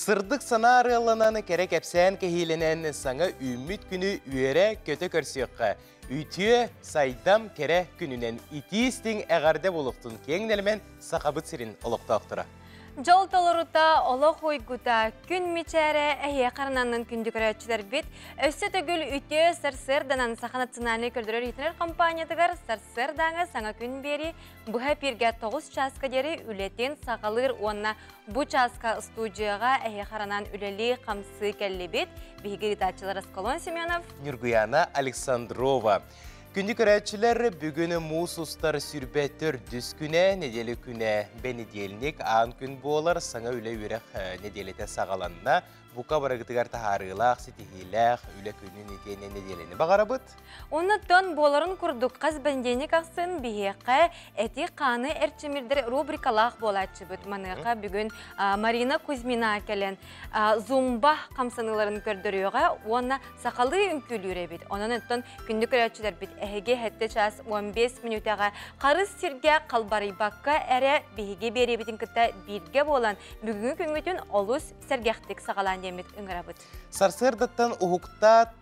Сырдык санаа арыалланан, кэрэ кэпсээн кэһиилэнэн, саҥа үүммүт күнү үөрэ-көтө көрсүөххэ. Үтүө, сайдам, кэрэ күнүнэн итии-истиҥ эҕэрдэ буолуохтун киэҥ нэлэмэн Сахабыт сирин олохтоохторо. Дьол толорута, олох уйгута, күн мичээрэ эһиэхэ арананнын күндү көрөөччүлэрбит, өссө төгүл үтүө сарсыарданан Саха национальнай көрдөрөр-иһитинэр компаниятыгар сарсыардааҥы саҥа күн биэри быһа эпииргэ 9 чааска диэри үлэтин саҕалыыр уонна бу чааска студияҕа эһиэхэ аранан үлэлии-хамсыы кэллибит. Биһиги ыытааччылар Аскалон Семенов, Нюргуяна Александрова. Күндү көрөөччүлэр, бүгүн муус устар сүрбэ төрдүс күнэ, нэдиэлэ күнэ, бэнидиэлник, аан күн буолар, саҥа үлэ-үөрэх нэдиэлэтэ саҕаланна. Бука барыгытыгар таһаарыылаах, ситиһиилээх үлэ күнүн итиэннэ нэдиэлэни баҕарабыт. Оннуттан буоларын курдук хас бэнидиэнньик ахсын биһиэхэ эти-хааны эрчимирдэр рубрикалаах буолааччыбыт. Маныаха бүгүн Марина Кузьмина кэлэн зумба хамсаныыларын көрдөрүөҕэ уонна сахалыы үҥкүүлүүр эбит. Онон оттон күндү көрөөччүлэрбит эһиги сэттэ чаас 15 мүнүүтэҕэ харыс сиргэ халбарыйбакка эрэ биһиги биэриэбитин кытта бииргэ буолан бүгүҥҥү күҥҥүтүн олус сэргэхтик саҕалаан диэммит ыҥырабыт. Сарсыардаттан уһуктаат,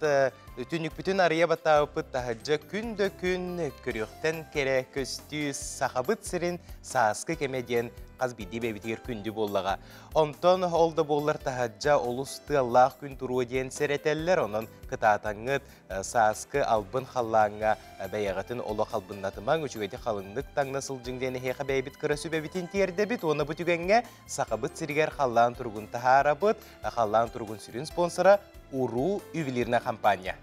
түннүкпүтүн арыйа баттаабыппыт таһырдьа күн да күн көрүөхтэн кэрэ көстүү Сахабыт сирин сааскы кэмэ диэн хас биирдии бэйэбитигэр күндү буоллаҕа. Онтон ол да буоллар таһырдьа олус тыаллаах күн туруо диэн сэрэтэллэр, онон кытаатаҥҥыт сааскы албын халлааҥҥа бэйэҕитин олох албыннатымаҥ, үчүгэйдик халыҥнык таҥна сылдьыҥ диэн эһиэхэ бэйэбит кыра сүбэбитин тиэрдэбит уонна бу түгэҥҥэ Сахабыт сиригэр халлаан туругун таһаарабыт. Халлаан туругун сүрүн спонсора Уруу ювелирная компания.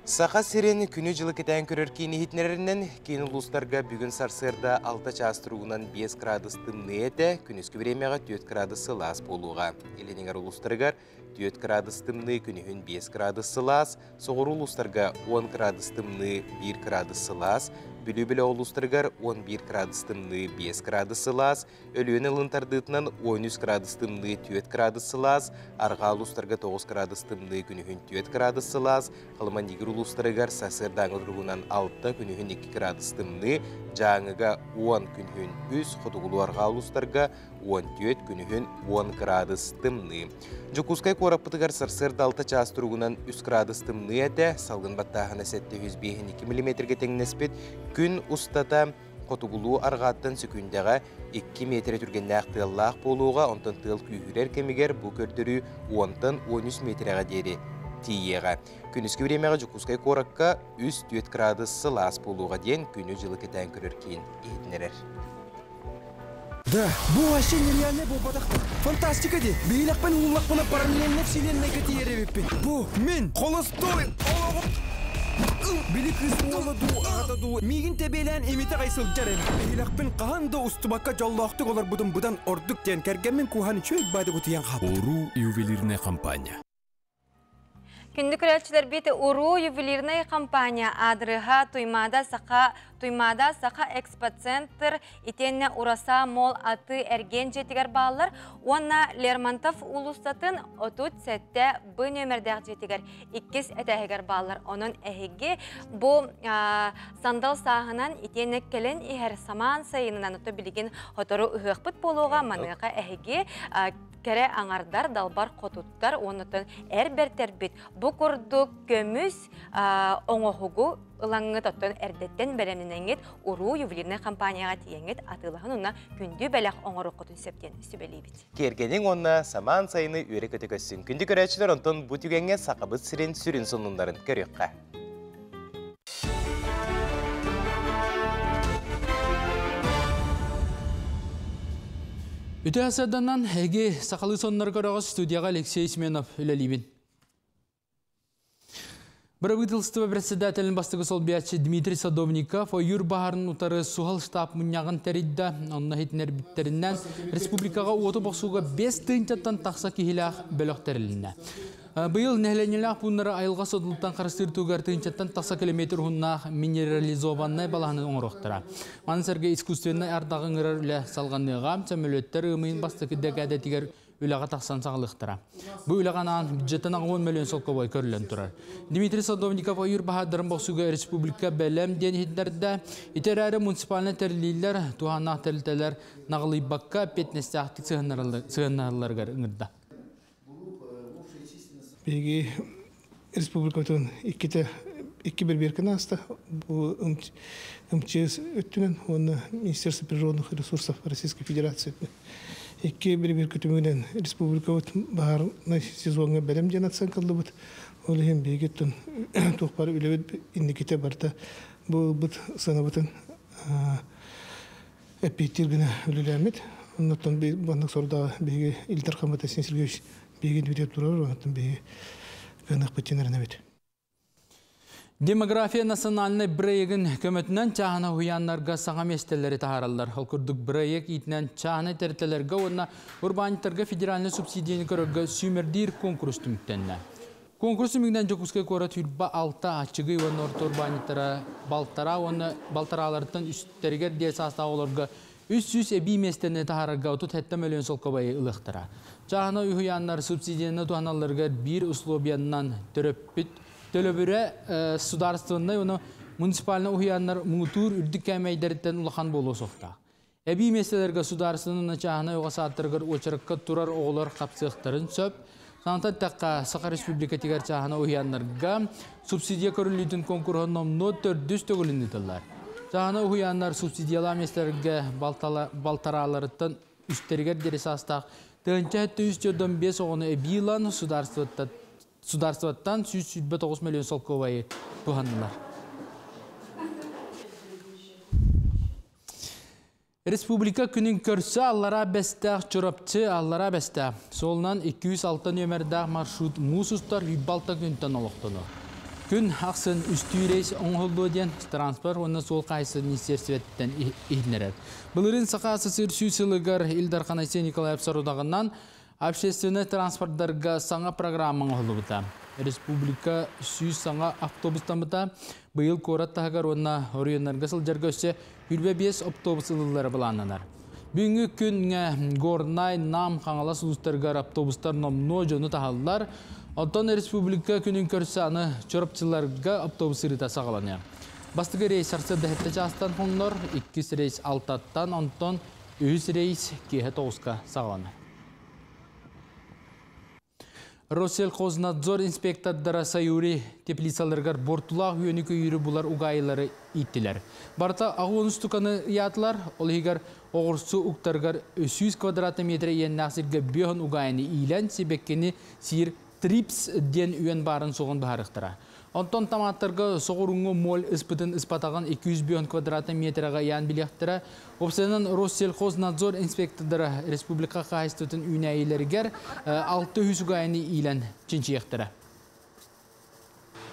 Саха сирин күнү-дьылы кэтээн көрөр киин иһитиннэрэринэн, киин улуустарга бүгүн сарсыарда 6 чаас туругунан 5 градус тымныы этэ, күнүскү бириэмэҕэ 4 градус сылаас буолуоҕа. Илин эҥэр улуустарыгар 4 градус тымныы, күнүһүн 5 градус сылаас, соҕуруу улуустарга 10 градус тымныы, 1 градус сылаас, Бүлүү бөлөх улуустарыгар 11 градус тымныы, 5 градус сылаас, Өлүөнэ ылын тардыытынан 13 градус тымныы, 4 градус сылаас, арҕаа улуустарга 9 градус тымныы, күнүһүн 4 градус сылаас, Халыма-Нигир улуустарыгар сарсыардааҥы туругунан 6, күнүһүн 2 градус тымныы, Дьааҥыга 10, күнүһүн 3, хотугулуу-арҕаа улуустарга 14, күнүһүн 10 градус тымныы. Дьокуускай куораппытыгар сарсыарда 6 чаас туругунан 3 градус тымныы этэ, салгын баттааһына 752 миллиметргэ тэҥнэспит, күн устата Хотугулуу арҕааттан сөкүүндэҕэ 2 миэтэрэ түргэннээх тыаллаах буолуоҕа, онтон тыал күүһүрэр кэмигэр бу көрдөрүү уонтан 13 миэтэрэҕэ диэри тиийиэҕэ. Күнүскү бириэмэҕэ Дьокуускай куоракка 3-4 градус сылаас буолуоҕа диэн күнү-дьылы кэтээн көрөр киин иһитиннэрэр. Да, бу вообще нереальный буолбатах. Фантастика дии. Биһилэхпин ууллахпына параллельно вселеннайга тиийэр эбиппин. Бу мин холостой олоҕум Били кыыс уола дуу, аҕата дуу миигин тэбиэлээн имитэ аҕай сылдьар эбит. Биһилэхпин хаһан да устубакка дьоллоохтук олорбутум быдан ордук диэн кэргэммин кууһан үчүгэй баады утуйан хаалбытым. Уруу ювелирная компания. Күндү көрөөччүлэрбит Уруу ювелирнай компания аадырыһа Туймаада Саха Туймаада Саха экспоцентр итиэннэ Ураса мол аты эргиэн дьиэтигэр бааллар уонна Лермонтов уулуссатын 37 Б нүөмэрдээх дьиэтигэр иккис этээһигэр бааллар. Онон эһиги бу сандал сааһынан итиэннэ кэлэн иһэр самаан сайынынан ото билигин сотору ыһыахпыт буолуоҕа маныаха эһиги кэрэ аҥардар, далбар хотуттар уонна эр бэртэрбит бу курдук көмүс оҥоһугу ылаҥҥыт оттон эрдэттэн бэлэмнэнэҥҥит уруу ювелирнай компанияҕа тиийэҥҥит атыылаһын уонна күндү бэлэх оҥоруоххутун сөп диэн сүбэлиибит. Киэргэниҥ уонна самаан сайыны үөрэ-көтө көссүн. Күндү көрөөччүлэр, онтон бу түгэҥҥэ Сахабыт сирин сүрүн сонуннарын көрүөххэ. Үтө сарданан эги сахалыы соннор көрөҕүс студияға Алексей Семенов үлэлиибин. Правительство председателин бастыгы солбуйааччы Дмитрий Садовников ойуур баһарын утары суһал штаб мунньаҕын тэрийдэ. Онно иһитиннэрбиттеринэн республикаҕа уоту бохсууга 5 тыһыынчаттан тахса киһилээх бөлөх тэрилиннэ. Быйыл нэһилиэнньэлээх пууннары айылҕа содулуттан харыстыыр туһугар тыһыынчаттан тахса километр уһуннаах минерализованнай балаһаны оҥоруохтара. Маны сэргэ искусственнай ардаҕы ыҥырар үлэ салҕаныаҕа. Сөмөлүөттэр ыамыйын бастакы дэкээдэтигэр үлэҕэ тахсан саҕалыахтара. Бу үлэҕэ анаан бюджеттан 80 миллион солкуобай көрүллэн турар. Дмитрий Садовников ойуур баһаардарын бохсууга республика бэлэм диэн иһитиннэрдэ. Ити эрээри муниципальнай тэриллиилэр, туһааннаах тэрилтэлэр наҕылыйбакка эппиэтинэстээхтик сыһыаннаһалларыгар ыҥырда. Биһиги республикатын иккитэ икки бэрбиэркэни ааста. Бу МЧС өттүнэн уонна Министерство природных ресурсов Российской Федерации икки бэрбиэркэ түмүгүнэн республикабыт баһаарынай сезоҥҥа бэлэм диэн оценкаллыбыт. Ол иһин биһиги туох баар үлэбит инникитэ барыта бу ылбыт сыанабытын эппиэттиир гына үлэлээммит. Оннуттан маннык сорудааҕы биһиги Ил Дархаммыт Айсен Сергеевич биһиги бүтэ турар, онтон биһиги кыаныахпыт диэн эрэнэбит. Демография национальнай бырайыгын көмөтүнэн чааһына уһуйааннарга саҥа миэстэлэри таһаараллар. Ол курдук бырайыак иитинэн чааһынай тэрилтэлэргэ уонна урбаанньыттарга федеральнай субсидияны көрөргө сүүмэрдиир куонкурус түмүктэннэ. Куонкурус түмүгүнэн Дьокуускай куорат Үрба алта аччыгый уонна орто урбаанньыттара балтараа уонна балтарааларыттан үстэригэр диэри саастаах оҕолорго 300 эбии миэстэни таһаарарга 37 мөлүйүөн солкуобайы ылыахтара. Чааһынай уһуйааннар субсидияны туһаналларыгар биир условиянан төрөппүт төлөбүрэ судаарыстыбаннай уонна муниципальнай уһуйааннар муҥутуур үрдүк кээмэйдэриттэн улахан буолуо суохтаах. Эбии миэстэлэргэ судаарыстыбаннай чааһынай оҕо саадтарыгар уочаракка турар оҕолор хапсыахтарын сөп. Санатан эттэххэ, Саха Республикатыгар чааһынай уһуйааннарга субсидия көрүллүүтүн куонкуруһа номнуо төрдүс төгүлүн ыытыллар. Чааһынай уһуйааннар субсидиялаах миэстэлэргэ балтарааларыттан үстэригэр диэри саастаах 1345 оҕону эбии ылан судаарыстыбаттан 129 миллион солкуобайы туһаннылар. Республика күнүн көрсө Аллараа Бэстээх Чурапчы Аллараа Бэстээх суолунан 206 нүөмэрдээх маршрут муус устар 26 күнтэн олохтонор. Күн ахсын үстүү рейс оҥоһуллуо диэн транспорт уонна суол хаһайыстыбатын министиэристибэтиттэн иһитиннэрэр. Былырыын Саха СССР сүүс сылыгар Ил Дархан Айсен Николаев сорудаҕынан общественнай транспорттарга саҥа программа оҥоһуллубута. Республика 100 саҥа автобустаммыта. Быйыл куорат таһыгар уонна оройуоннарга сылдьарга өссө 25 автобус ылыллара былааннанар. Бүгүҥҥү күҥҥэ Горнай, Нам, Хаҥалас улуустарыгар автобустар номнуо дьону таһаллар. Оттон республика күнүн көрсө аны Чурапчыларга автобус сырыыта саҕаланыа. Бастакы рейс сарсыарда 7 чаастан хоҥнор, иккис рейс алтаттан, онтон үһүс рейс киэһэ тоҕуска саҕаланар. Россельхознадзор инспектордара Саюри теплицаларыгар бортулаах үөнү-көйүүрү булар угаайылары ииттилэр. Барыта аҕыс устуканы ыйаатылар, ол иһигэр оҕурсу уктарыгар 100 квадратный метр иэннээх сиргэ бүөһүн угаайыны иилэн сибэккини сиир трипс диэн үөн баарын суоҕун быһаарыахтара. Онтон томаттарга соҕурууҥҥу моль ыспытын ыспатаҕын 200 квадратный метрэҕэ ыйаан билиэхтэрэ. Уопсайынан Россельхознадзор инспектордара республика хаһаайыстыбатын үүнээйилэригэр 600 угаайыны иилэн чинчийиэхтэрэ.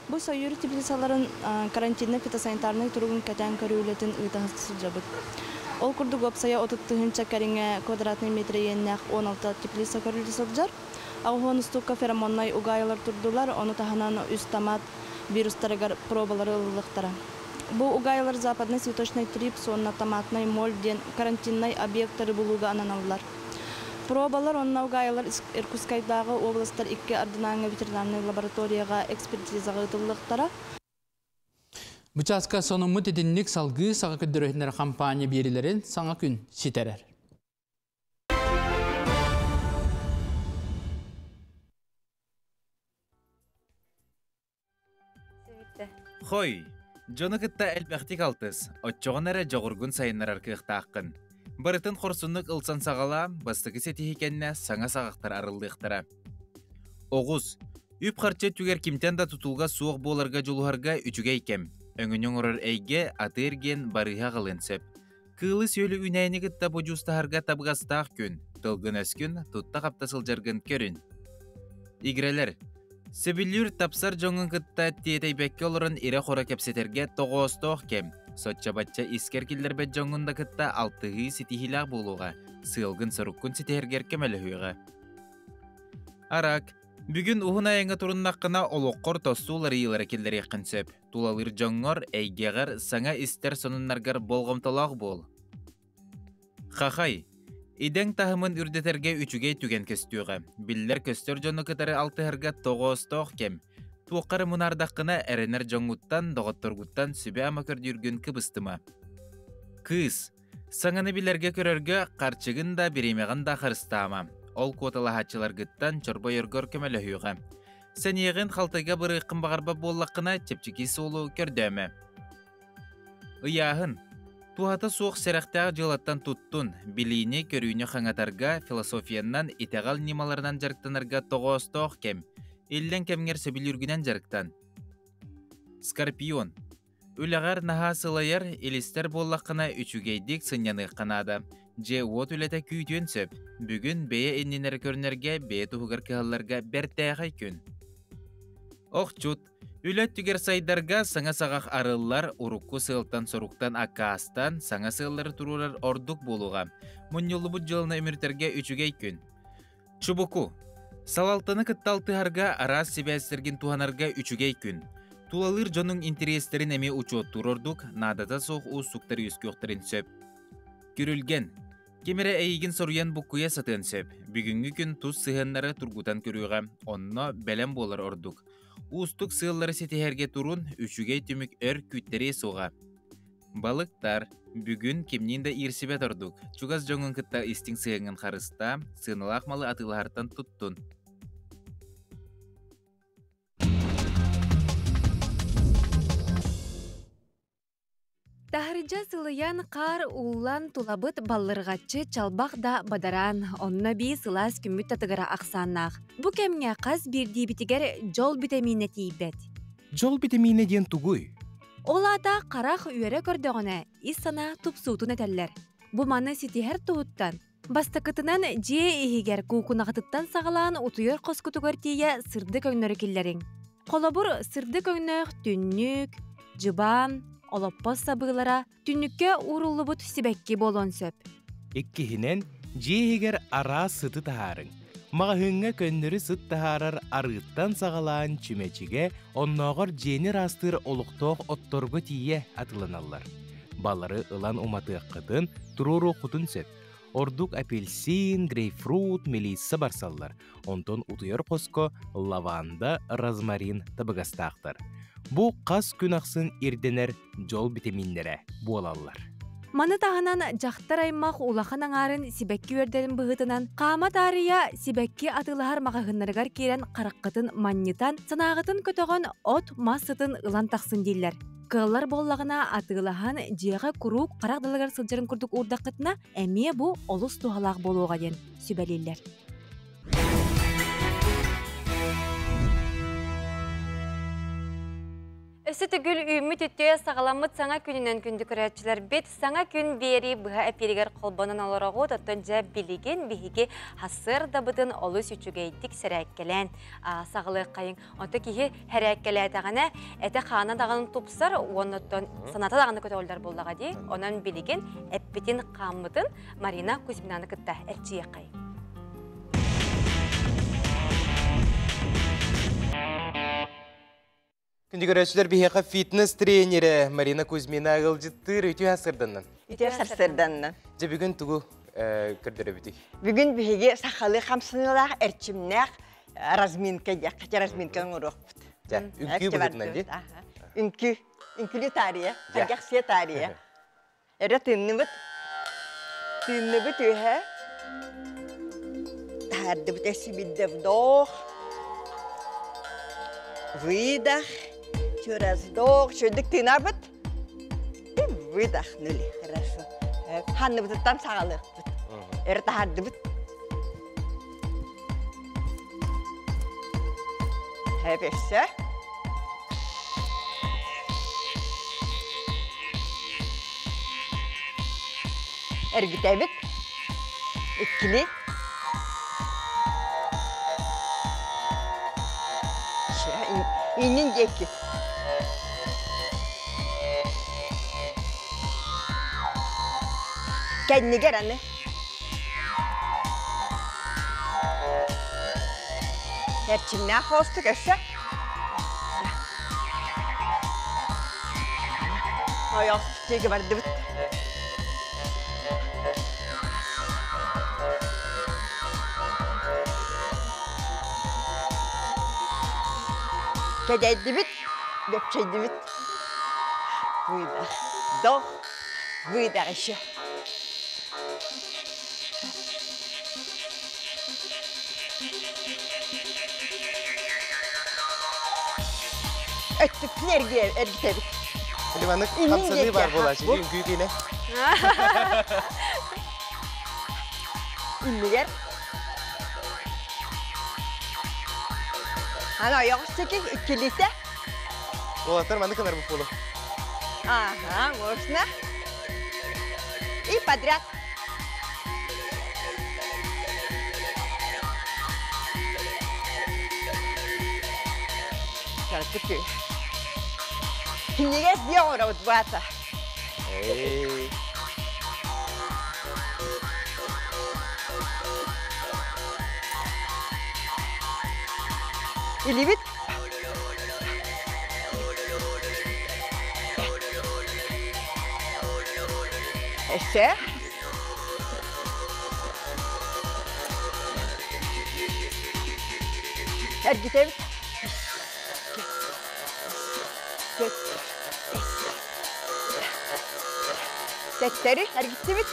Бу Сойуур теплицаларын карантиннай фитосанитарнай туругун кэтээн көрүү үлэтин ыыта сылдьабыт. Ол курдук уопсайа 30 тыһыынча кэриҥэ квадратный метр иэннээх 16 теплица көрүллэ сылдьар. Аҕыс устуукка феромоннай угаайылар турдулар, ону таһынан үс томат вирустарыгар пробалары ылыллыахтара. Бу угаайылар западный цветочный трипс уонна томатный моль диэн карантиннай объекттары булууга ананаллар. Пробалар онно угаайылар Иркутскайдааҕы областар икки ардынааҥы ветеринарнай лабораторияҕа экспертизаҕа ыытыллыахтара. Бу чааска сонуммут итинник салгыы саҕа көрдөрөһүннэр компания биэрилэрин саҥа күн ситэрэр. Хой, дьону кытта элбэхтик алтыс, оччоҕуна эрэ дьоҕургун сайыннарар кыахтааххын. Барытын хорсуннук ылсан саҕалаа, бастакы ситиһии кэннэ саҥа саҕахтар арыллыахтара. Оҕус, үп-харчы өттүгэр кимтэн да тутулга суох буоларга дьулуһарга үчүгэй кэм. Өҥөнү оҥорор эйгэ атыы-эргиэн барыыһа аҕалыан сөп. Кыылы-сүөлү үүнээйини кытта бодьуустаһарга табыгастаах күн, тылгын-өскүн тутта-хапта сылдьаргын көрүн. Игирэлэр, сөбүлүүр тапсар дьоҥҥун кытта тиэтэйбэккэ олорон ирэ-хоро кэпсэтэргэ тоҕоостоох кэм. Соччо-бачча искэр киллэрбэт дьоҥҥун да кытта алтыһыы ситиһиилээх буолуоҕа, сыалгын-соруккун ситиһэргэр көмөлөһүөҕэ. Арак, бүгүн уһун айаҥҥа туруннаххына олоххор тосту уларыйыылары киллэриэххин сөп. Тулалыыр дьоҥҥор, эйгэҕэр саҥа истэр сонуннаргар болҕомтолоох буол. Хахай, Идэҥ таһымын үрдэтэргэ үчүгэй түгэн көстүөҕэ. Биллэр-көстөр дьону кытары алтыһарга тоҕоостоох кэм. Туохха эрэ мунаардаххына, эрэнэр дьоҥҥуттан, доҕотторгуттан сүбэ-ама көрдүүргүн кыбыстыма. Кыыс. Саҥаны билэргэ-көрөргө харчыгын да, бириэмэҕин да харыстаама. Ол куоталаһааччыларгыттан чорбойоргор көмөлөһүөҕэ. Сэниэҕин халтайга барыаххын баҕарбат буоллаххына, чэпчэки суолу көрдөөмө. Ыйааһын. Туһата суох сэрэхтээх дьыалаттан туттун, билиини, көрүүнү хаҥатарга, философиянан, итэҕэл ньымаларынан дьарыктанарга тоҕоостоох кэм. Иллэҥ кэмҥэр сөбүлүүргүнэн дьарыктан. Скорпион. Үлэҕэр наһаа сылайар, илистэр буоллаххына үчүгэйдик сынньаныахха наада. Дьиэ-уот үлэтэ күүтүөн сөп. Бүгүн бэйэ иннинэ эрэ көрүнэргэ, бэйэ туһугар кыһалларга бэртээхэй күн. Охчут. Үлэ өттүгэр сайдарга саҥа саҕах арыллар, урукку сыалтан-соруктан аккаастан, саҥа сыаллары туруорар ордук буолуоҕа. Мунньуллубут дьыаланы үмүрүтэргэ үчүгэй күн. Чубуку. Салалтаны кытта алтыһарга, араас сибээстэргин туһанарга үчүгэй күн. Тулалыыр дьонуҥ интэриэстэрин эмиэ учуоттуур ордук, наадата суох уустуктар үөскүөхтэрин сөп. Күрүлгэн. Ким эрэ эйигин соруйан буккуйа сатыан сөп. Бүгүҥҥү күн тус сыһыаннары тургутан көрүөҕэ, онно бэлэм буолар ордук. Уустук сыаллары ситиһэргэ турун, үчүгэй түмүк өр күүттэриэ суоҕа. Балыктар, бүгүн кимниин да иирсибэт ордук. Чугас дьоҥҥун кытта истиҥ сыһыаҥҥын харыстаа, сыаналаах малы атыылаһартан туттун. Таһырдьа сылыйан, хаар ууллан, тулабыт баллырҕаччы чалбах да бадараан, онно бии сылаас күммүт татыгара ахсааннаах. Бу кэмҥэ хас биирдиибитигэр дьол битэмиинэ тиийбэт. Дьол битэмиинэ диэн тугуй? Ол аата харах үөрэ көрдөҕүнэ, ис санаа тупсуутун этэллэр. Бу маны ситиһэр туһуттан, бастакытынан дьиэ иһигэр куукунаҕытыттан саҕалаан утуйар хоскутугар тиийэ сырдык өҥнөрү киллэриҥ. Холобур, сырдык өҥнөөх түннүк, дьыбаан, олоппос сабыылара түннүккэ ууруллубут сибэкки буолуон сөп. Иккиһинэн, дьиэ иһигэр араас сыты таһаарыҥ. Маҕаһыыҥҥа көннөрү сыт таһаарар арыыттан саҕалаан чүмэчигэ, оннооҕор дьиэни ыраастыыр олохтоох отторго тиийэ атыыланаллар. Балары ылан уматыаххытын, туруоруоххутун сөп. Ордук апельсин, грейпфрут, мелисса барсаллар. Онтон утуйар хоско лаванда, розмарин табыгастаахтар. Бу хас күн ахсын ирдэнэр дьол битэмииннэрэ буолаллар. Маны таһынан дьахтар аймах улахан аҥаарын сибэкки үөрдэрин быһыытынан хаама таарыйа сибэкки атыылаһар маҕаһыыннарыгар киирэн хараххытын манньытан, санааҕытын көтөҕөн от-мас сытын ылан тахсын дииллэр. Кыаллар буоллаҕына атыылаһан дьиэҕэ куруук харах далыгар сылдьарын курдук уурдаххытына эмиэ бу олус туһалаах буолуоҕа диэн сүбэлииллэр. Өссө төгүл үүммүт үтүө саҕаламмыт саҥа күнүнэн күндү көрөөччүлэрбит саҥа күн биэрии быһа эпииригэр холбонон олороҕут. Оттон дьэ билигин биһиги сарсыардабытын олус үчүгэйдик сэрээккэлээн саҕалыаххайыҥ. Онто киһи хэрээккэлээтэҕинэ этэ-хаана даҕаны тупсар уонна оттон санаата даҕаны көтөҕүллэр буоллаҕа дии. Онон билигин эппитин хааммытын Марина Кузьминаны кытта эрчийиэххэйиҥ. Күндү көрөөччүлэр биһиэхэ фитнес тренерэ Марина Кузьмина ыалдьыттыыр үтүө сарсыарданнан. Үтүө сарсыарданнан. Дьэ бүгүн тугу көрдөрөбүтүй? Бүгүн биһиги сахалыы хамсаныылаах эрчимнээх разминка диэххэ разминка оҥоруохпут. Дьэ, үҥкүү быһыытынан дии. Үҥкүү, үҥкүүлүү таарыйа, сэргэхсийэ таарыйа. Эрэ тыынныбыт. Тыынныбыт үөһэ. Таһаардыбыт эсибидде вдох. Выдох. Еще раз вдох. Шөдүк тыынабыт. И выдохнули. Хорошо. Ханныбытыттан саҕалыахпыт. Эрэ таһаардыбыт. Хэбэсэ. Эргитэбит. Иккили. Иннин диэки. Кэннигэр аны. Эрчимнээх хоостук өссө. Ойох диэки бардыбыт. Кэдэйдибит, бөпчөйдүбүт. Выдох, вдох, выдох еще. Өттүктүн эргитэбит. Ливаннык хамсаныы бар буолаачы, үҥкүү киинэ. Иннигэр. Аны ойоҕос диэки иккилиитэ. Уолаттар маннык гынар буолу. Ага, можно. И подряд. Кыркыты. Кинигес диэ оҥоробут баата. Илибит. Эссе. Эргитэбит. Тэктэри эргиттибит.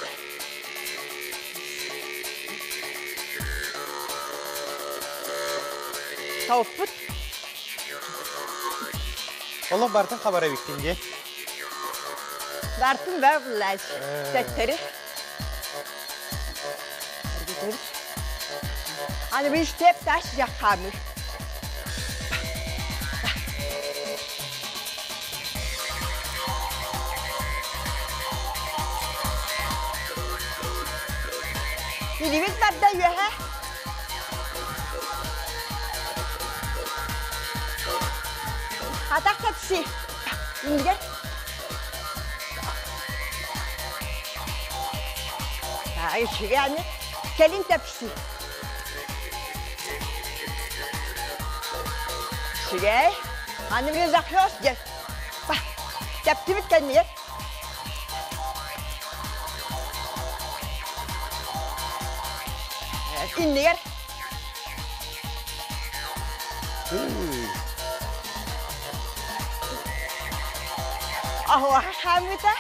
Тауыппут. Олох бартын хабара эбиккин дии. Бартын баа буллач. Тэктэри. Эргитэбит. Аны bir step taş yakkamır. Илибит барда үөһэ. Атах тапси. Ингер. Ай, үчүгэй Кэлин тэпси. Үчүгэй. Аны били захлёст дьэ. Тэптибит кэннигэр. Иннигэр. Аһуаха хаамыта.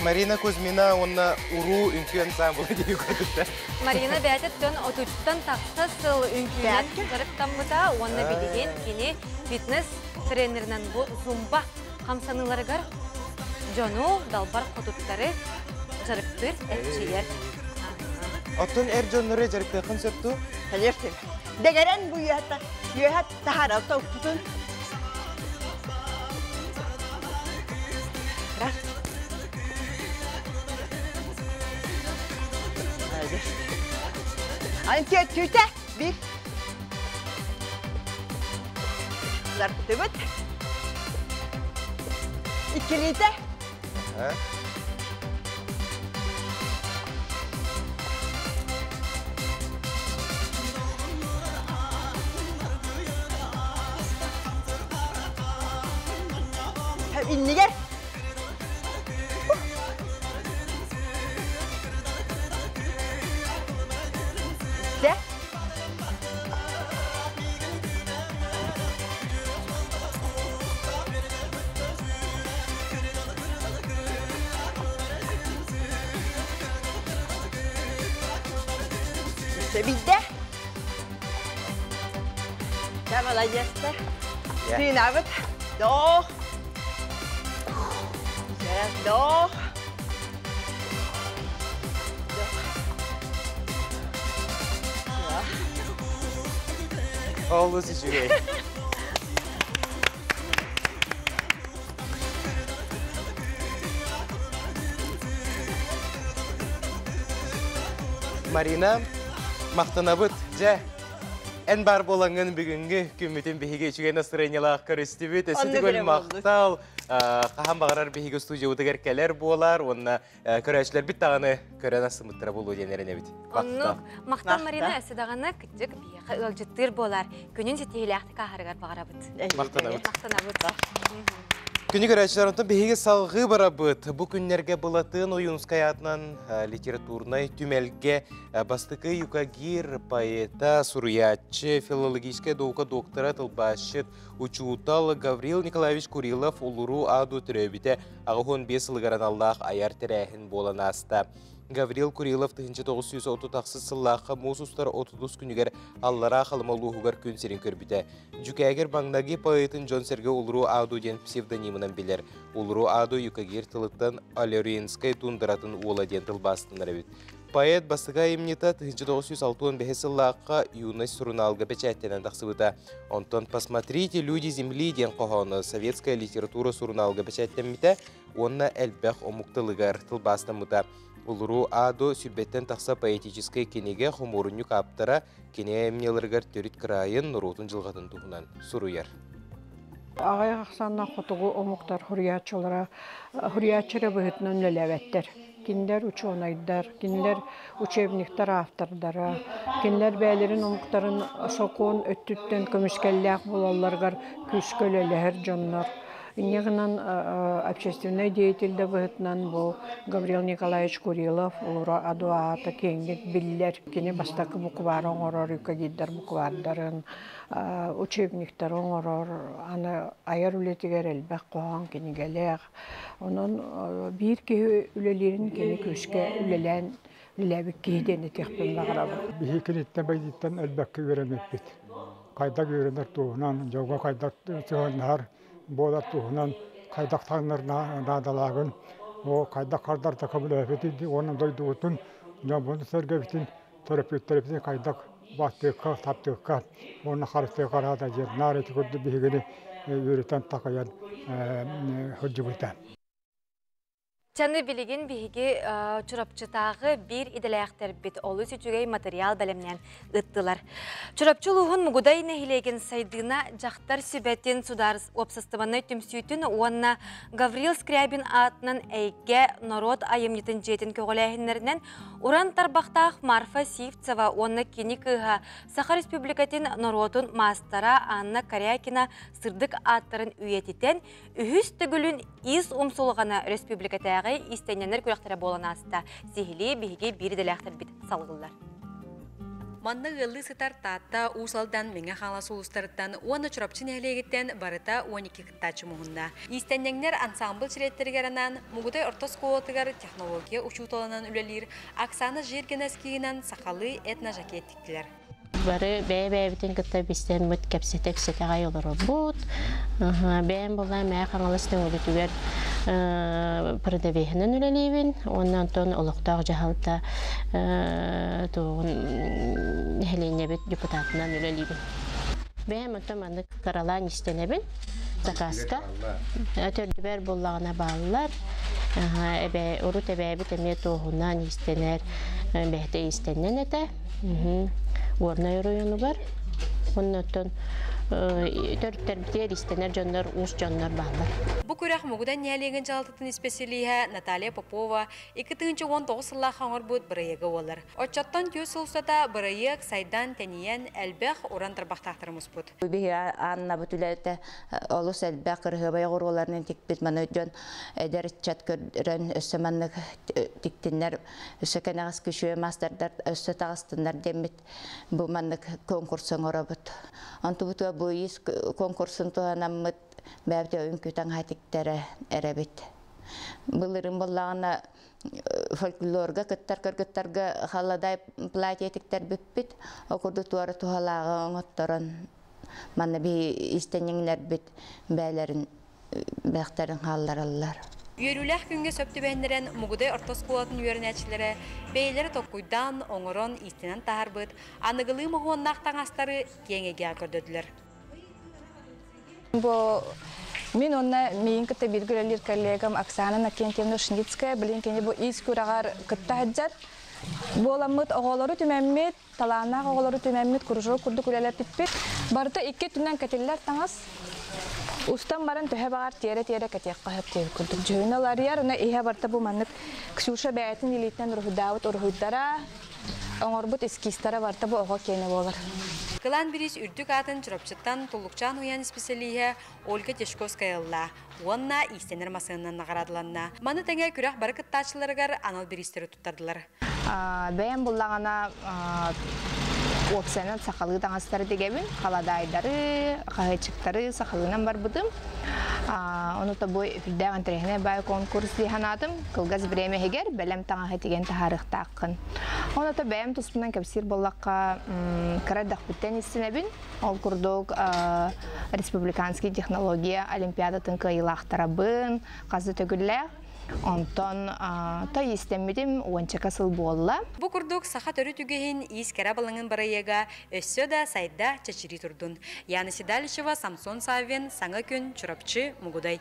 Марина Кузьмина уонна уруу үҥкүү ансамблы диэки көрдүктэр. Марина бэйэтиттэн отучтан тахса сыл үҥкүүнэн дьарыктаммыта уонна билигин кини фитнес тренеринэн бу зумба хамсаныыларыгар дьону далбар хотуттары дьарыктыыр, эрчийэр. Оттон эр дьоннору дьарыктыаххын сөп дуу? Конечно. Дэгэрэн бу үөһэ үөһэ таһаарал укпутун. Раз. Аны түөттүүтэ bir. Ларпытыбыт. Иккилиитэ. Иннигэр. Дэ. Сөбүйдэ. Да, молодец. Тыынабыт. Вдох. Раз, вдох. Вдох. Олус үчүгэй. Марина, махтанабыт. Дьэ, эн бар буолаҥҥын бүгүҥҥү күммүтүн биһиги үчүгэй настроениялаах көрүстүбүт. Өссө төгүл махтал. Хаһан баҕарар биһиги студиябытыгар кэлэр буолар уонна көрөөччүлэрбит даҕаны көрөн астыммыттара буолуо диэн эрэнэбит. Оннук. Махтал Марина өссө даҕаны кырдьык биһиэхэ ыалдьыттыыр буолар. Күнүн ситиһиилээхтик ааһарыгар баҕарабыт. Махтанабыт. Махтанабыт. Күнү көрөөччүлэр, онтон биһиги салгыы барабыт. Бу күннэргэ Былатын Ойуунскай аатынан литературнай түмэлгэ бастакы юкагир поэта, суруйааччы, филологическай наука доктора, тылбаасчыт, учуутал Гаврил Николаевич Курилов Улуру Аду төрөөбүтэ 85 сылыгар аналлаах айар тэрээһин буолан ааста. Гаврил Курилов 1938 сыллаахха муус устар 30 күнүгэр Аллараа Халыма улууһугар күн сирин көрбүтэ. Дьүкээгир маҥнайгы поэтын дьон-сэргэ Улуру Ааду диэн псевдонимынан билэр. Улуру Ааду юкагир тылыттан Алеринскай тундратын уола диэн тылбаастанар эбит. Поэт бастакы айымньыта 1965 сыллаахха «Юность» сурунаалга бэчээттэнэн тахсыбыта. Онтон «Посмотрите, люди земли» диэн хоһооно «Советская литература» сурунаалга бэчээттэммитэ уонна элбэх омук тылыгар тылбаастаммыта. Улуру Ааду сүрбэттэн тахса поэтическай кинигэ хомуурунньук ааптара кини айымньыларыгар төрүт кыраайын, норуотун дьылҕатын туһунан суруйар. Аҕыйах ахсааннаах хотугу омуктар суруйааччылара суруйааччы эрэ быһыытынан үлэлээбэттэр. Кинилэр учуонайдар, кинилэр учебниктар автордара, кинилэр бэйэлэрин омуктарын сокуон өттүттэн көмүскэллээх буолалларыгар күүскэ үлэлэһэр дьоннор. Инньэ гынан общественнай деятель да быһыытынан бу Гаврил Николаевич Курилов Улура Адуаата киэҥник биллэр. Кини бастакы буквары оҥорор, юкагирдар буквардарын, учебниктары оҥорор, аны айар үлэтигэр элбэх хоһоон кинигэлээх. Онон биир киһи үлэлиирин кини күүскэ үлэлээн үлэлээбит киһи диэн этиэхпин баҕарабын. Биһи киниттэн байдыттан элбэххэ үөрэммиппит. Хайдах үөрэнэр туһунан, дьоҥҥо хайдах сыһыаннаһар буолар туһунан хайдах таҥнар наадалааҕын, оо хайдах хардарта көмөлөһөбүтүй уонна дойдубутун, дьоммутун-сэргэбитин, төрөппүттэрбитин хайдах баттыахха, таптыахха уонна харыстыахха наада диэн наар ити курдук биһигини үөрэтэн такайан сылдьыбыта. Чаны билигин биһиги Чурапчытааҕы биир идэлээхтэрбит олус үчүгэй материал бэлэмнээн ыттылар. Чурапчы улууһун Мугудай нэһилиэгин Сайдыына дьахтар сүбэтин судаарыс уопсастыбаннай түмсүүтүн уонна Гаврил Скрябин аатынан Эйгэ норуот айымньытын дьиэтин көҕүлээһиннэринэн уран тарбахтаах Марфа Сивцева уонна кини кыыһа Саха Республикатын норуотун маастара Анна Корякина сырдык ааттарын үйэтитэн Үһүс төгүлүн ис умсулҕана өрөспүүбүлүкэтээҕи иистэнньэннэр күрэхтэрэ буолан ааста. Сиһилии биһиги биир идэлээхтэрбит салгыллар. Манна ыаллыы сытар Таатта, Уус Алдан, Мэҥэ Хаҥалас улуустарыттан уонна Чурапчы нэһилиэгиттэн барыта 12 кыттааччы муһунна. Иистэнньэҥнэр ансаамбыл чилиэттэригэр анаан Мугудай орто оскуолатыгар технология учууталынан үлэлиир Оксана Жиргина эскиһинэн сахалыы этно-жакет тиктилэр. Бары бэйэ-бэйэбитин кытта билсэммит, кэпсэтэ-кэпсэтэ аҕай олоробут. Бэйэм буоллаҕым Мэҥэ Хаҥалас Төҥүлүтүгэр продавеһынан үлэлиибин уонна онтон олохтоох дьаһалта туоҕун нэһилиэнньэбит депутатынан үлэлиибин. Бэйэм онтон маннык кыралаан истэнэбин заказка. Төрдүбэр буоллаҕына бааллар. Эбээ, урут эбээбит эмиэ туоһунан иистэнэр, бэйэтэ иистэннэн этэ. Горнай оройуонугар. Оннуттан төрүттэрбитигэр истэнэр дьоннор, уус дьоннор бааллар. Бу күрэх Мугудан нэһилиэгин дьаһалтатын испэсэлииһэ Наталья Попова 2019 сыллаахха оҥорбут бырайыага буолар. Оччоттон түөрт сыл устата бырайыак сайдан, тэнийэн, элбэх уран тарбахтаахтары муспут. Биһи Аннабыт үлэтэ олус элбэх кырыһыабай оҕуруоларынан тикпит маны дьон эдэр ыччат көрөн өссө маннык тиктиннэр өссө кэнэҕэс күшүө маастардар өссө таҕыстыннар диэммит бу маннык конкурс оҥоробут. Онтубутугар бу иис конкурсун туһанаммыт бэйэбит үҥкүү таҥаһа тиктэрэ эрэбит. Былырыын буоллаҕына фольклорга кыттар кыргыттарга халадай платье тиктэрбиппит. Ол курдук туора туһалааҕы оҥотторон манна биһи иистэнньэҥнэрбит бэйэлэрин бэхтэрин хааллараллар. Үөрүүлээх күҥҥэ сөп түбэһиннэрэн Мугудай орто оскуолатын үөрэнээччилэрэ бэйэлэрэ толкуйдаан, оҥорон, иистэнэн таһаарбыт аныгылыы моһуоннаах таҥастары киэҥ эйгэҕэ көрдөрдүлэр. Бу мин уонна миигин кытта бииргэ үлэлиир коллегам Оксана Накентьевна Шницкая билин кини бу иис күрэҕэр кытта сылдьар. Буоламмыт оҕолору түмэммит, талааннаах оҕолору түмэммит кружок курдук үлэлэппиппит. Барыта икки өттүнэн кэтиллэр таҥас. Устан баран төһө баҕар тиэрэ-тиэрэ кэтиэххэ сөп диэбит курдук. Дьүһүнэ уларыйар, уна иһэ барыта бу маннык Ксюша бэйэтин илиитинэн уруһуйдаабыт уруһуйдара. Оҥорбут эскизтара барыта бу оҕо киэнэ буолар. Кылаан бириис үрдүк аатын Чурапчыттан Туллукчаан уһуйаан исписэлииһэ Ольга Тишковская ылла уонна иистэнэр массыынанан наҕараадаланна. Маны тэҥэ күрэх бары кыттааччыларыгар анал бириистэри туттардылар. Бэйэм буллаҕына уопсайынан сахалыы таҥастары тигэбин, халадаайдары, хаһыаччыктары сахалыынан барбытым. Ону бу үрдээх интэриэһинэй баай конкурс дии санаатым. Кылгас бириэмэ иһигэр бэлэм таҥаһы тигэн таһаарыахтааххын. Ону бэйэм туспунан кэпсиир буоллахха, кыра эрдэхпиттэн истинэбин. Ол курдук республиканский технология олимпиадатын кыайыылаахтарабын, хас да төгүллээх. Онтон то иистэммитим уончака сыл буолла. Бу курдук саха төрүт үгэһин иис кэрэ абылаҥын бырайыага өссө да сайда чэчирии турдун. Яна Седалищева, Самсон Саввин, Саҥа күн, Чурапчы, Мугудай.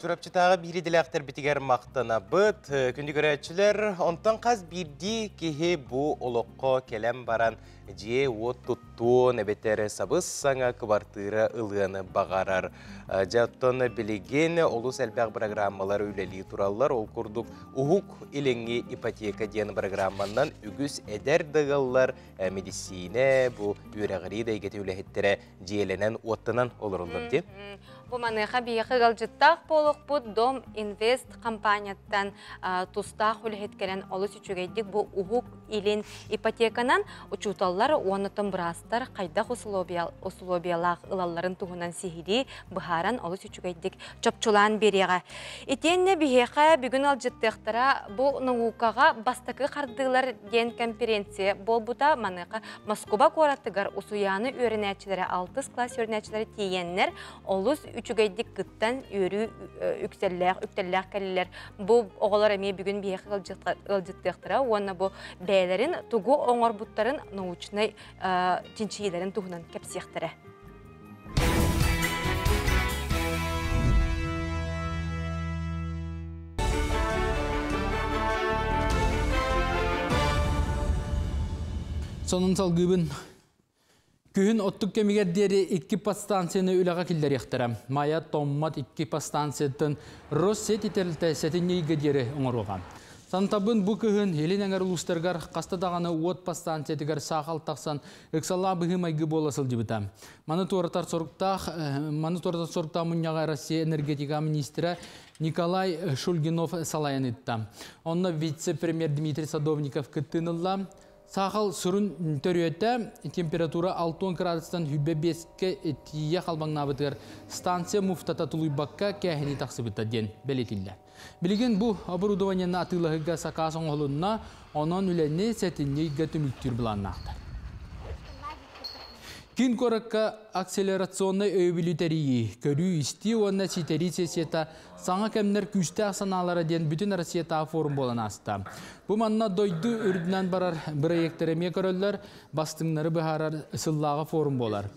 Чурапчытааҕы биир идэлээхтэрбитигэр махтанабыт. Күндү көрөөччүлэр, онтон хас биирдии киһи бу олоххо кэлэн баран дьиэ-уот туттуон эбэтэр сабыс-саҥа кыбартыыра ылыан баҕарар. Дьэ, оттон билигин олус элбэх программалар үлэлии тураллар. Ол курдук Уһук Илиҥҥи ипотека диэн программанан үгүс эдэр да ыаллар медиссиинэ, бу үөрэҕирии да эйгэтин үлэһиттэрэ дьиэлэнэн, уоттанан олороллор дии. Бу маныаха биһиэхэ ыалдьыттаах буолуохпут Дом Инвест компанияттан тустаах үлэһит кэлэн олус үчүгэйдик бу Уһук Илин ипотеканан учууталлар уонна быраастар хайдах условиялаах ылалларын туһунан сиһилии быһааран олус үчүгэйдик чопчулаан биэриэҕэ. Итиэннэ биһиэхэ бүгүн ыалдьыттыахтара бу наукаҕа бастакы хардыылар диэн конференция буолбута. Маныаха Москуба куоратыгар Усуйааны үөрэнээччилэрэ алтыс класс үөрэнээччилэрэ тиийэннэр олус үчүгэйдик кыттан үөрүү үксэллээх үктэллээх кэллилэр. Бу оҕолор эмиэ бүгүн биһиэхэ ыалдьыттыахтара уонна бу бэйэлэрин тугу оҥорбуттарын научнай чинчийиилэрин туһунан кэпсиэхтэрэ. Сонун салгыыбын. Күһүн оттук кэмигэр диэри икки подстанцияны үлэҕэ киллэриэхтэрэ. Майа Томмот икки подстанцияттан Россеть тэрилтэ сэтинньигэ диэри оҥоруоҕа. Сантабын бу кыһын Илин эҥэр улуустарыгар хаста даҕаны уот подстанциятыгар саахал тахсан ыксаллаах быһыы-майгы буола сылдьыбыта. Маны туоратар соруктаах, маны туоратар соруктаах мунньаҕа Россия энергетика министрэ Николай Шульгинов салайан ыытта. Онно вице-премьер Дмитрий Садовников кыттыыны ылла. Саахал сүрүн төрүөтэ температура 60 градустан 25-кэ тиийэ халбаҥнаабытыгар станция муфтата тулуйбакка кээһини тахсыбыта диэн бэлиэтиллэр. Билигин бу оборудованиены атыылаһыыга сакаас оҥоһулунна, онон үлэни сэтинньи ыйга түмүктүүр былааннаахтар. Киин куоракка акселерационнай өйөбүлү тэрийии, көрүү-истии уонна ситэрии сессията Саҥа кэмнэр күүстээх санаалара диэн бүтүн Россиятааҕы форум буолан ааста. Бу манна дойду үрдүнэн барар бырайыактары эмиэ көрөллөр, бастыҥнары быһаарар сыллааҕы форум буолар.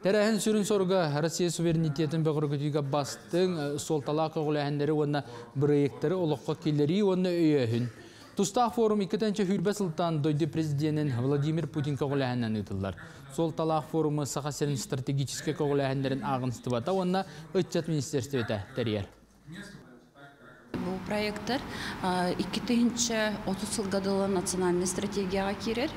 Тэрээһин сүрүн соруга Россия суверенитетын бөҕөргөтүүгэ бастыҥ суолталаах көҕүлээһиннэри уонна бырайыактары олоххо киллэрии уонна өйөөһүн. Тустаах форум 2020 сылтан дойду президенин Владимир Путин көҕүлээһининэн ыытыллар. Суолталаах форуму Саха сирин стратегическай көҕүлээһиннэрин ааҕыныстыбата уонна ыччат министиэристибэтэ тэрийэр. Бу проекттар 2030 сылга дылы национальнай стратегияҕа киирэр.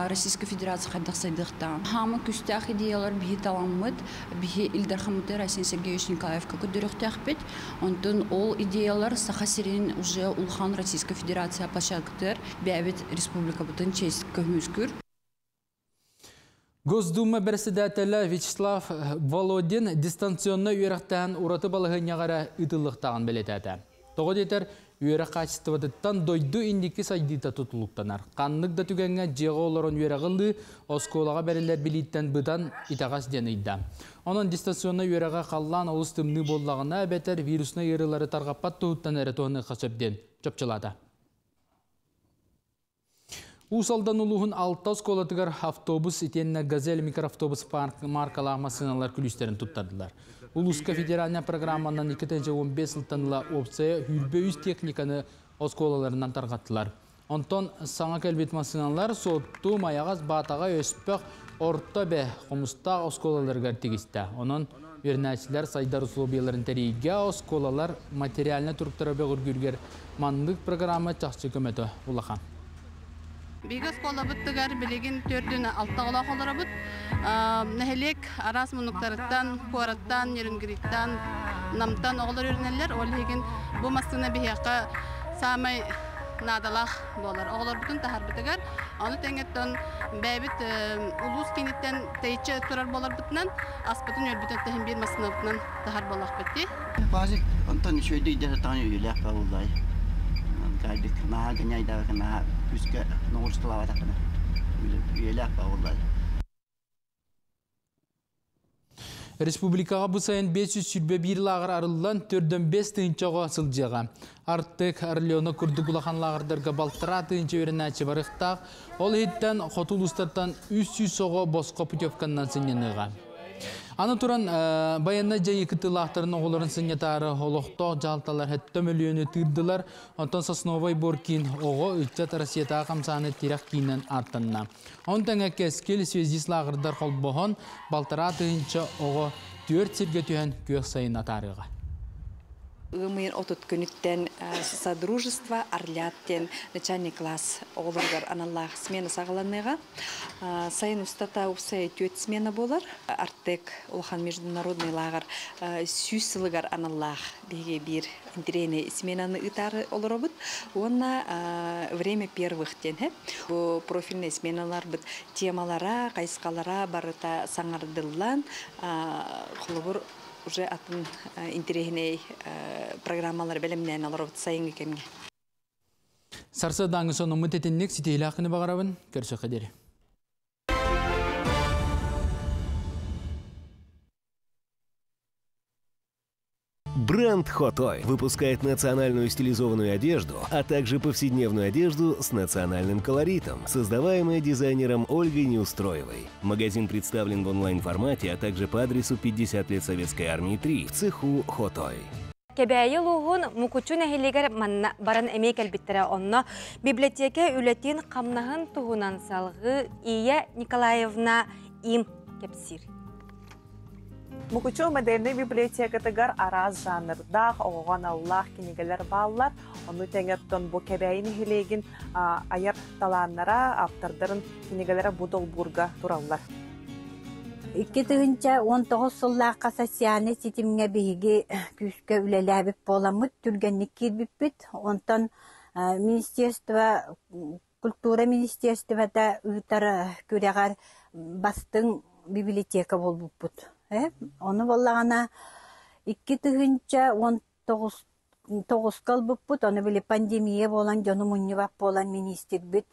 Российскай Федерация хайдах сайдыахтаах. Хаамы күстээх идеялар биһи таламмыт, биһи Ил Дархаммыты Айсен Сергеевич Николаевка көрдөрүөхтээхпит. Онтон ол идеялар Саха сирин уже улахан Российскай Федерация площадкатыгар бэйэбит республикабытын честь көмүскүүр. Госдума бэрэссэдээтэлэ Вячеслав Володин дистанционнай үөрэхтээн ураты балаһыанньаҕа эрэ ыытыллыахтааҕын бэлиэтээтэ. Тоҕо диэтэр, үөрэх хаачыстыбатыттан дойду инники сайдыыта тутулуктанар. Ханнык да түгэҥҥэ дьиэҕэ олорон үөрэҕи ылыы, оскуолаҕа бэриллэр билииттэн быдан итэҕэс диэн ыйда. Онон дистанционнай үөрэҕи халлаан олус тымныы буоллаҕына эбэтэр вируснай ыарыылары тарҕаппат туһуттан эрэ туһаныахха сөп диэн чопчулаата. Уус Алдан улууһун алта оскуолатыгар автобус итиэннэ «Газель» микроавтобус маркалаах массыыналар күлүүстэрин туттардылар. Улууска федеральнай программанан 2015 сылтан ыла опция 23 техниканы оскуолаларынан тарҕаттылар. Онтон саҥа кэлбит массыыналар Суотту, Майаҕас, Баатаҕай, Өспөх, Орто Эбэ, Хомустаах оскуолаларыгар тигистэ. Онон Үөрэнээччилэр сайдар усулуобуйаларын тэрийиигэ, оскуолалар материальнай туруктара бөҕөргүүрүгэр маннык программа чахчы көмөтө улахан. Биһиги оскуолабытыгар билигин 46 оҕолоох олоробут. Нэһилиэк араас муннуктарыттан, куораттан, Нерюнгриттан, Намтан оҕолор үөрэнэллэр. Ол иһигин бу массыына биһиэхэ саамай наадалаах буолар. Оҕолорбутун таһарбытыгар, ону тэҥэттэн бэйэбит улуус кииниттэн тэйиччи турар буоларбытынан, аспытын үөрбүтүн тэһин биир массыынабытынан таһар буоллахпыт дии. Базик, онтон үчүгэйдик дьаһатаҕын үүйэлээх бауллай. Кайдык наһаа геняйдаабыка наһаа күүскэ ноҕурусталаабатаххына үйэлээх бауллай. Республикаҕа бу сайын 521 лааҕыр арыллан, 405 тыһыынча оҕо сылдьыаҕа. Артек, Орленок курдук улахан лааҕырдарга балтараа тыһыынча үөрэнээччи барыахтаах. Ол иһиттэн хоту улуустартан 300 оҕо босхо путевканнан сынньаныаҕа. Аны туран, байыаннай дьайыы кыттыылаахтарын оҕолорун сынньатаары олохтоох дьаһалталар 7 мөлүйүөнү тыырдылар. Онтон Сосновай бор киин оҕо, ыччат Россиятааҕы хамсааны тирэх киининэн ааттанна. Ону тэҥэ Кэскил связист лааҕырдар холбоһон, балтараа тыһыынча оҕо түөрт сиргэ түһэн күөх сайын атаарыаҕа. Ыам ыйын 30 күнүттэн Содружество Орлят диэн начальный класс оҕолоругар аналлаах смена саҕаланыаҕа. Сайын устата уопсай түөрт смена буолар. Артек улахан международный лааҕыр 100 сылыгар аналлаах биһиги биир интэриэһинэй сменаны ыытаары олоробут. Уонна Время первых диэн бу профильный сменаларбыт темалара, хайысхалара барыта саҥардыллан, холобур, уже атын интэриэһинэй программалары бэлэмнээн олоробут сайыҥҥы кэмҥэ. Сарсыардааҥҥы сонуммут итинник ситиһиилээх күнү баҕарабын. Көрсүөххэ диэри. Бренд Хотой выпускает национальную стилизованную одежду, а также повседневную одежду с национальным колоритом, создаваемая дизайнером Ольгой Неустроевой. Магазин представлен в онлайн-формате, а также по адресу 50 лет Советской Армии 3 в цеху Хотой. Кэбээйи улууһун Мукучу нэһилиэгэр манна баран эмиэ кэлбиттэрэ. Онно библиотека үлэтин хамнаһын туһунан салгыы Ия Николаевна им кэпсиир. Мукучу модельнай библиотекатыгар араас жанрдаах, оҕоҕо аналлаах кинигэлэр бааллар. Ону тэҥэттэн бу Кэбээйи нэһилиэгин айар талааннара, автордарын кинигэлэрэ бу долбуурга тураллар. 2019 сыллаахха социальнай ситимҥэ биһиги күүскэ үлэлээбит буоламмыт, түргэнник киирбиппит. Онтон министерство, культура министерствота ыытар күрэҕэр бастыҥ библиотека буолбуппут. Ону буоллаҕына 2019 тоҕуска ылбыппыт, ону били пандемия буолан дьону мунньубат буолан миниистирбит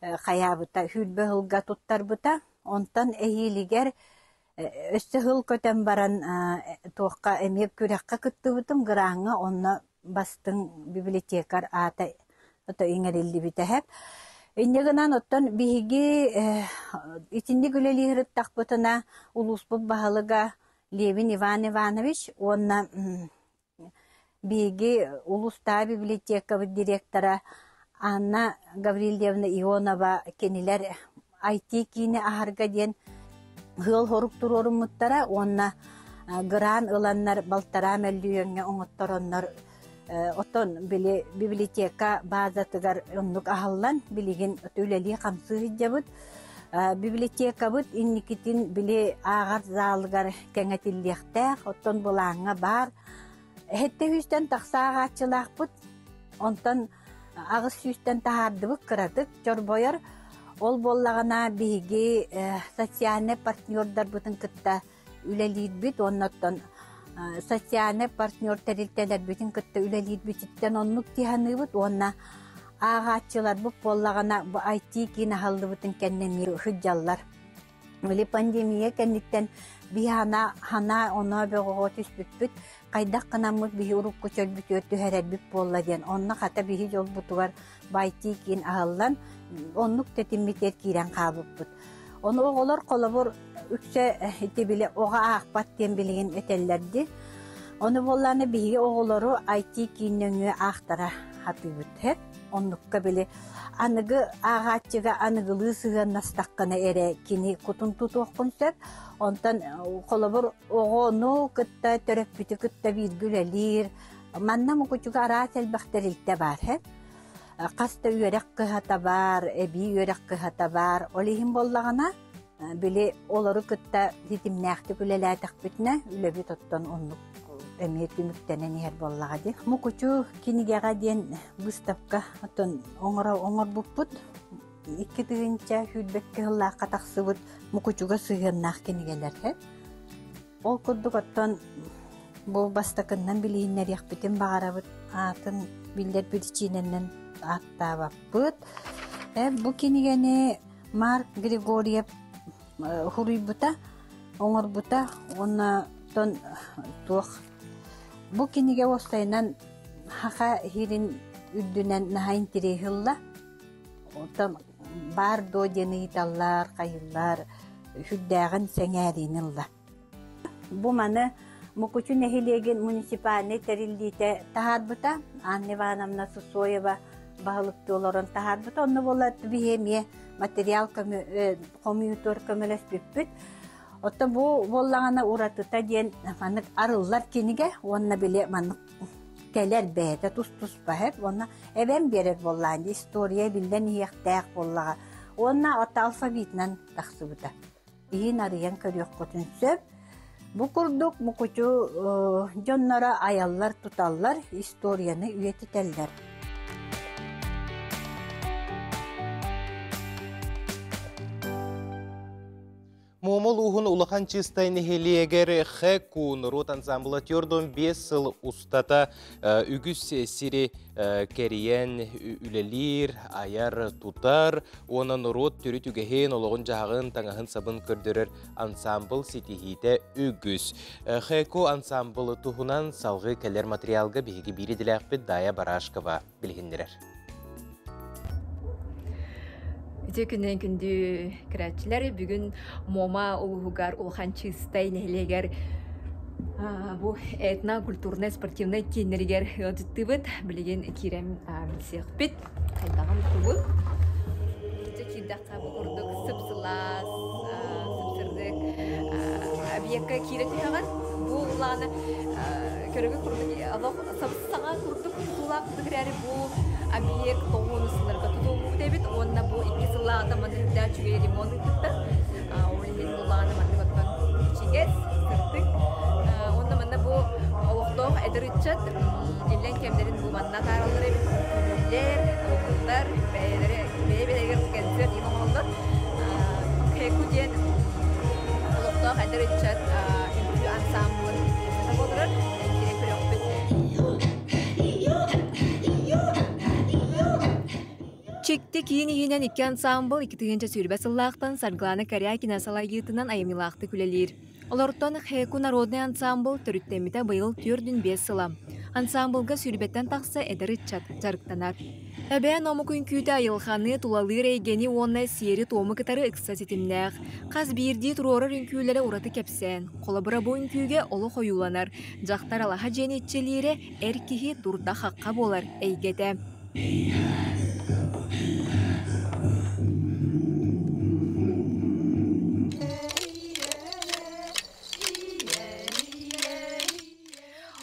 хайаабыта, сүүрбэ сылга туттарбыта. Онтон эһиилигэр өссө сыл көтөн баран туохха эмиэ күрэххэ кыттыбытым, граҥҥа онно бастыҥ библиотекарь аата ото иҥэриллибитэ. Инньэ гынан оттон биһиги итинник үлэлии сырыттахпытына улууспут баһылыга Левин Иван Иванович уонна биһиги улуустааҕы библиотекабыт директора Анна Гаврильевна Ионова кинилэр IT-киини аһарга диэн ыал-хорук туруоруммуттара уонна грант ыланнар балтараа мөлүйүөҥҥэ оҥоттороннор оттон били библиотека базатыгар оннук аһыллан билигин үлэлии-хамсыы сылдьабыт. Библиотекабыт инникитин били ааҕар залыгар кэҥэтиллиэхтээх, оттон былааҥҥа баар. Эһэттэ сүүстэн тахса ааҕааччылаахпыт, онтон 800-тэн таһаардыбыт кыратык чорбойор. Ол буоллаҕына биһиги социальнай партнердарбытын кытта үлэлиирбит уонна оттон социальнай партнер тэрилтэлэрбитин кытта үлэлиирбититтэн оннук тиһаныыбыт уонна ааҕааччыларбыт буоллаҕына бу IT киин аһыллыбытын кэннэ эмиэ сылдьаллар. Били пандемия кэнниттэн биһи хана хана оноо бөҕөҕө түспүппүт хайдах гынаммыт биһи урукку чөлбүтүгэр түһэрэрбит буолла диэн онно хата биһи дьолбутугар бу IT киин аһыллан оннук тэтиммитигэр киирэн хаалбыппыт. Ону оҕолор холобур үксэ ити били оҕо аахпат диэн билигин этэллэр дии. Ону буоллаҕына биһиги оҕолору IT киин нөҥүө аахтара сатыыбыт. Оннукка били аныгы ааҕааччыга аныгылыы сыһыаннастаххына эрэ кини кутун тутуоххун сөп. Онтон холобур оҕону кытта төрөппүтү кытта бииргэ үлэлиир. Манна Мукучуга араас элбэх тэрилтэ баар һэ. Хас да үөрэх кыһата баар, эбии үөрэх кыһата баар. Ол иһин буоллаҕына, били олору кытта ситимнээхтик үлэлээтэхпитинэ, үлэбит оттон оннук эмиэ түмүктэнэн иһэр буоллаҕа дии. Мукучу кинигэҕэ диэн выставка оттон оҥоро оҥорбуппут. 2022 сыллаахха тахсыбыт Мукучуга сыһыаннаах кинигэлэр. Ол курдук оттон бу бастакыннан билиһиннэриэхпитин баҕарабыт. Аатын биллэр биричиинэнэн ааттаабаппыт. Бу кинигэни Марк Григорьев хуруйбута, оҥорбута уонна тон туох бу кинигэ уопсайынан Хаха иһирин үрдүнэн наһаа интириэһи ылла. Оттон баар дуо диэн ыйыталлар, хайыыллар, сүрдээҕин сэҥээриини ылла. Бу маны Мукучу нэһилиэгин муниципальнай тэриллиитэ таһаарбыта. Анна Ивановна Сусоева баһылыктыы олорон таһаарбыта. Онно буолла биһи эмиэ материал хомуйуутугар көмөлөспүппүт. Оттон бу буоллаҕына уратыта диэн маннык арыллар кинигэ уонна били маннык кэлэр бэйэтэ тус-туспа эп уонна эбэм биэрэр буоллаҕа дии история биллэн иһиэхтээх буоллаҕа уонна ата алфавитынан тахсыбыта. Иһин арыйан көрүөххүтүн сөп. Бу курдук Мукучу дьонноро айаллар-туталлар, историяны үйэтитэллэр. Муома улууһун Улахан Чыстай нэһилиэгэр ХКУ норуот ансамбла 45 сыл устата үгүс сири кэрийэн үлэлиир, айар, тутар уонна норуот төрүт үгэһин, олоҕун-дьаһаҕын, таҥаһын-сабын көрдөрөр ансамбл ситиһиитэ үгүс. ХКУ ансамблы туһунан салгыы кэлэр материалга биһиги биир идэлээхпит Дая Барашкова билиһиннэрэр. Үтүө күнүнэн күндү көрөөччүлэр, бүгүн Муома улууһугар Улахан Чыыстай нэһилиэгэр бу этно-культурнай спортивнай кииннэригэр ыалдьыттыыбыт. Билигин киирэн билсиэхпит. Хайдаҕын тугун? Итиччэ киирдэххэ бу курдук сып-сылаас, сып-сырдык объекка киирэ түһэҕин. Бу улааны көрөгү курдук олох саҥа курдук тутуулаах курдук эрээри бу объект тоҕуону сылларга тутуллубут эбит уонна бу икки сыллааҕыта манна үрдээх үчүгэй ремонт ыыппыттар. Ол иһин улааны маннык оттон ичигэс, сырдык. Уонна манна бу олохтоох эдэр ыччат иллэҥ кэмнэрин бу манна атаараллар эбит. Күлүүллэр, ыллыллар, бэйэлэрэ бэйэ-бэйэлэригэр концерт иһин оҥороллор. Хэку диэн олохтоох эдэр ыччат үҥкүү ансаамбылын буолар. Киирэн көрүөхпүт. Чикти киин иһинэн икки ансаамбыл 2020 сыллаахтан Саргылана Корякина салайыытынан айымньылаахтык үлэлиир. Олортон Хэку народный ансаамбыл төрүттэммитэ быйыл 4,5 сыла. Ансаамбылга сүүрбэттэн тахса эдэр ыччат дьарыктанар. Эбээн омук үҥкүүтэ айылҕаны, тулалыыр эйгэни уонна сиэри-туому кытары ыкса ситимнээх. Хас биирдии туруорар үҥкүүлэрэ ураты кэпсээн. Холобура, бу үҥкүүгэ олох ойууланар. Дьахтар алаһа дьиэни иччилиирэ, эр киһи дурда-хахха буолар эйгэтэ.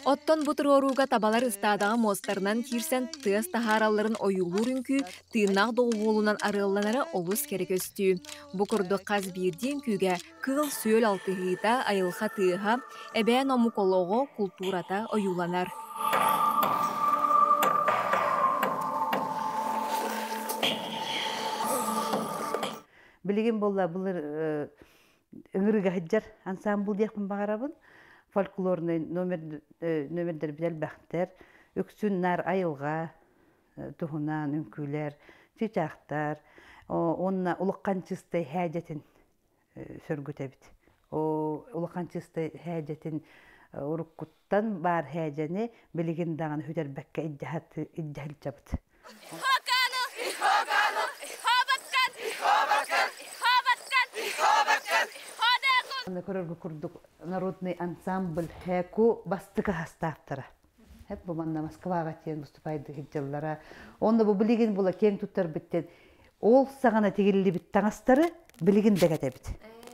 Оттон бу туруорууга табалар ыстаадаҕа муостарынан киирсэн тыас таһааралларын ойуулуур үҥкүү тыыннаах доҕуһуолунан арыалланара олус кэрэ көстүү. Бу курдук хас биирдии үҥкүүгэ кыыл-сүөл алтыһыыта, айылҕа тыаһа, эбээн омук олоҕо, култуурата ойууланар. Билигин буолла былыр ыҥырыга сылдьар ансаамбыл диэхпин баҕарабын. Фольклорнай номер номердэрбит элбэхтэр. Үксүн наар айылҕа туһунан үҥкүүлэр, чыычаахтар уонна улахан чыстай һээдьэтин сөргүтэбит. Улахан чыстай һээдьэтин уруккуттан баар һээдьэни билигин даҕаны сүтэрбэккэ илдьэ сылдьабыт. Көрөргө курдук народный ансамбль һээку бастакы хастаахтара. Хеп бу манна Москваҕа тиэн выступайды сылдьаллара. Онно бу билигин була киэҥ туттарбыттен ол саҕана тигиллибит таҥастары билигин да кэтэбит.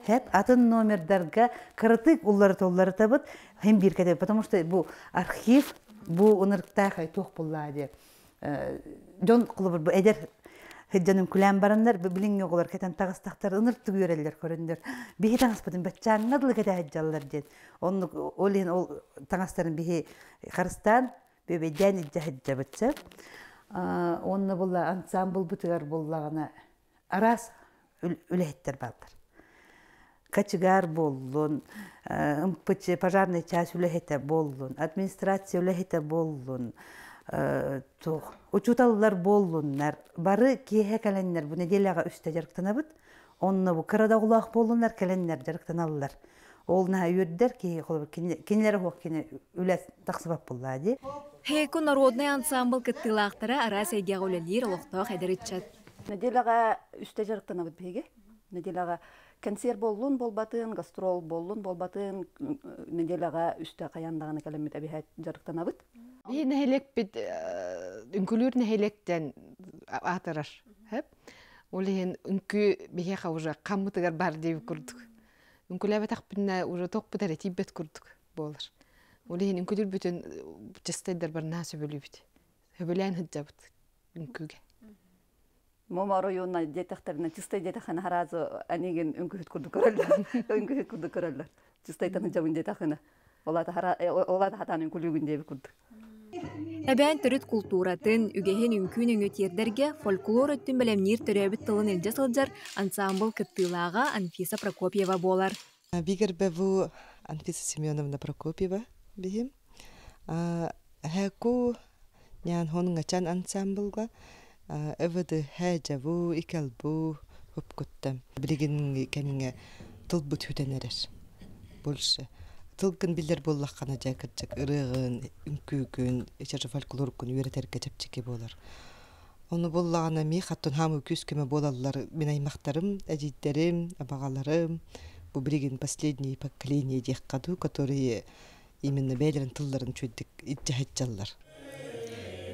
Хеп атын номердарга кыратык улларытылларытабыт хим биир кэтэбит, потому что бу архив бу ынырыктаах туох буллаа диye. Дьон холобур бу эдэр сылдьан үҥкүлээн бараннар билиҥҥи оҕолор кэтэн таҕыстахтар ыныртык үөрэллэр көрөннөр биһи таҥаспытын баччааҥҥа дылы кэтэ сылдьаллар диэн оннук ол иһин ол таҥастарын биһи харыстаан бүөбэйдээн илдьэ сылдьабыт сөп уонна була ансамблбытыгар буллаҕына араас үлэһиттэр бааллар кочегар буоллун МПЧ пожарный часть үлэһитэ буоллун администрация үлэһитэ буоллун туох учууталлар буоллуннар бары киэһэ кэлэннэр бу неделяҕа үстэ дьарыктанабыт онно бу кыра да оҕолоох буоллуннар кэлэннэр дьарыктаналлар ол наһаа үөрдэр киһи холобур кинилэр уһуох кини үлэ тахсыбат буоллаа дии Хэку народный ансамбл кыттыылаахтара араас эйгэҕэ үлэлиир олохтоох эдэр ыччат. Неделяҕа үстэ дьарыктанабыт биһиги. Неделяҕа концерт буоллун буолбатын, гастрол буоллун буолбатын, неделяҕа үстэ хайаан даҕаны кэлэммит эбиһээт дьарыктанабыт. Биһи нэһилиэкпит үҥкүлүүр нэһилиэктэн аатырар. Ол иһин үҥкүү биһиэхэ уже хаммытыгар бар диэбит курдук. Үҥкүлээбэтэхпинэ уже тохпут эрэ тиийбэт курдук буолар. Ол иһин үҥкүлүүрбүтүн чыстайдар барнаһа сөбүлүүбүт. Сөбүлээн сылдьабыт үҥкүүгэ. Мома оройуонна диэтэхтэринэ чистай диэтэххинэ хараазы анигин үҥкүһүт курдук көрөллөр. Үҥкүһүт курдук көрөллөр. Чистайтан сылдьабын диэтэххинэ. Ол аата хатаан үҥкүлүүгүн диэбит курдук. Эбээн төрүт култууратын, үгэһин үҥкүү нөҥүө тиэрдэргэ фольклор өттүн бэлэмниир төрөөбүт тылын илдьэ сылдьар ансаамбыл кыттыылааҕа Анфиса Прокопьева буолар. Бигэрбэбу Анфиса Семеновна Прокопьева биһим. Хэку нян хонгачан ансамблга өвөдө хэжабу икалбу хупкуттам. Билигин кэмҥэ тылбыт хүтэн эрэр. Больше. Тылгын билэр буоллаххына дьэ кырдьык ырыаҕын, үҥкүүгүн, ичэр фольклоргун үөрэтэргэ чэпчэки буолар. Ону буллаҕына миэх аттын хаамыы күүс-көмө буолаллар мин аймахтарым, эдьиийдэрим, абаҕаларым, бу билигин последние поколение диэххэ дуу, которые именно бэйэлэрин тылларын үчүгэйдик илдьэ сылдьаллар.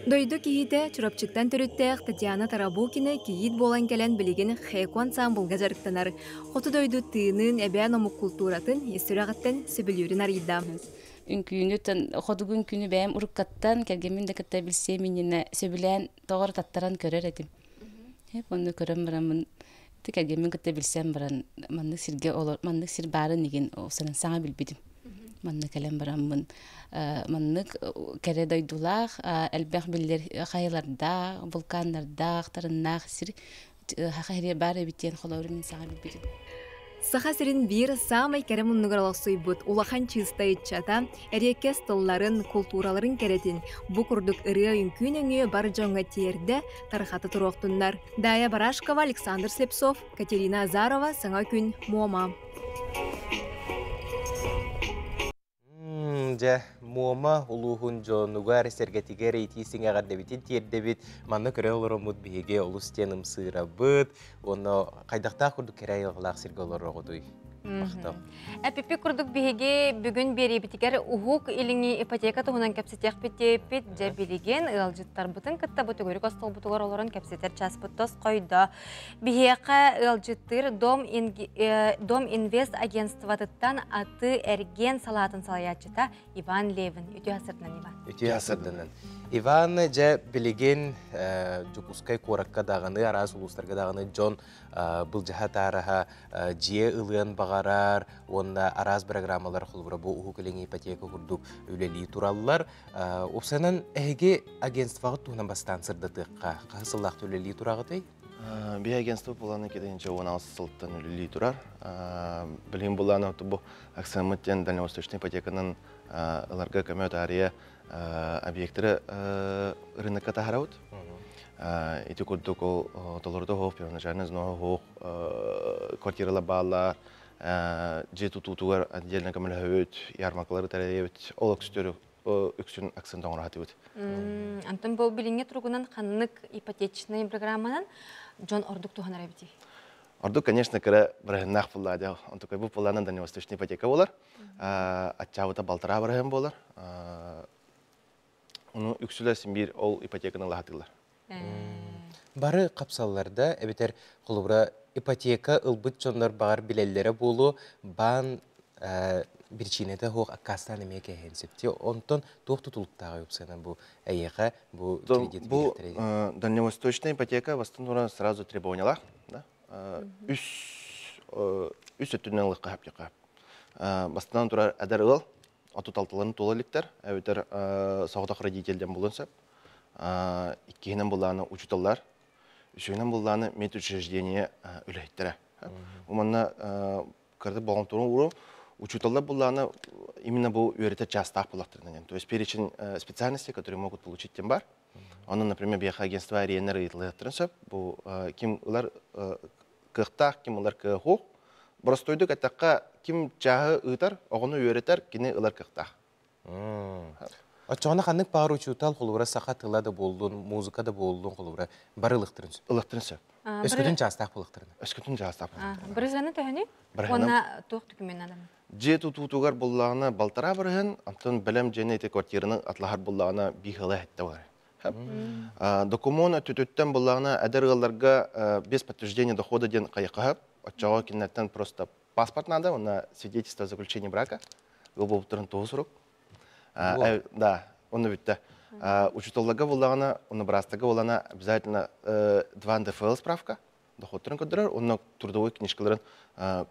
Дойду киһитэ Чурапчыттан төрүттээх Татьяна Тарабукина кийиит буолан кэлэн билигин Хэку ансаамбылга дьарыктанар. Хоту дойду тыынын, эбээн омук култууратын ис сүрэҕиттэн сөбүлүүрүн арыйда. Үҥкүүнү хотугу үҥкүүнү бэйэм уруккаттан кэргэммин да кытта билсиэм иннинэ сөбүлээн тоҕо таттаран көрөр этим. Онно көрөн бараммын кэргэммин кытта билсэн баран маннык сиргэ олор маннык сир баарын игин саҥа билбитим. Манна кэлэн бараммын маннык кэрэ дойдулаах элбэх биллэр хайалардаах, вулканнардаах, тарыннаах сир хаха сири баар эбит диэн холобур мин саҥа билбитим. Саха сирин биир саамай кэрэ муннугар олохсуйбут улахан чыыстай ыччата эриэккэс тылларын, култуураларын кэрэтин бу курдук ырыа-үҥкүү нөҥүө бар дьоҥҥо тиэрдэ, тарҕата туруохтуннар. Дая Барашкова, Александр Слепцов, Катерина Азарова, Саҥа күн, Муома. Дьэ, Муома улууһун дьонугар, сэргэтигэр итии сиҥэҕэрдэбитин тиэрдэбит. Манна көрө олороммут биһиги олус диэн ымсыырабыт. Уонна хайдахтаах курдук кэрэ айылҕалаах сиргэ олороҕутуй? Махтал. Эпиппи курдук биһиги бүгүн биэриибитигэр Уһук Илиҥҥи ипотека туһунан кэпсэтиэхпит диэппит. Дьэ билигин ыалдьыттарбытын кытта бу төгүрүк остуолбутугар олорон кэпсэтэр чааспыт тосхойдо. Биһиэхэ ыалдьыттыыр Дом, Дом Инвест агентствотыттан аты эргиэн салаатын салайааччыта Иван Левин. Үтүө асырдынан, Иван. Үтүө асырдынан. Иван, дьэ, билигин Дьокуускай куоракка даҕаны, араас улуустарга даҕаны дьон былдьаһа таараһа дьиэ ылыан баҕарар уонна араас программалар холобура бу Уһук Илиҥҥи ипотека курдук үлэлии тураллар. Упсанан эһиги агентствоҕыт туһунан бастаан сырдатыахха. Хаһыс сыллаахта үлэлии тураҕытый? Би агентство буланы кеденче 16 сылтан үлэлии турар. Билигин буланы бу аксаммыт диэн дальневосточный ипотеканан ыларга көмө таарыйа объекттары рынокка таһарабыт. Ити курдук ол толорду хоох, первоначальный взнос хоох квартиралар бааллар, дьиэ тутуутугар отдельно көмөлөһөбүт, ярмаркалары тэрийэбит, ол өксүтөрү үксүн акцент оҥоро сатыыбыт. Антон бу билиҥҥи туругунан ханнык ипотечнай программанан дьон ордук туһанар эбитий? Ордук, конечно, кыра бырыһыннаах буллаа дьэ. Онтукай бу буллаанан дальневосточный ипотека болар. Аччаабыта балтараа бырыһын болар. Оны үксүлэр син ол ипотеканы лаһатылар. Бары қапсалларда, эбэтэр холобура ипотека ылбыт дьоннор баҕар билэллэрэ буолуо, баан биричиинэтэ суох аккаастаан эмиэ кэһэн сөп. Онтон туох тутулуктааҕый уопсайынан бу эйиэхэ бу кредит Бу дальневосточная ипотека бастан туран сразу требованиялаах, да? Үс үс өттүнэн ылыахха сөп. Бастан турар эдэр ыал, 36-ларын туола иликтэр, эбэтэр соҕотох родительден булун сөп. Иккиһинэн буллааны учууталлар, үсүһүнэн буллааны медучреждение үлэһиттэрэ. Манна кырдык болҕомторун ууру учууталлар буллааны именно бу үөрэтэр чаастаах буллахтарынан. То есть перечень специальностей, которые могут получить тем бар. Онон, например, биэхэ агентство ареннар ыйытылыахтарын сөп. Бу ким ылар кыахтаах, ким ылар кыахуох. Боростуойдук эттэххэ, ким чааһы ыытар, оҕону үөрэтэр, кини ылар кыахтаах. Оччоҕуна ханнык баар учуутал холобура саха тыла да буоллун, музыка да буоллун холобура бары ылыхтарын сөп. Ылыхтарын сөп. Өскөтүн чаастаах булыхтарын. Өскөтүн чаастаах булыхтарын. Бырыһыаны төһөнүй? Уонна туох документ адам? Дьиэ тутуутугар буллаҕына балтараа бырыһын, онтон бэлэм дьиэни ити квартираны атлаһар буллаҕына биир хэтте бар. Докумуон өттүтүттэн буллаҕына эдэр ыалларга без подтверждения дохода диэн хайыкаһап, оччоҕо кинилэртэн просто паспорт надо, уонна свидетельство о заключении брака, ыал буолбуттарын туоһу сурук. Да, оны бүттэ. Учууталларга буллаҕына, уонна быраастарга буллаҕына обязательно 2 НДФЛ справка, доходтарын көрдөрөр, онно трудовой книжкаларын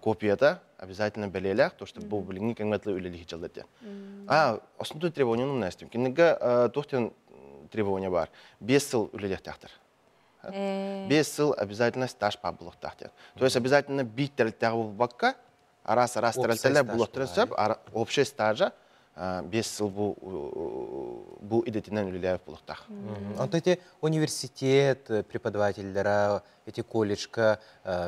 копията обязательно бэлиэлээх, то что бу билиҥҥи кэмҥэ үлэлиһи дьаллар диэн. А, основной требование умнастым. Кинигэ туох диэн требование бар. 5 сыл үлэлиэхтээхтэр. 5 сыл обязательно стаж па булуохтаах диэн. То есть обязательно биир тэрилтэҕэ булбакка, араас-араас тэрилтэлэр булуохтарын сөп, общий стажа 5 сыл бу бу идэтинэн үлэлээбит булуохтаах. Онто эти университет преподавателлера, эти колледжка,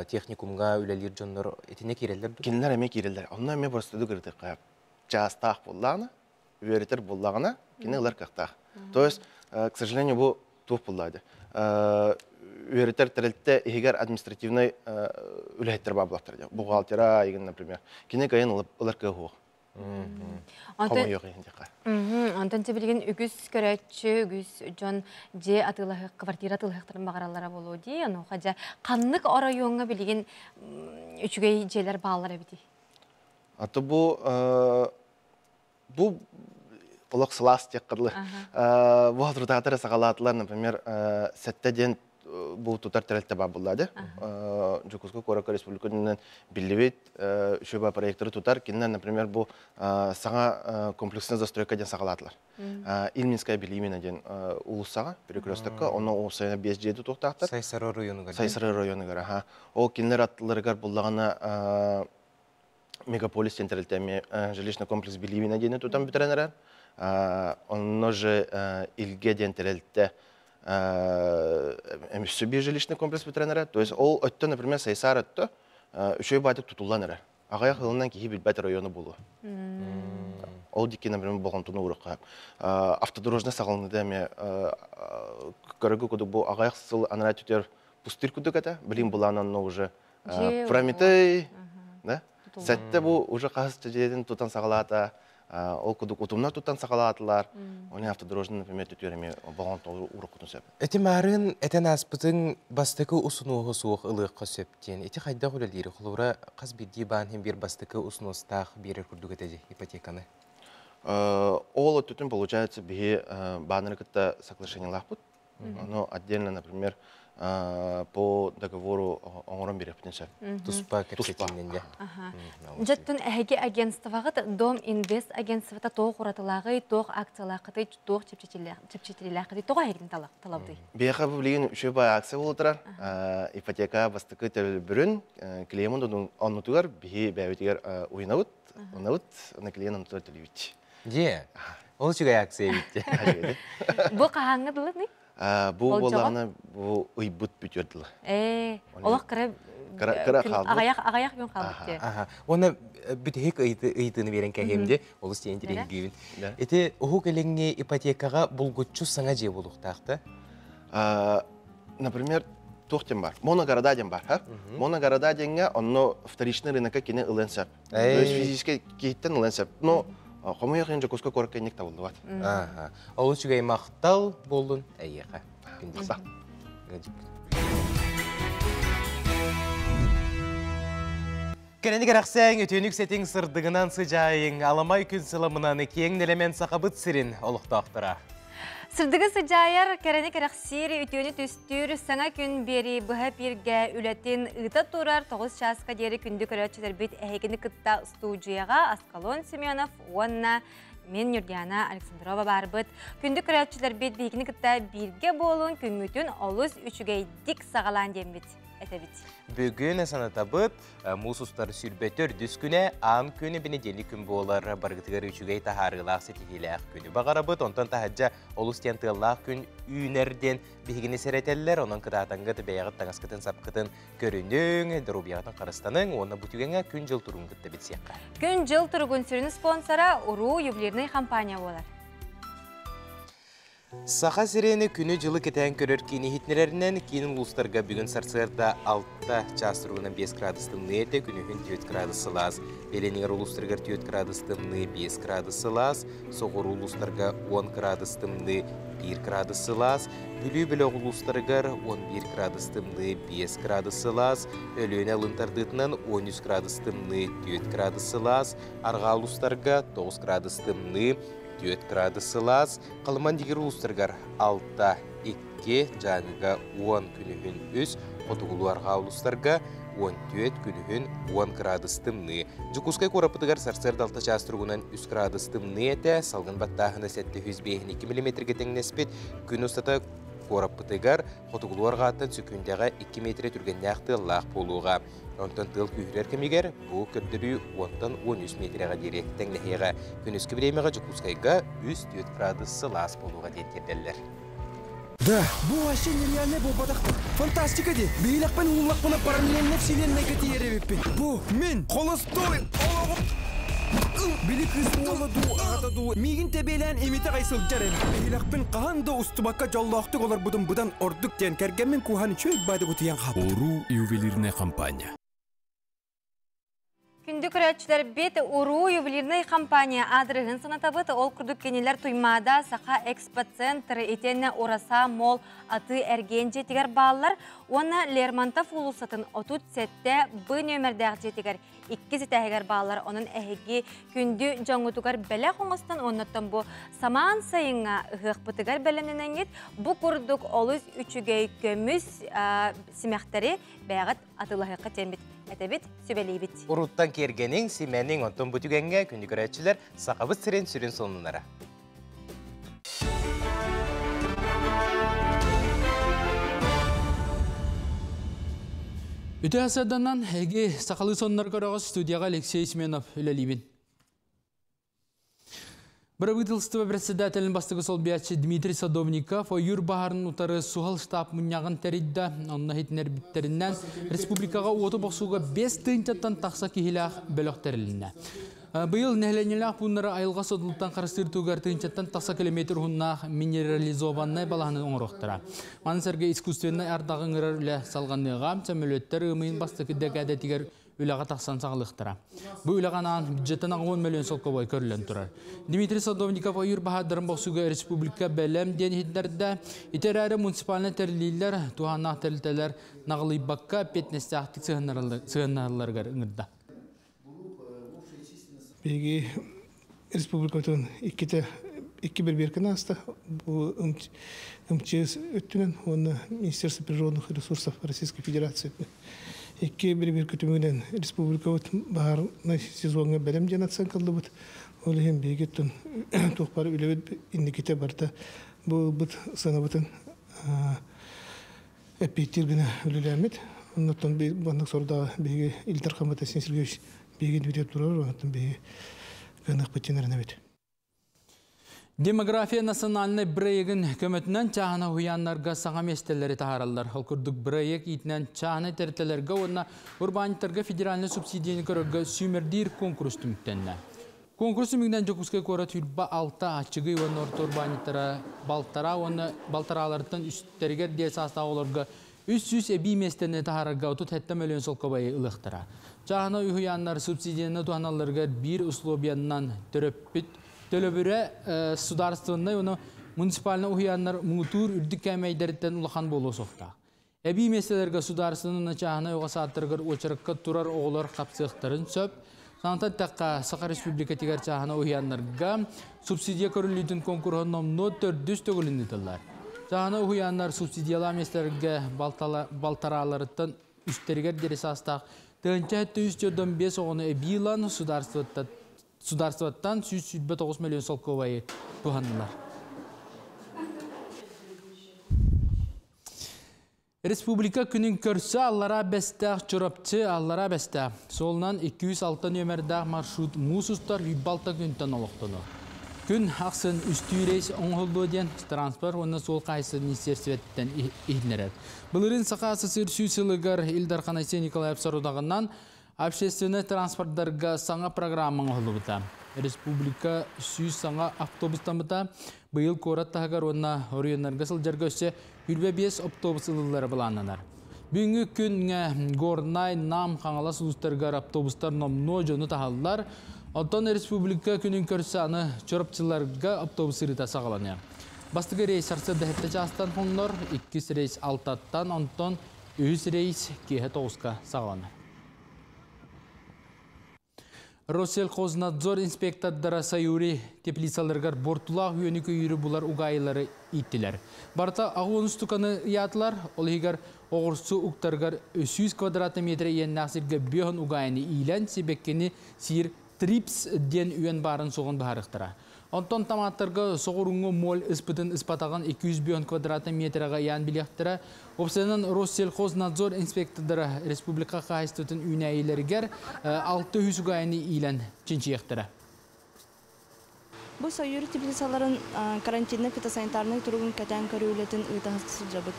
техникумга үлэлиир дьоннор итинне киирэллэр ду? Кинилэр эмиэ киирэллэр. Онно эмиэ просто кырытыкка чаастаах буллаҕына, үөрэтэр буллаҕына, кини ылар кыахтаах. То есть, к сожалению, бу туох буллаады. Үөрэтэр тэрилтэ иһигэр административный үлэһиттэр баар булахтар. Бухгалтера, например. Кини кайын ылар кыах суох. Онтон билигин үгүс көрөөччү, үгүс дьон дьиэ атыылаһык, квартира атыылаһыктарын баҕараллара буолуо дии. Онуоха дьэ ханнык оройуоҥҥа билигин үчүгэй дьиэлэр бааллар эбитий? Аты бу олох сылаас диэх кырлы. Бу трутаатары саҕалаатылар, например, сэтте диэн бу тутар тэрилтэ бар буллады. Дьокуускай куоракка республиканан биллибит үчүгэй проекторы тутар. Кинилэр, например, бу саҥа комплексная застройка диэн саҕалаатылар. Ильминская Билимина диэн уулуссаҕа, перекрестокка, онно уопсайына 5 дьиэ тутуохтаахтар. Сайсары районугар. Сайсары районугар, аха. Ол кинилэр аттыларыгар буллаҕына мегаполис тэрилтэми жилищный комплекс Билибина диэни тутан бүтэрэн эрэр. Онно же Илге диэн тэрилтэ эмиссү бир жилищный комплекс бүтэрэн эрэр. То есть ол өттө, например, Сайсар өттө үчүгэй баатык тутуллан эрэр. Аҕыйах ылынан киһи билбэт району буолуо. Ол дикки, например, болҕомтону уурукка. Автодорожный саҕаланыыта эмиэ көрөгү кудук бу аҕыйах сыл анараа түтер пустырь кудук этэ. Билин булаан уже Прометей, да? Сэтте бу уже хас дьиэтин тутан саҕалаата, ол кудук утумна тутан саҕалаатылар. Оны автодорожный, например, түтүөр эмиэ болҕомто ууруккутун сөп. Эти марын этен аспытын бастакы усунуоһу суох ылыахха сөп диэн. Ити хайдах үлэлиир? Холобура хас биирдии баан хин биир бастакы усунуостаах биэрэр курдук этэ ипотеканы. Ол өттүтүн, получается, биһи бааннары кытта соглашениелаахпыт. Но отдельно, например, по договору оҥорон биэрэппитин сөп. Туспа кэпсэтииннэн дьэ. Дьэттэн эһиги агентствоҕыт Дом Инвест агентствота туох уратылааҕый, туох акциялааххытый, туох чэпчэтиилээххитий, тоҕо эһигини талабытый? Биэхэ бу билигин үчүгэй акция буолутарар. Ипотека бастакы төлөбүрүн клиент оннутугар биһи бэйэбитигэр уйунабыт, ылынабыт, аны клиент оннутугар төлүүбүт. Дьиэ. Ол үчүгэй акция эбит. Бу хаһааҥҥа дылы? Бу буоллаҕына бу ыйбыт бүтүөр дылы. Олох кыра кыра хаалбыт. Аҕыйах күн хаалбыт дии. Уонна бүтэһик ыйытыыны биэрэн кэһиэмди, олус диэн интириэһиргиибин. Ити Уһук Илиҥҥи ипотекаҕа булгуччу саҥа дьиэ буолуохтаах да? Например, туох диэн бар? Моногорода диэн бар, ха? Моногорода диэҥҥэ онно вторичный рынокка кини ылыан сөп. То есть физически киһиттэн ылыан сөп. Но Хомойуох иһин Дьокуускай куоракка инник табыллыбат. Олус үчүгэй махтал буоллун эйиэхэ. Күндү. Кэрэни кэрэхсээҥ, үтүөнүк сэтиҥ сырдыгынан сыдьаайыҥ, аламай күн сыламынан киэҥ нэлэмэн Сахабыт сирин олохтоохторо. Сырдыгы сыдьаайар, кэрэни кэрэхсиир, үтүөнү түстүүр саҥа күн биэрии быһа эпииргэ үлэтин ыыта турар 9 чааска диэри күндү көрөөччүлэрбит эһигини кытта студияҕа Аскалон Семенов уонна мин Нюргиана Александрова баарбыт. Күндү көрөөччүлэрбит биһигини кытта бииргэ буолун, күҥҥүтүн олус үчүгэйдик саҕалаан диэммит этэбит. Бүгүн санатабыт, муус устар сүрбэ төрдүс күнэ, аан күнү бэнидиэнньик күн буолар, барыгытыгар үчүгэй таһаарыылаах ситиһиилээх күнү баҕарабыт. Онтон таһырдьа олус диэн тыаллаах күн үүнэр диэн биһигини сэрэтэллэр. Онон кытаатаҥҥыт бэйэҕит таҥаскытын сапкытын көрүнүҥ, доруобуйаҕытын харыстаныҥ уонна бу түгэҥҥэ күн-дьыл туругун кытта билсиэххэ. Күн-дьыл туругун сүрүн спонсора Уруу ювелирнай компания буолар. Саха сирин күнү-дьылы кэтээн көрөр киин иһитиннэрэринэн, киин улуустарга бүгүн сарсыарда 6 чаас туругунан 5 градус тымныы этэ, күнүһүн 4 градус сылаас. Илиниҥэр улуустарыгар 4 градус тымныы, 5 градус сылаас, соҕуруу улуустарга 10 градус тымныы, 1 градус сылаас, Бүлүү бөлөх улуустарыгар 11 градус тымныы, 5 градус сылаас, Өлүөнэ алын тардыытынан 13 градус тымныы, 4 градус сылаас, арҕаа улуустарга 9 градус тымныы, 4 градус сылаас, Халыман дигир улуустарыгар 6, 2, Дьааҥыга 10 күнүһүн 3, хотугулуу арҕаа улуустарга 14 күнүһүн 10 градус тымныы. Дьокуускай куораппытыгар сарсыарда 6 чаас туругунан 3 градус тымныы этэ, салгын баттааһына 752 миллиметргэ тэҥнэспит. Күн устата куораппытыгар хотугулуу арҕааттан сөкүүндэҕэ 2 метрэ түргэннээх тыаллаах буолуоҕа. Онтон тыал күүһүрэр кэмигэр бу көрдөрүү 10-тан 13 миэтэрэҕэ диэри тэҥнэһиэҕэ. Күнүскү бириэмэҕэ Дьокуускайга 3-4 градус сылаас буолуоҕа диэн тиэрдэллэр. Да, бу вообще нереальный буолбатах. Фантастика ди. Биһилэхпин ууллахпына параллельно вселеннайга тиийэр эбиппин. Бу мин холостой олоҕум. Били кыыс уола дуу, аҕата дуу миигин тэбиэлээн имитэ аҕай сылдьар эбит. Биһилэхпин хаһан да устубакка дьоллоохтук олорбутум быдан ордук диэн кэргэммин кууһан үчүгэй баады утуйан хаалбытым. Уруу ювелирная компания. Күндү көрөөччүлэрбит, Уруу ювелирнай компания аадырыһын санатабыт. Ол курдук кинилэр Туймаада Саха экспоцентр итиэннэ Ураса Мол атыы эргиэн дьиэтигэр бааллар уонна Лермонтов уулуссатын 37 Б нүөмэрдээх дьиэтигэр иккис этээһигэр бааллар. Онон эһиги күндү дьоҥҥутугар бэлэх оҥостон уоннаттан бу самаан сайыҥҥа ыһыахпытыгар бэлэмнэнэҥҥит бу курдук олус үчүгэй көмүс симэхтэри бэйэҕит атыылаһыахха тиэммит этэбит, сүбэлиибит. Уруттан киэргэниҥ, симэниҥ, онтон бу түгэҥҥэ күндү көрөөччүлэр Сахабыт сирин сүрүн сонуннара. Үтө сарданан эги сахалыы соннор көрөҕүс студияға Алексей Семенов үлэлиибин. Правительство председателин бастыгы солбуйааччы Дмитрий Садовников ойуур баһарын утары суһал штаб мунньаҕын тэрийдэ. Онно иһитиннэрбиттэринэн республикаҕа уоту бохсууга 5 тыһыынчаттан тахса киһилээх бөлөх тэрилиннэ. Быйыл нэһилиэнньэлээх пууннары айылҕа содулуттан харыстыыр туһугар тыһыынчаттан тахса километр уһуннаах минерализованнай балаһаны оҥоруохтара. Маны сэргэ искусственнай ардаҕы ыҥырар үлэ салҕаныаҕа, сөмөлүөттэр ыамыйын бастакы дэкээдэтигэр үлэҕэ тахсан саҕалыахтара. Бу үлэҕэ анаан бюджеттан 80 мөлүйүөн солкуобай көрүллэн турар. Дмитрий Садовников ойуур баһаардарын бохсууга республика бэлэм диэн иһитиннэрдэ. Ити эрээри муниципальнай тэриллиилэр, туһааннаах тэрилтэлэр наҕылыйбакка эппиэтинэстээхтик сыһыаннаһалларыгар ыҥырда. Биһиги республикатын иккитэ икки бэрбиэркэни ааста. Бу МЧС өттүнэн уонна Министерство природных ресурсов Российской Федерации икки бэрбиэркэ түмүгүнэн республикабыт баһаарынай сезоҥҥа бэлэм диэн оценкаллыбыт. Ол иһин биһиги туох баар үлэбит инникитэ барыта бу ылбыт сыанабытын эппиэттиир гына үлэлээммит. Оннуттан маннык сорудааҕы биһиги Ил Дархаммыт Айсен Сергеевич биһигин бүтэ турар, оннуттан биһиги кыаныахпыт диэн эрэнэбит. Демография национальнай бырайыагын көмөтүнэн чааһына уһуйааннарга саҥа миэстэлэри таһаараллар. Ол курдук бырайыак иитинэн чааһынай тэрилтэлэргэ уонна урбаанньыттарга федеральнай субсидияны көрөргө сүүмэрдиир куонкурус түмүктэннэ. Куонкурус түмүгүнэн Дьокуускай куорат 26 аччыгый уонна орто урбаанньыттара балтараа уонна балтарааларыттан үстэригэр диэри саастаах оҕолорго 300 эбии миэстэни таһаарарга 37 мөлүйүөн солкуобайы ылыахтара. Чааһынай уһуйааннар субсидияны туһаналларыгар биир условиянан төрөппүт төлөбүрэ судаарыстыбаннай уонна муниципальнай уһуйааннар муҥутуур үрдүк кээмэйдэриттэн улахан буолуо суохтаах. Эбии миэстэлэргэ судаарыстыбаннай чааһынай оҕо саадтарыгар уочаракка турар оҕолор хапсыахтарын сөп. Санатан эттэххэ, Саха Республикатыгар чааһынай уһуйааннарга субсидия көрүллүүтүн куонкуруһа номнуо төрдүс төгүлүн ыытыллар. Чааһынай уһуйааннар субсидиялаах миэстэлэргэ балтарааларыттан үстэригэр диэри саастаах 1345 оҕону эбии ылан судаарыстыбаттан 129 мөлүйүөн солкуобайы туһаннылар. Республика күнүн көрсө Аллараа Бэстээх Чурапчы Аллараа Бэстээх суолунан 206 нүөмэрдээх маршрут муус устар 26 күнтэн олохтонор. Күн ахсын үстүү рейс оҥоһуллуо диэн транспорт уонна суол хаһайыстыбатын министиэристибэтиттэн иһитиннэрэр. Былырыын Саха СССР сүүс сылыгар Ил Дархан Айсен Николаев сорудаҕынан Общественнай транспордарга саҥа программа оҥоһуллубута. Республика 100 саҥа автобустаммыта. Быйыл куорат таһыгар уонна оройуоннарга сылдьарга өссө 25 автобус ылыллара былааннанар. Бүгүҥҥү күҥҥэ Горнай, Нам, Хаҥалас улуустарыгар автобустар номнуо дьону таһаллар. Оттон республика күнүн көрсө аны Чурапчыларга автобус сырыыта саҕаланыа. Бастакы рейс сарсыарда 7 чаастан хоҥнор, иккис рейс алтаттан, онтон үһүс рейс киэһэ тоҕуска саҕаланар. Россельхознадзор инспектордара Саюри теплицаларыгар бортулаах үөнү-көйүүрү булар угаайылары ииттилэр. Барыта аҕыс устуканы ыйаатылар, ол иһигэр оҕурсу уктарыгар 100 квадратный метр иэннээх сиргэ бүөһүн угаайыны иилэн сибэккини сиир трипс диэн үөн баарын суоҕун быһаарыахтара. Онтон томаттарга соҕурууҥҥу моль ыспытын ыспатаҕын 205 квадратный метрэҕэ ыйаан билиэхтэрэ. Уопсайынан Россельхознадзор инспектордара республика хаһаайыстыбатын үүнээйилэригэр 600 угаайыны иилэн чинчийиэхтэрэ. Бу Сойуур теплицаларын карантиннай фитосанитарнай туругун кэтээн көрүү үлэтин ыыта сылдьабыт.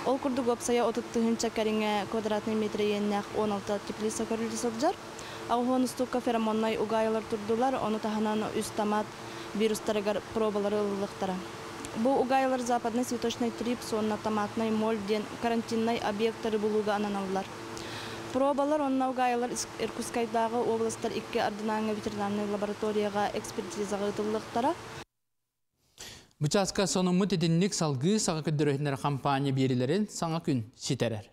Ол курдук уопсайа 30 тыһыынча кэриҥэ квадратный метр иэннээх 16 теплица көрүллэ сылдьар. Аҕыс устуукка феромоннай угаайылар турдулар, ону таһынан үс томат вирустарыгар пробалары ылыллыахтара. Бу угаайылар западный цветочный трипс уонна томатный моль диэн карантиннай объектары булууга ананаллар. Пробалар уонна угаайылар Иркутскайдааҕы областар икки ардынааҥы ветеринарнай лабораторияҕа экспертизаҕа ыытыллыахтара. Бу чааска сонуммут итинник салгыы саҕа көрдөрөһүннэр компания биэрилэрин саҥа күн ситэрэр.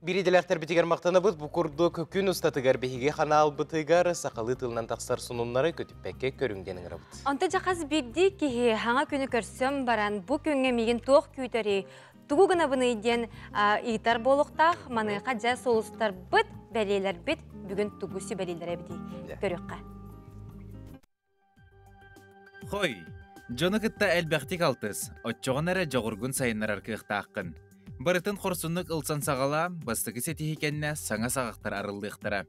Биир идэлээхтэрбитигэр махтанабыт. Бу курдук күн устатыгар биһиги ханаалбытыгар сахалыы тылынан тахсар сонуннары көтүппэккэ көрүҥ диэн ыҥырабыт. Онто дьахас биирдии киһи хаҥа күнү көрсөн баран бу күҥҥэ миигин туох күүтэрий, тугу гынабыный диэн ыйытар буолуохтаах. Маныаха дьэ сулустарбыт, бэлиэлэрбит бүгүн тугу сүбэлииллэр эбитий көрүөххэ. Хой, дьону кытта элбэхтик алтыс, оччоҕуна эрэ дьоҕургун сайыннарар кыахтааххын. Барытын хорсуннук ылсан саҕалаа, бастакы ситиһии кэннэ саҥа саҕахтар арыллыахтара.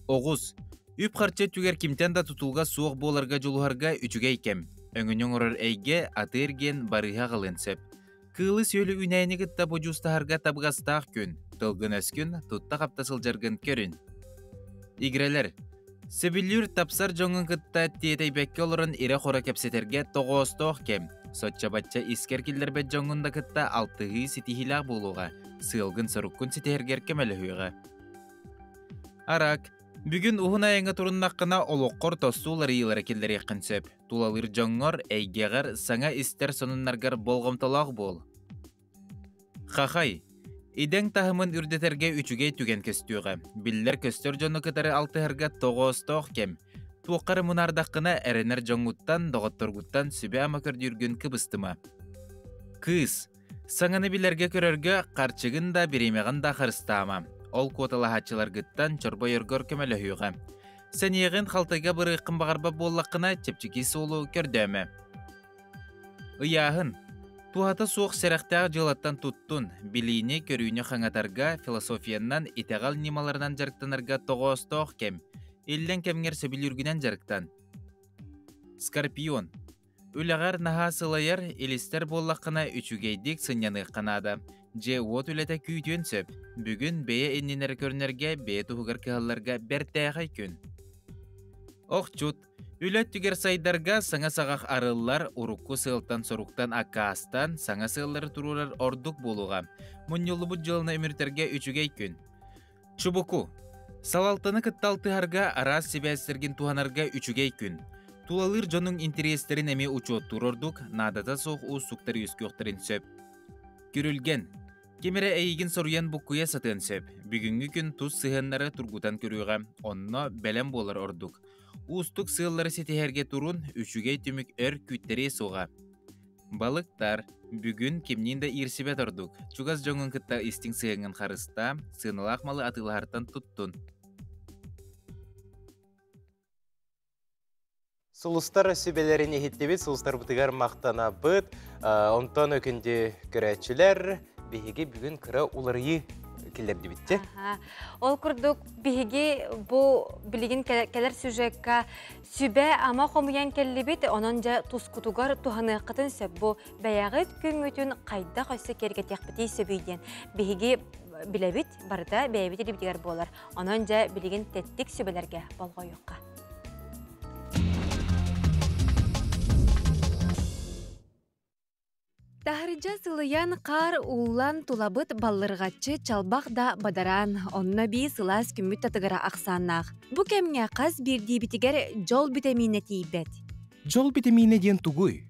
Оҕус, үп-харчы өттүгэр кимтэн да тутулга суох буоларга дьулуһарга үчүгэй кэм. Өҥөнү оҥорор эйгэ атыы-эргиэн барыыһа аҕалыан сөп. Кыылы-сүөлү үүнээйини кытта бодьуустаһарга табыгастаах күн, тылгын-өскүн тутта-хапта сылдьаргын көрүн. Игирэлэр, сөбүлүүр тапсар дьоҥҥун кытта тиэтэйбэккэ олорон ирэ-хоро кэпсэтэргэ тоҕоостоох кэм. Соччо-бачча искэр киллэрбэт дьоҥҥун да кытта алтыһыы ситиһиилээх буолуоҕа, сыалгын-соруккун ситиһэргэр көмөлөһүөҕэ. Арак, бүгүн уһун айаҥҥа туруннаххына олоххор тосту уларыйыылары киллэриэххин сөп. Тулалыыр дьоҥҥор, эйгэҕэр саҥа истэр сонуннаргар болҕомтолоох буол. Хахай, идэҥ таһымын үрдэтэргэ үчүгэй түгэн көстүөҕэ. Биллэр-көстөр дьону кытары алтыһарга тоҕоостоох кэм. Туохха эрэ мунаардаххына эрэнэр дьоҥҥуттан, доҕотторгуттан сүбэ-ама көрдүүргүн кыбыстыма. Кыыс, саҥаны билэргэ-көрөргө харчыгын да, бириэмэҕин да харыстаама. Ол куоталаһааччыларгыттан чорбойоргор көмөлөһүөҕэ. Сэниэҕин халтайга барыаххын баҕарбат буоллаххына, чэпчэки суолу көрдөөмө. Ыйааһын. Туһата суох сэрэхтээх дьыалаттан туттун, билиини, көрүүнү хаҥатарга, философиянан, итэҕэл ньымаларынан дьарыктанарга тоҕоостоох кэм. Иллэҥ кэмҥэр сөбүлүүргүнэн дьарыктан. Скорпион. Үлэҕэр наһаа сылайар, илистэр буоллаххына үчүгэйдик сынньаныахха наада. Дьиэ-уот үлэтэ күүтүөн сөп. Бүгүн бэйэ иннинэ эрэ көрүнэргэ, бэйэ туһугар кыһалларга бэртээхэй күн. Охчут. Үлэ өттүгэр сайдарга саҥа саҕах арыллар, урукку сыалтан-соруктан аккаастан, саҥа сыаллары туруорар ордук буолуоҕа. Мунньуллубут дьыаланы үмүрүтэргэ үчүгэй күн. Чубуку. Салалтаны кытта алтыһарга, араас сибээстэргин туһанарга үчүгэй күн. Тулалыыр дьонуҥ интэриэстэрин эмиэ учуоттуур ордук, наадата суох уустуктар үөскүөхтэрин сөп. Күрүлгэн. Ким эрэ эйигин соруйан буккуйа сатыан сөп. Бүгүҥҥү күн тус сыһыаннары тургутан көрүөҕэ, онно бэлэм буолар ордук. Уустук сыаллары ситиһэргэ турун, үчүгэй түмүк өр күүттэриэ суоҕа. Балыктар, бүгүн кимниин да иирсибэт ордук. Чугас дьоҥҥун кытта истиҥ сыһыаҥҥын харыстаа, сыаналаах малы атыылаһартан туттун. Сулустар сүбэлэрин иһиттибит, сулустарбытыгар махтанабыт. Онтон өкүндү көрөөччүлэр, биһиги бүгүн кыра уларыйыы киллэрдибит. Ол курдук биһиги бу билигин кэлэр сюжекка сүбэ-ама хомуйан кэллибит, онон дьэ тускутугар туһаныаххытын сөп бу бэйэҕит күҥҥүтүн хайдах өссө киэргэтиэхпитий сөбүй диэн биһиги билэбит, барыта бэйэбит илибитигэр буолар. Онон дьэ билигин тэттик сүбэлэргэ болҕойуохха. Таһырдьа сылыйан, хаар ууллан, тулабыт баллырҕаччы чалбах да бадараан, онно бии сылаас күммүт татыгыра ахсааннаах. Бу кэмҥэ хас биирдиибитигэр дьол битэмиинэ тиийбэт. Дьол битэмиинэ диэн тугуй?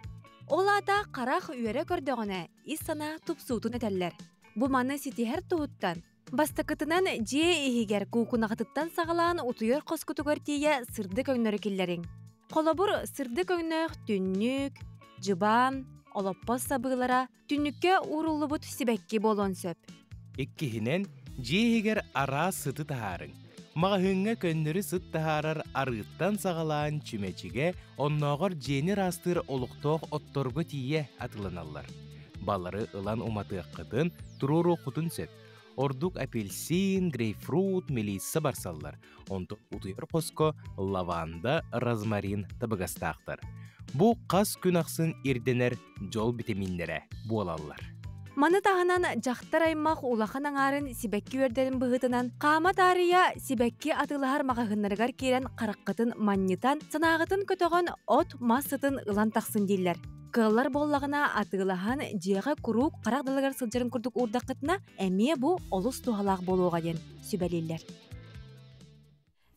Ол аата харах үөрэ көрдөҕүнэ, ис санаа тупсуутун этэллэр. Бу маны ситиһэр туһуттан, бастакытынан дьиэ иһигэр куукунаҕытыттан саҕалаан утуйар хоскутугар тиийэ сырдык өҥнөрү киллэриҥ. Холобур, сырдык өҥнөөх түннүк, дьыбаан, олоппос сабыылара түннүккэ ууруллубут сибэкки буолуон сөп. Иккиһинэн, дьиэ иһигэр араас сыты таһаарыҥ. Маҕаһыыҥҥа көннөрү сыт таһаарар арыыттан саҕалаан чүмэчигэ, оннооҕор дьиэни ыраастыыр олохтоох отторго тиийэ атыыланаллар. Балары ылан уматыаххытын, туруоруоххутун сөп. Ордук апельсин, грейпфрут, мелисса барсаллар. Онтон утуйар хоско лаванда, розмарин табыгастаахтар. Бу хас күн ахсын ирдэнэр дьол битэмииннэрэ буолаллар. Маны таһынан дьахтар аймах улахан аҥаарын сибэкки үөрдэрин быһыытынан хаама таарыйа сибэкки атыылаһар маҕаһыыннарыгар киирэн хараххытын манньытан, санааҕытын көтөҕөн от-мас сытын ылан тахсын дииллэр. Кыаллар буоллаҕына атыылаһан дьиэҕэ куруук харах далыгар сылдьарын курдук уурдаххытына эмиэ бу олус туһалаах буолуоҕа диэн сүбэлииллэр.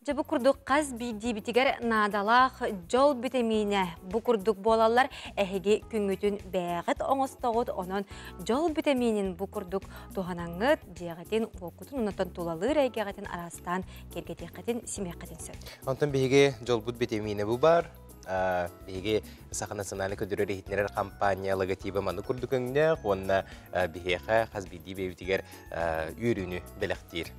Дьэ бу курдук хас биирдиибитигэр наадалаах дьол битэмиинэ бу курдук буолаллар. Эһиги күҥҥүтүн бэйэҕит оҥостоҕут, онон дьол битэмиинин бу курдук туһанаҥҥыт, дьиэҕитин, уоккутун оннуттан тулалыыр эйгэҕитин араастаан киэргэтиэххитин, симиэххитин сөп. Онтон биһиги дьолбут битэмиинэ бу баар. Биһиги Саха национальнай көрдөрөр иһитиннэрэр компания логотиба маны курдук өҥнөөх уонна биһиэхэ хас биирдии бэйэбитигэр үөрүүнү бэлэхтиир.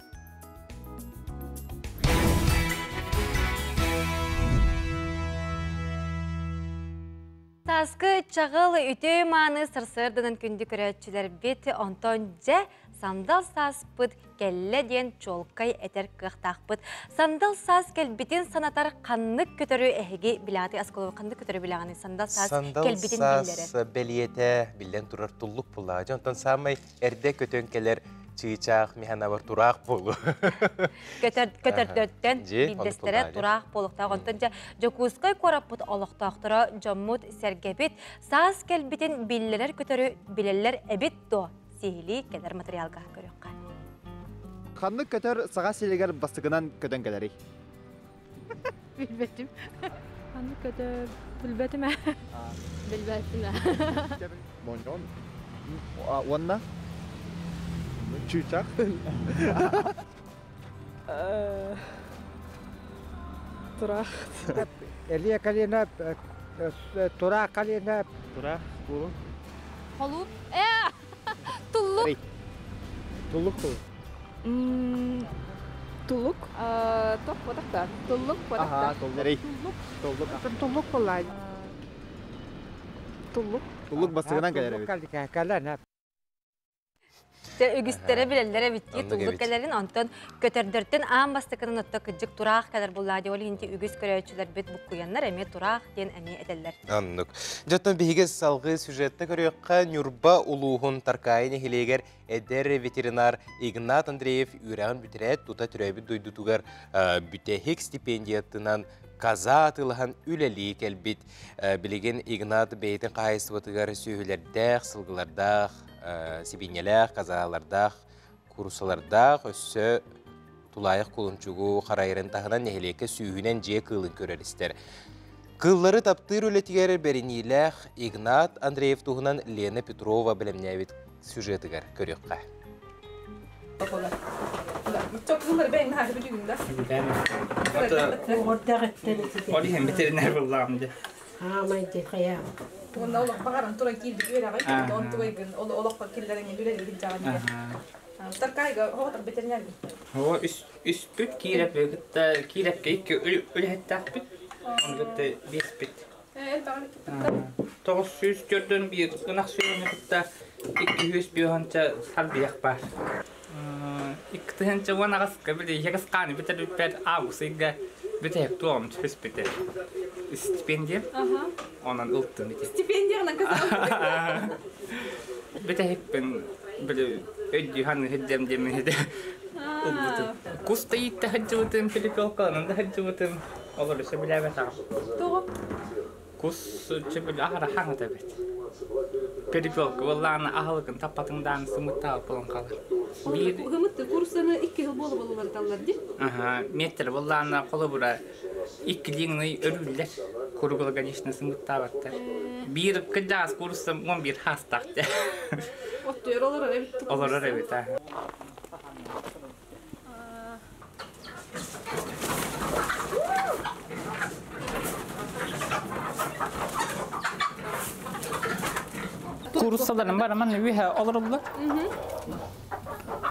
Сааскы чаҕыл үтүө мааны сарсыарданан күндү көрөөччүлэрбит, онтон дьэ сандал сааспыт кэллэ диэн чуолкай этэр кыахтаахпыт. Сандал саас кэлбитин санатар ханнык көтөрү эһиги билэҕитий осколоҕу ханнык көтөрү билэҕиний сандал саас кэлбитин биллэрэр. Сандал саас бэлиэтэ биллэн турар туллук буллаҕа. Дьэ онтон саамай эрдэ көтөн кэлэр чыычаах механабар тураах буолу. Көтөр көтөрдөттөн биирдэстэрэ тураах буолуохтаах. Онтон дьэ Дьокуускай куораппыт олохтоохторо дьоммут сэргэбит саас кэлбитин биллэрэр көтөрү билэллэр эбит дуо? Сиһилии кэлэр материалга көрүөххэ. Ханнык көтөр саха сиригэр бастакынан көтөн кэлэрий? Билбэтим. Ханнык көтөр билбэтим ээ. Билбэтим ээ. Моньон. Уонна? Чыычаах. Тураах. Элиэ калина, тураах калина. Тураах буолу. Холууп. Ээ! Туллук. Туллук тул. Туллук. Топ бодохта. Туллук бодохта. Туллук. Туллук. Туллук буллай. Туллук. Туллук бастыгынан кэлэр эбит. Кэлэр. Дьэ, үгүстэрэ билэллэр эбит дии туллук кэлэрин, онтон көтөрдөртөн аан бастакынан отто кыдьык тураах кэлэр буллаа дии, ол иһин үгүс көрөөччүлэрбит буккуйаннар эмиэ тураах диэн эмиэ этэллэр. Оннук. Дьоттон биһиги салгыы сюжетта көрүөххэ Ньурба улууһун Таркаайы нэһилиэгэр эдэр ветеринар Игнат Андреев үөрэҕин бүтэрээт тута төрөөбүт дойдутугар бүтэһик стипендиятынан Каза атыылаһан үлэлии кэлбит. Билигин Игнат бэйэтин хаһаайыстыбатыгар сүөһүлэрдээх, сылгылардаах, сибиинньэлээх, казалардаах, куурусалардаах, өссө тулаайах кулунчугу харайарын таһынан нэһилиэккэ сүүһүнэн дьиэ кыылын көрөр-истэр. Кыыллары таптыыр үлэтигэр бэриниилээх Игнат Андреев туһунан Лена Петрова бэлэмнээбит сюжетыгар көрүөххэ. Ол иһин ветеринар буллаҕым дьэ. Уонна олох баҕаран туран киирбит үөрэҕи, он тугайгын олоххо киллэрэн үлэлиир дьаҕан Таркайга оҕотор ветеринарбын. Оо, үспүт киирэп кытта киирэпкэ икки үлэһиттээхпит. Ону кытта биэспит. 941 ынах сүөһүнү кытта 205 харбыйах баар. 2018-ка били егыс хааны бүтэрбиппэр август ыйга бүтэһик туоҕум түспүтэ. Стипендия. Онон ылтым ити. Стипендиянан кызал. Бүтэһикпин били өйдүү ханны хиддем диэмин хиде ылбытым. Кус да иитте сылдьыбытым, перепелкаланан да сылдьыбытым. Олору сөбүлээбэтэҕим. Тоҕо? Кус сөбүл аһара хаҥата эбит. Перепелка буоллаҕына аһылыгын таппатыҥ даҕаны сымыттаабыт буолан хаалар. Биир Ыһымыт курсаны икки жыл буола буолалар ди. Аха, метр буоллаҕына холобура иккилииҥный өрүүллэр. Круглогодично сымыттаабаттар. Биир кырдьаҕас курсам 11 хаастаах дэ. Оттуйар олорор эбит. Олорор эбит, аа. Кууруссаларым бар, манна үөһэ олороллор.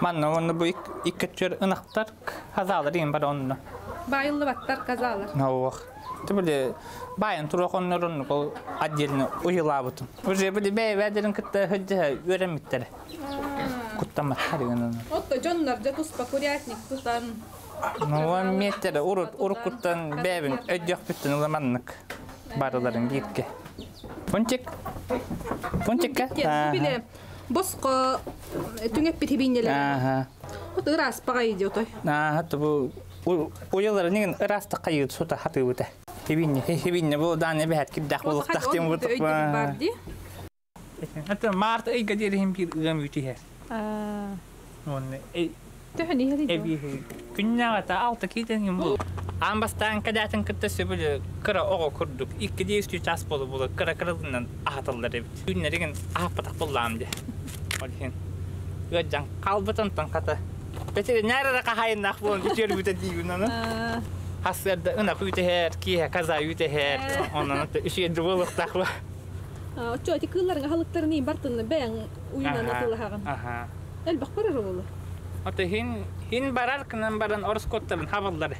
Манна уонна бу икки өттүгэр ынахтар, хазаалар диэн бар онно. Баайыллыбаттар казалар. Ох. Ты баайын туруох оннорун ол отдельно уйулаабытым. Уже били бэйэ-бэйэлэрин кытта сылдьыһа үөрэммиттэрэ. Куттамматтар гынан. Отто дьоннор дьэ туспа курятник тутан. Ну, метр урут уруккуттан бэйэбин өйдүөхпүттэн ыла маннык барыларын бииргэ. Пончик. Пончикка? Биле боско түҥэппит хибиннелер. Ага. Вот ыраас паҕай идиотой. Ага, бу уйалары нигин ыраастык хайыыт сута хатыыбыта. Хибинне, хибинне бу дааны бэһэт кирдээх буолуохтаах диэн бу бар ди. Это март ыйга диэри биир ыам үтүһэр. Уонна Төһөн иһэри эбиһи күннээҕэ алта киитэн бул. Аан бастаан кэдээтин кытта сөбүлү кыра оҕо курдук икки үстүү час болу болу кыра кырылынан аһаталлар эбит. Түүннэригин аһаппатах буллаам де. Ол иһин ыаджан қалбытын хата. Ветеринар эрэ хаһайыннаах буолан үтүөрбүтэ диибин аны. Хасыарда ынах үтэһэр, киэһэ каза үтэһэр. Онон үсүөдү буолуохтаах ба. Оччо ити кыылларың аһылыктарын бартынны бэйэҥ уйунан атылаһаҕын. Аха. Элбэх барар оҕолор. Ото хин хин барар кынан баран орскоттарын хабаллар.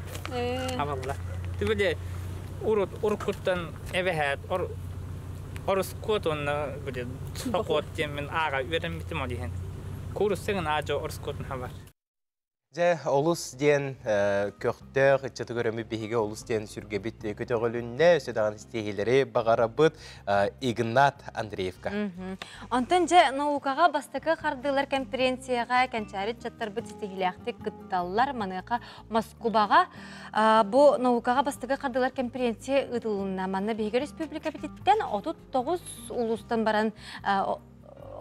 Хабаллар. Түбүле урут уруккуттан эбэһээт ор орускот онно биле сокот диэн аага үөрэммитим ол иһин. Кууруссыгын аажо орускотун хабар. Дьэ, олус диэн көхтөөх ыччаты көрөммүт биһиги олус диэн сүргэбит көтөҕүлүннэ, өссө даҕаны ситиһиилэри баҕарабыт Игнат Андреевка. Онтон дьэ наукаҕа бастакы хардыылар конференцияҕа кэнчээри ыччаттарбыт ситиһиилээхтик кытталлар. Маныаха Москубаҕа бу наукаҕа бастакы хардыылар конференция ыытылынна. Манна биһиги республикабытыттан 39 улуустан баран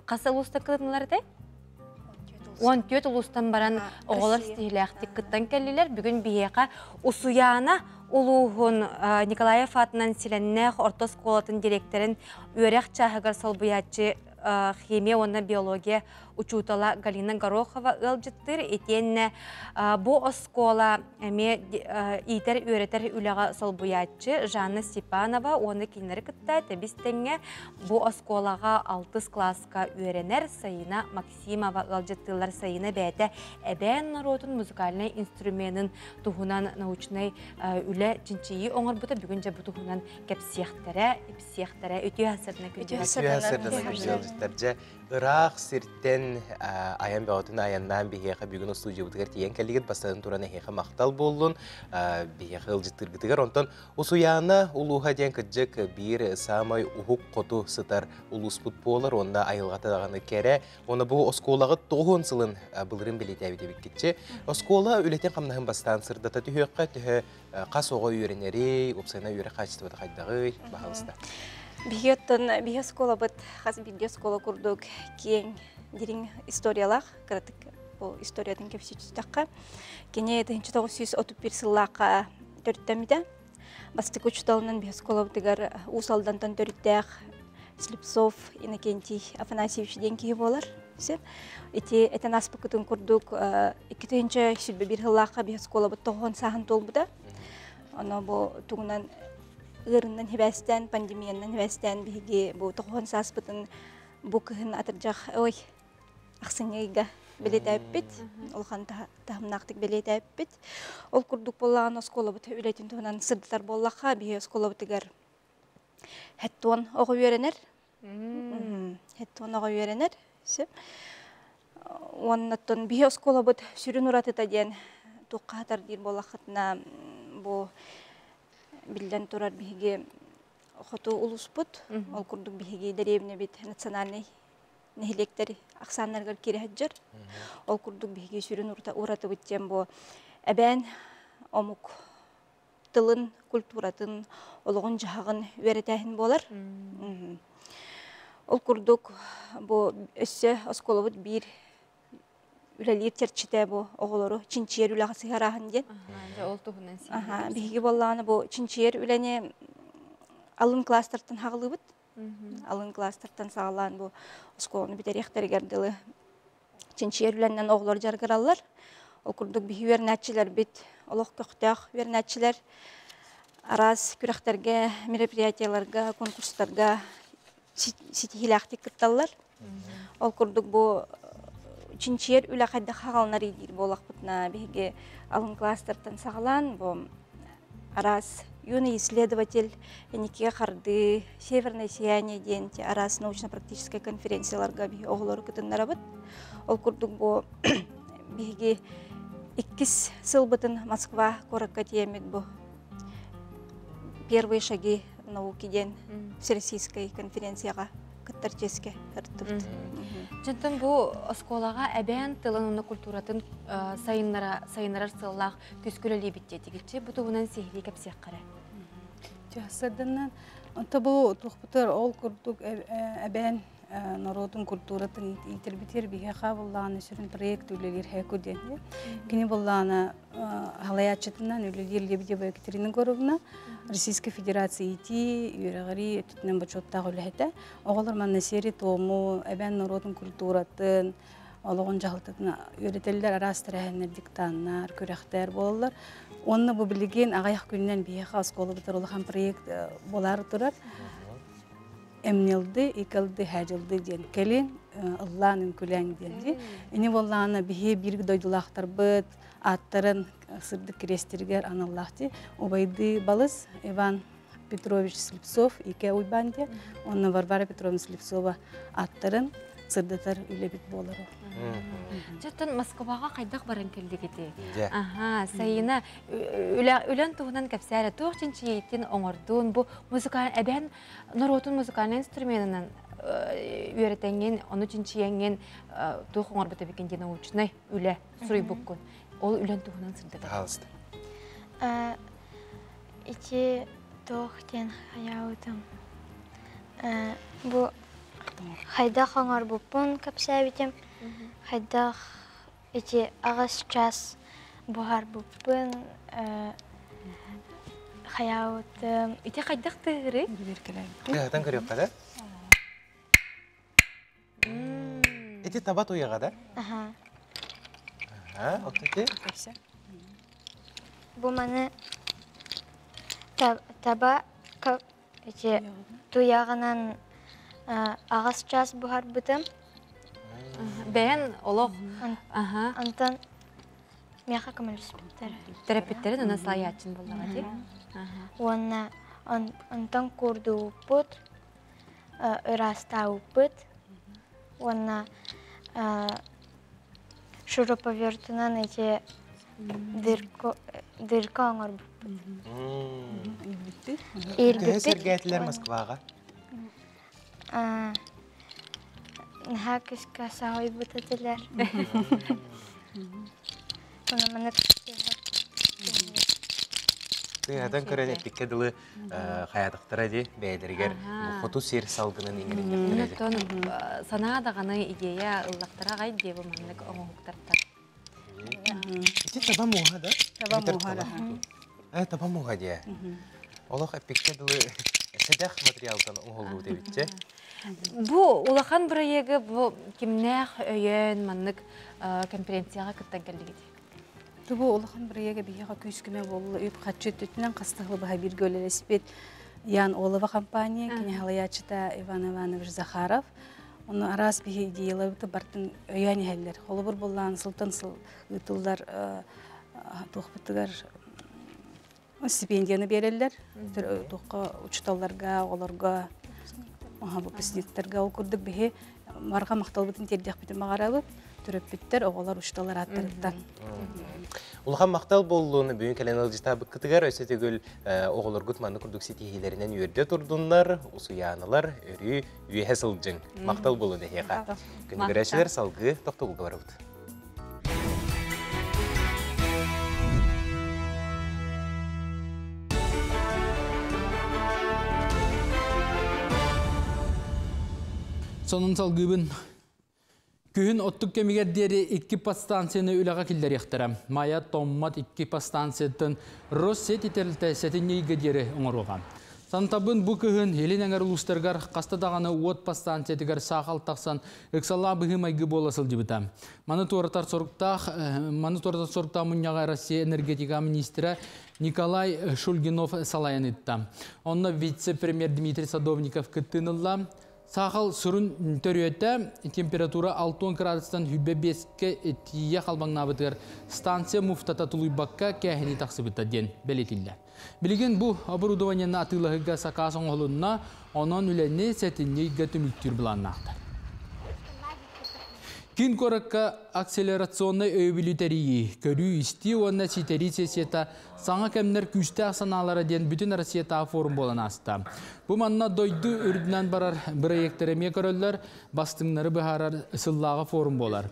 хас улууста кытыннылар этэй? 14 улуустан баран оҕолор ситиһиилээхтик кыттан кэллилэр. Бүгүн биһиэхэ Усуйаана улууһун Николаев аатынан Силэннээх орто оскуолатын директорын үөрэх чааһыгар солбуйааччы химия уонна биология учуутала Галина Горохова ыалдьыттыыр. Итиэннэ бу оскуола эмиэ иитэр-үөрэтэр үлэҕэ солбуйааччы Жанна Степанова уонна кинилэри кытта тэбис-тэҥҥэ бу оскуолаҕа алтыс кылааска үөрэнэр Сайына Максимова ыалдьыттыыллар. Сайына бэйэтэ эбээн норуотун музыкальнай инструменын туһунан научнай үлэ чинчийии оҥорбута. Бүгүн дьэ бу туһунан кэпсиэхтэрэ, ипсиэхтэрэ. Үтүө сырдына күндү. Үтүө сырдына күндү. ыалдьыттар дьэ ыраах сиртэн айан бөҕөтүн айаннаан биһиэхэ бүгүн устуудьуйабытыгар тиийэн кэллигит. Бастатан туран эһиэхэ махтал буоллун биһиэхэ ыалдьыттыыргытыгар. Онтон Усуйаана улууһа диэн кырдьык биир саамай уһук хоту сытар улууспут буолар уонна айылҕата даҕаны кэрэ. Уонна бу оскуолаҕыт тоҕуһун сылын былырыын бэлиэтээбит эбиккитчи. Оскуола үлэтин-хамнаһын бастаан сырдата түһүөххэ төһө хас оҕо үөрэнэрий, уопсайынан үөрэх хаачыстыбата хайдаҕый, баһаалыста. Биһиги оттон биһи оскуолабыт хас биирдии оскуола курдук киэҥ, дириҥ историялаах, кыратык бу историятын кэпсии түстэххэ, кини 1931 сыллаахха төрүттэммитэ. Бастакы учууталынан биһи оскуолабытыгар Уус Алдантан төрүттээх Слепцов Иннокентий Афанасьевич диэн киһи буолар. Ити этэн ааспыккытын курдук 2021 сыллаахха биһи оскуолабыт тоҕуһун сааһын туолбута. Оно бу тугунан ыарыннан хибээстээн, пандемиянан хибээстээн биһиги бу тоҕуһун сааспытын бу кыһын атырдьах ой ахсынньы ыйга бэлиэтээппит, улахан таһымнаахтык бэлиэтээппит. Ол курдук буоллаҕына оскуолабыт үлэтин туһунан сырдатар буоллахха, биһиги оскуолабытыгар хэттуон оҕо үөрэнэр. Хэттуон оҕо үөрэнэр. Сөп. Уоннаттан биһи оскуолабыт сүрүн уратыта диэн туохха хатар диир буоллаххытына, бу биллэн турар биһиги хоту улууспут, ол курдук биһиги дэриэбинэбит национальнай нэһилиэктэр ахсааннарыгар киирэ сылдьар. Ол курдук биһиги сүрүн уратыбыт диэн бу эбээн омук тылын, культуратын, олоҕун-дьаһаҕын үөрэтээһин буолар. Ол курдук бу өссө оскуолабыт биир үлэлиир чэрчитэ бу оҕолору чинчийэр үлэҕэ сыһыарааһын диэн. Ол туһунан Биһиги буоллаҕына бу чинчийэр үлэни алын класстартан хаҕылыыбыт. Алын класстартан саҕалаан бу оскуоланы бүтэриэхтэригэр дылы чинчийэр үлэннэн оҕолор дьарыгыраллар. Ол курдук биһи үөрэнээччилэрбит олох көхтөөх үөрэнээччилэр араас күрэхтэргэ, мероприятиеларга, конкурстарга ситиһиилээхтик кытталлар. Ол курдук бу чинчийэр үлэ хайдах хаҕаланар диир буоллахпытына биһиги алын класстартан саҕалаан бу араас юный исследователь Эникигэ хардыы, Северное сияние диэн араас научно-практическай конференцияларга биһи оҕолору кытыннарабыт. Ол курдук бу биһиги иккис сылбытын Москва куоракка тиэммит бу Первые шаги науки диэн всероссийскай конференцияҕа кыттар чиэскэ ырыттыбыт. Дьонтон бу оскуолаҕа эбээн тылын уонна культуратын сайыннара сайыннарар сыаллаах күүскэ үлэлиибит диэтигитчи бу туһунан сиһилии кэпсиэххэ эрэ. Сырдыннан онто бу туохпутар ол курдук эбээн норуотун культуратын иитэрбитигэр биһиэхэ буллаҕына сүрүн проект үлэлиир ХЭКУ диэн. Кини буллаҕына халайааччытынан үлэлиир Лебедева Екатерина Егоровна Российской Федерации иитии, үөрэҕирии өттүнэн бочуоттаах үлэһитэ. Оҕолор манна сиэри-туому, эбээн норуотун культуратын, олоҕун дьаһалтатын үөрэтэллэр, араас тэрээһиннэр, диктаннар, күрэхтэр буолаллар. Уонна бу билигин аҕыйах күнүнэн биһиэхэ оскуолабытыгар улахан проект буолаары турар. Эмнилды, икалды, хадьылды диэн кэлин ыллаан үҥкүлээҥ диэн дии. Ини буоллаҕына биһи биир дойдулаахтарбыт ааттарын сырдык кириэстэригэр аналлаах дии. Убайды балыс Иван Петрович Слепцов, Ике Уйбаан диэн, уонна Варвара Петровна Слепцова ааттарын сырдатар үлэбит буолар. Дьоттон Москваҕа хайдах баран кэллигити? Аха, Сайына үлэн туһунан кэпсээрэ туох чинчийиитин оҥордун бу музыкаль эбээн норуотун музыкальнай инструменынан үөрэтэҥҥин, ону чинчийэҥҥин туох оҥорбут эбиккин диэн научнай үлэ суруйбуккун. Ол үлэн туһунан сырдата. Пожалуйста. Ити туох диэн хайаабытым бу хайдах оҥорбуппун кэпсээбитим хайдах ити аҕыс час буһарбыппын хайаабытым ити хайдах тыаһырый Тыаһатан көрүөххэ да Ити таба туйаҕа да? Аха. Аха, от ити? Бу маны таба ити туйаҕынан аҕыс час буһарбытым. Бэйэн олох Антон миэхэ көмөлөспүттэрэ. Төрөппүттэрин онон салайааччын буоллаҕа дии. Уонна онтон куурдубуппут, ыраастаабыппыт. Уонна шуруповертунан эти дырка дырка оҥорбуппут. Төһө сэргээтилэр Москваҕа? Наһаа кыска саһойбут этилэр. Ону маннык Тыаһатан көрөн эппиккэ дылы хайаатахтара дии бэйэлэригэр хоту сир салгынын иҥэриннэхтэрэ дии. Оттон санаа даҕаны идея ыллахтара аҕай дии бу маннык оҥоһуктартан. Ити таба муоһа да? Таба муоһа да. Э, таба муоһа диэ. Олох эппиккэ дылы сэдэх материалтан оҥоһуллубут эбитчэ. Бу улахан бырайыагы бу кимнээх өйөөн маннык конференцияҕа кыттан кэллигит? Бу улахан бырайыага биһиэхэ күүс-көмө буолла. Үп-харчы өттүнэн хастаһылы баһа бииргэ үлэлэспит Ян Олова компания, кини халайааччыта Иван Иванович Захаров. Ону араас биһи идеяларбыты бартын өйөөн иһэллэр. Холобур буллаан сылтан сыл ыытыллар туохпутугар стипендияны биэрэллэр. Туохха учууталларга, оҕолорго, выпускниктарга ол курдук биһи марга махталбытын тиэрдиэхпитин баҕарабыт. Төрөппүттэр, оҕолор, учууталлар ааттарыттан. Улахан махтал буоллун бүгүн кэлэн ыалдьытаабыккытыгар өссө төгүл оҕолоргут маннык курдук ситиһиилэринэн үөрдэ турдуннар, усуйааналар өрүү үөһэ сылдьыҥ. Махтал буолун эһиэхэ. Күнүгүрээччилэр салгыы тохтобулга барабыт. Сонун салгыыбын. Күһүн оттук кэмигэр диэри икки подстанцияны үлэҕэ киллэриэхтэрэ. Майа Томмот икки подстанцияттан Россеть тэрилтэ сэтинньигэ диэри оҥоруоҕа. Сантабын бу кыһын Илин эҥэр улуустарыгар хаста даҕаны уот подстанциятыгар саахал тахсан ыксаллаах быһыы-майгы буола сылдьыбыта. Маны туоратар соруктаах, маны туоратар соруктаах мунньаҕа Россия энергетика министрэ Николай Шульгинов салайан ыытта. Онно вице-премьер Дмитрий Садовников кыттыын ылла. Саахал сүрүн төрүөтэ температура 60 градустан 25-кэ тиийэ халбаҥнаабытыгар станция муфтата тулуйбакка кээһинии тахсыбыта диэн бэлиэтиллэр. Билигин бу оборудованиены атыылаһыыга сакаас оҥоһулунна, онон үлэни сэтинньи ыйга түмүктүүр былааннаахтар. Киин куоракка акселерационнай өйөбүлү тэрийии, көрүү-истии уонна ситэрии сессията Саҥа кэмнэр күүстээх санаалара диэн бүтүн Россиятааҕы форум буолан ааста. Бу манна дойду үрдүнэн барар бырайыактары эмиэ көрөллөр, бастыҥнары быһаарар сыллааҕы форум буолар.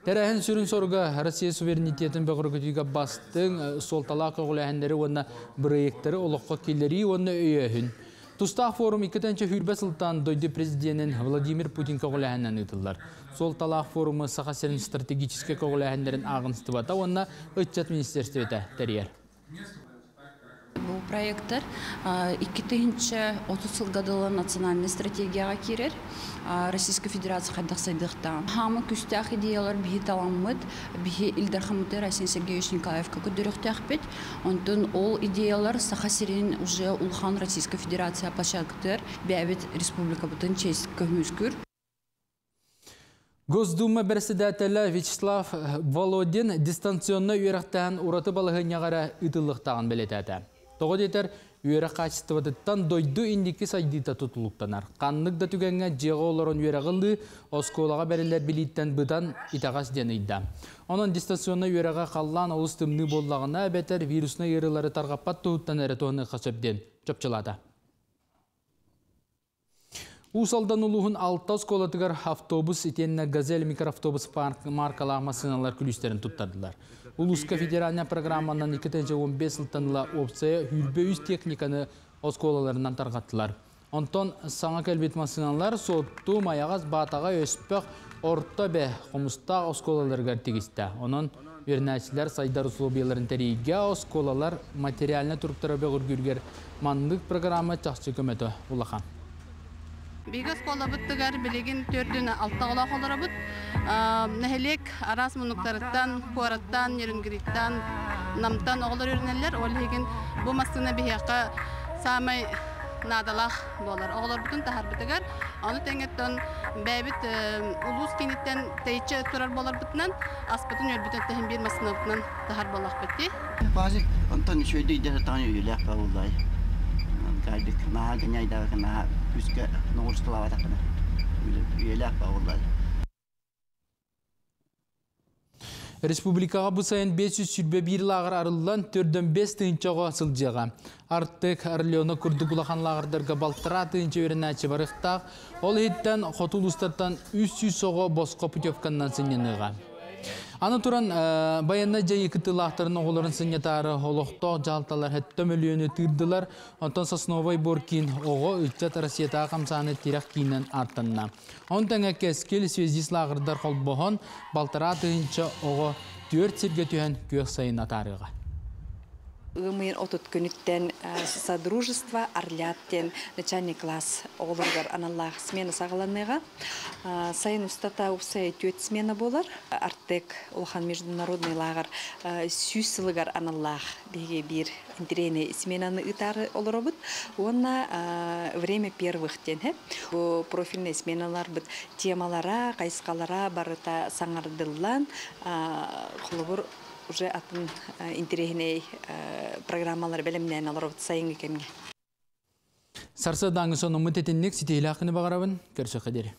Тэрээһин сүрүн соруга Россия суверенитетин бөҕөргөтүүгэ бастыҥ суолталаах көҕүлээһиннэри уонна бырайыактары олоххо киллэрии уонна өйөөһүн. Тустаах форум 2020 сылтан дойду президенин Владимир Путин көҕүлээһининэн ыытыллар. Суолталаах форуму Саха сирин стратегическай көҕүлээһиннэрин ааҕыныстыбата уонна ыччат министиэристибэтэ тэрийэр. Бу проекттар 2030 сылга дылы национальнай стратегияҕа киирэр. Российскай Федерация хайдах сайдыахтаах. Хаамы күстээх идеялар биһи таламмыт, биһи Ил Дархаммытыгар Айсен Сергеевич Николаевка көрдөрүөхтээхпит. Онтон ол идеялар Саха сирин уже улахан Российскай Федерация площадкатыгар бэйэбит республикабытын честь көмүскүүр. Госдума бэрэссэдээтэлэ Вячеслав Володин дистанционнай үөрэхтээн ураты балаһыанньаҕа эрэ ыытыллыахтааҕын бэлиэтээтэ. Тоҕо диэтэр, үөрэх хаачыстыбатыттан дойду инники сайдыыта тутулуктанар. Ханнык да түгэҥҥэ дьиэҕэ олорон үөрэҕи ылыы, оскуолаҕа бэриллэр билииттэн быдан итэҕэс диэн ыйда. Онон дистанционнай үөрэҕи халлаан олус тымныы буоллаҕына эбэтэр вируснай ыарыылары тарҕаппат туһуттан эрэ туһаныахха сөп диэн чопчулаата. Уус Алдан улууһун алта оскуолатыгар автобус итиэннэ «Газель» микроавтобус маркалаах массыыналар күлүүстэрин туттардылар. Улууска федеральнай программанан 2015 сылтан ыла опция 23 техниканы оскуолаларынан тарҕаттылар. Онтон саҥа кэлбит массыыналар Суотту, Майаҕас, Баатаҕай, Өспөх, Орто Эбэ, Хомустаах оскуолаларыгар тигистэ. Онон үөрэнээччилэр сайдар условияларын тэрийиигэ оскуолалар материальнай туруктара бөҕөргүүрүгэр маннык программа чахчы көмөтө улахан. Биһиги оскуолабытыгар билигин төрдүн алта оҕолоох олоробут. Нэһилиэк араас муннуктарыттан, куораттан, Нерюнгриттан, Намтан оҕолор үөрэнэллэр. Ол иһигин бу массыына биһиэхэ саамай наадалаах буолар. Оҕолорбутун таһарбытыгар, ону тэҥэттэн бэйэбит улуус кииниттэн тэйиччи турар буоларбытынан, аспытын үөрбүтүн тэһин биир массыынабытынан таһар буоллахпыт дии. Базик онтон үчүгэйдик идэ сатаан үүйэлээх бауллай. Кайдык наһаа геняйдаабыт наһаа күүскэ ноҕурусталаабатаххына үйэлээх бауллай. Республикаҕа бу сайын 521 лааҕыр арыллан, 405 тыһыынча оҕо сылдьыаҕа. Артек, Орленок курдук улахан лааҕырдарга балтараа тыһыынча үөрэнээччи барыахтаах. Ол иһиттэн хоту улуустартан 300 оҕо босхо путевканнан сынньаныаҕа. Аны туран, байыаннай дьайыы кыттыылаахтарын оҕолорун сынньатаары олохтоох дьаһалталар 7 мөлүйүөнү тыырдылар. Онтон Сосновай бор киин оҕо, ыччат Россиятааҕы хамсааны тирэх киининэн ааттанна. Ону тэҥэ Кэскил, Связист лааҕырдар холбоһон, балтараа тыһыынча оҕо түөрт сиргэ түһэн күөх сайын атаарыаҕа. Ыам ыйын 30 күнүттэн Содружество Орлят диэн начальный класс оҕолоругар аналлаах смена саҕаланыаҕа. Сайын устата уопсай түөрт смена буолар. Артек улахан международный лааҕыр 100 сылыгар аналлаах биһиги биир интэриэһинэй сменаны ыытаары олоробут. Уонна Время первых диэн бу профильный сменаларбыт темалара, хайысхалара барыта саҥардыллан, холобур, уже атын интэриэһинэй программалары бэлэмнээн олоробут сайыҥҥы кэмҥэ. Сарсыардааҥҥы сонуммут итинник ситиһиилээх баҕарабын. Көрсөххө диэри.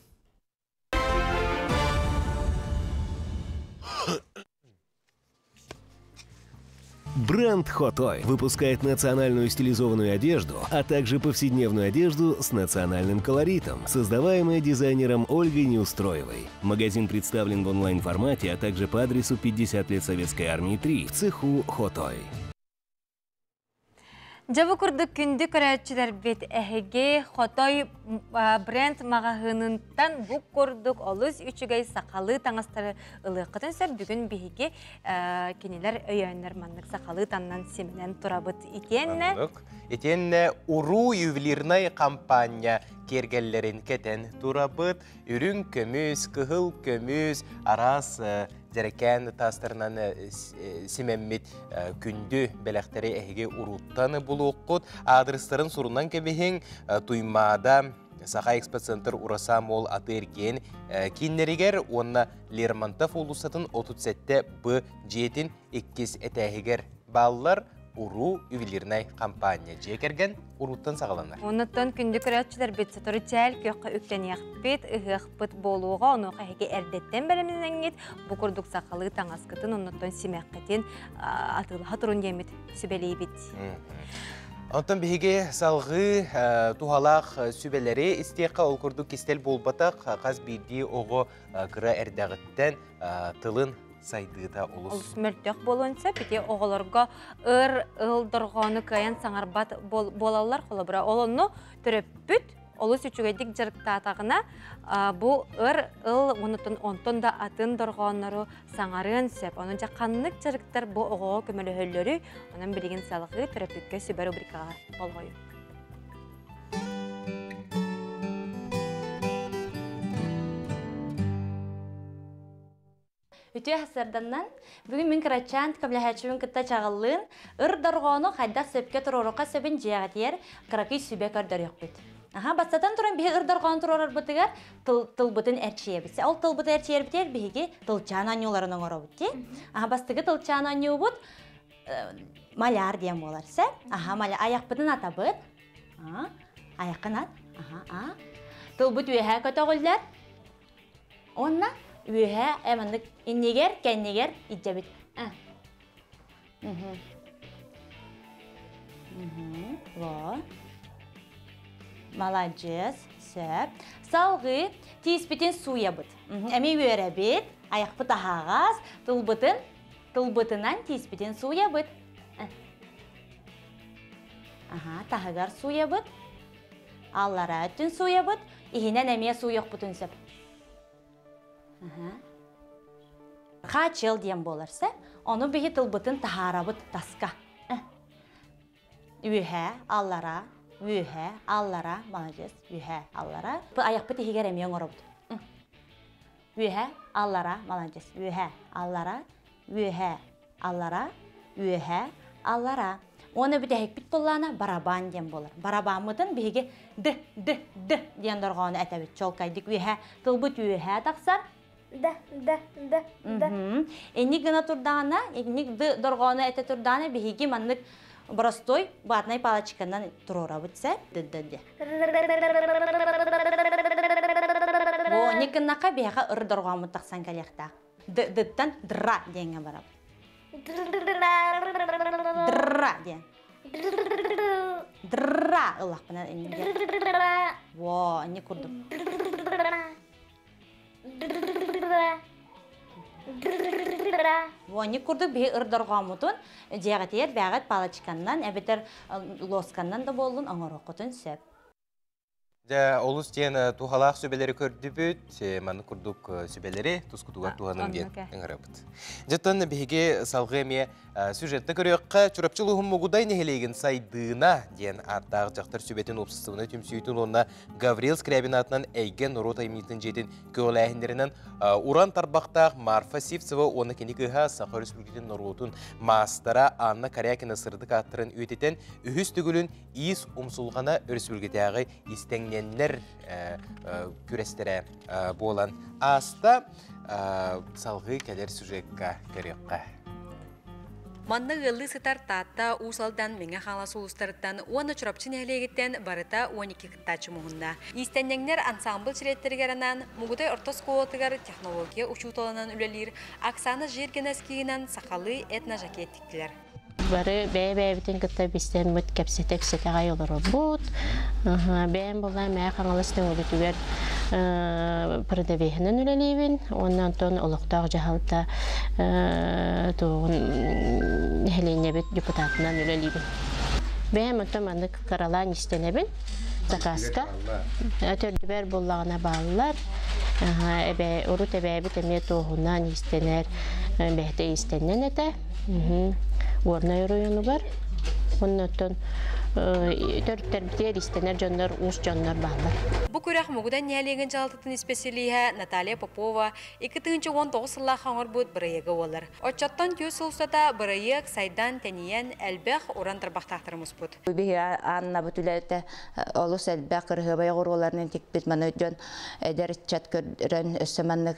Бренд Хотой выпускает национальную стилизованную одежду, а также повседневную одежду с национальным колоритом, создаваемая дизайнером Ольгой Неустроевой. Магазин представлен в онлайн-формате, а также по адресу 50 лет Советской Армии 3 в цеху Хотой. Дьэ бу курдук күндү көрөөччүлэрбит эһиги Хотой бренд маҕаһыынынтан бу курдук олус үчүгэй сахалыы таҥастары ылыаххытын сөп. Бүгүн биһиги кинилэр өйөөннөр маннык сахалыы таннан симэнэн турабыт. Итиэннэ Итиэннэ уруу ювелирнай хампаанньа киэргэллэрин кэтэн турабыт. Үрүҥ көмүс, кыһыл көмүс, араас дьэрэкээн таастарынан симэммит күндү бэлэхтэри эһиги урууттан булуоххут. Аадырыстарын сурунан кэбиһиҥ. Туймаада Саха экспоцентр Ураса Мол аты-эргиэн кииннэригэр уонна Лермонтов уулуссатын 37 Б дьиэтин иккис этээһигэр бааллар. Уруу ювелирнай компания дьиэ кэргэн урууттан саҕаланар. Оннуттан күндү көрөөччүлэрбит сотору чээл күөххэ үктэниэхпит, ыһыахпыт буолуоҕа, онуоха эһиги эрдэттэн бэлэмнэниҥҥит, бу курдук сахалыы таҥаскытын, оннуттан симэххитин атыылаһа турун диэммит сүбэлиибит. Онтон биһиги салҕыы туһалаах сүбэлэри истиэххэ, ол курдук кистэл буолбатах, хас биирдии оҕо кыра эрдэҕиттэн тылын сайдыыта олус олус мөлтөх буолуон сөп. Ити оҕолорго ыр ыл дорҕоону кыайан саҥарбат буолаллар. Холобура, ол онну төрөппүт олус үчүгэйдик дьарыктаатаҕына, бу ыр ыл онтон онтон да атын дорҕооннору саҥарыан сөп. Онон дьэ ханнык дьарыктар бу оҕоҕо көмөлөһөллөрүй? Онон билигин салҕыы төрөппүккэ сүбэ рубрикаҕа болҕойуҥ. Үтүө сарданнан, бүгүн мин кырачаан көмөлөһөөччүбүн кытта чаҕыллыын, ыр дорҕоону хайдах сөпкө туруоруохха сөбүн дьиэҕитигэр кыракый сүбэ көрдөрүөхпүт. Аха, бастатан туран биһи ыр дорҕоон туруорарбытыгар тыл, тылбытын эрчийэбит. Ол тылбытын эрчийэрбитигэр биһиги тылчаан оонньууларын оҥоробут дии. Аха, бастакы тылчаан оонньуубут маляр диэн буолар. Сэ? Аха, маля айахпытын атабыт. Айаххын ат. Аха, а. Тылбыт үөһээ көтөҕүллэр. Уонна үөһээ э маннык иннигэр, кэннигэр илдьэбит. Во. Маладьыас, сөп. Салгыы тииспитин сууйабыт. Эмиэ үөрэбит, айахпыт аһаҕас, тылбытын тылбытынан тииспитин сууйабыт. Аха, таһыгар сууйабыт. Аллараа өттүн сууйабыт, иһинэн эмиэ сууйуохпутун сөп. Хаачыл диэн буолар сөп. Ону биһи тылбытын таһаарабыт таска. Үөһээ, аллара, үөһээ, аллара, молодец, үөһээ, аллара. Айахпыт иһигэр эмиэ оҥоробут. Үөһээ, аллара, молодец, үөһээ, аллара, үөһээ, аллара, үөһээ, аллара. Уонна бүтэһикпит буоллаана барабан диэн буолар. Барабаммытын биһиги д, д, д диэн дорҕоону этэбит. Чолкайдык үөһээ, тылбыт үөһээ тахсар. Д, д, д, д. Инник гына турдаҕына, инник д дорҕоону этэ турдаҕына биһиги маннык простой ватной палочканан туруорабыт сэ д д д. Бу инник гыннахха биһиэхэ ыр дорҕооммут тахсан кэлиэхтээх. Д-дыттан дра диэҥҥэ барабыт. Дра диэн. Дра ыллахпына инники. Во, инник курдук. Вонник курдук биһи ырдорҕооммутун дьиэҕитигэр бээҕит палочканнан эбэтэр лосканнан да буоллун оҥоруоххутун сөп. Дьэ, олус диэн туһалаах сүбэлэри көрдүбүт. Маннык курдук сүбэлэри тускутугар туһаныҥ диэн ыҥырабыт. Дьэттэн биһиги салгыы эмиэ сюжетта көрүөххэ Чурапчы улууһун Мугудай нэһилиэгин Сайдыына диэн ааттаах дьахтар сүбэтин уопсастыбаннай түмсүүтүн уонна Гаврил Скрябин аатынан Эйгэ норуот айымньытын дьиэтин көҕүлээһиннэринэн уран тарбахтаах Марфа Сивцева уонна кини кыыһа Саха Өрөспүүбүлүкэтин норуотун маастара Анна Корякина сырдык ааттарын үйэтитэн үһүс төгүлүн Иис умсулҕана өрөспүүбүлүкэтээҕи истэҥнэннэр күрэстэрэ буолан ааста. Салҕыы кэлэр сюжекка көрүөххэ. Манна ыаллыы сытар Таатта, Уус Алдан, Мэҥэ Хаҥалас улуустарыттан уонна Чурапчы нэһилиэгиттэн барыта 12 кыттааччы муһунна. Иистэнньэҥнэр ансаамбыл чилиэттэригэр анаан Мугудай орто оскуолатыгар технология учууталынан үлэлиир Оксана Жиргина эскиһинэн сахалыы этно-жакет тиктилэр. Бары бэйэ-бэйэбитин кытта билсэммит, кэпсэтэ-кэпсэтэ аҕай олоробут. Бэйэм буоллаҕым Мэҥэ Хаҥалас Төҥүлүтүгэр продавеһынан үлэлиибин уонна онтон олохтоох дьаһалта туоҕун нэһилиэнньэбит депутатынан үлэлиибин. Бэйэм оттон маннык кыралаан истэнэбин заказка. Төрдүбэр буоллаҕына бааллар. Эбээ, урут эбээбит эмиэ туоһунан иистэнэр, бэйэтэ иистэннэн этэ. Горнай оройуонугар. Оннуттан төрүттэрбитигэр истэнэр дьоннор, уус дьоннор бааллар. Бу күрэх Мугудан нэһилиэгин дьаһалтатын испэсэлииһэ Наталья Попова 2019 сыллаахха оҥорбут бырайыага буолар. Оччоттон түөрт сыл устата бырайыак сайдан, тэнийэн, элбэх уран тарбахтаахтары муспут. Биһи Аннабыт үлэтэ олус элбэх кырыһыабай оҕуруоларынан тикпит маны дьон эдэр ыччат көрөн өссө маннык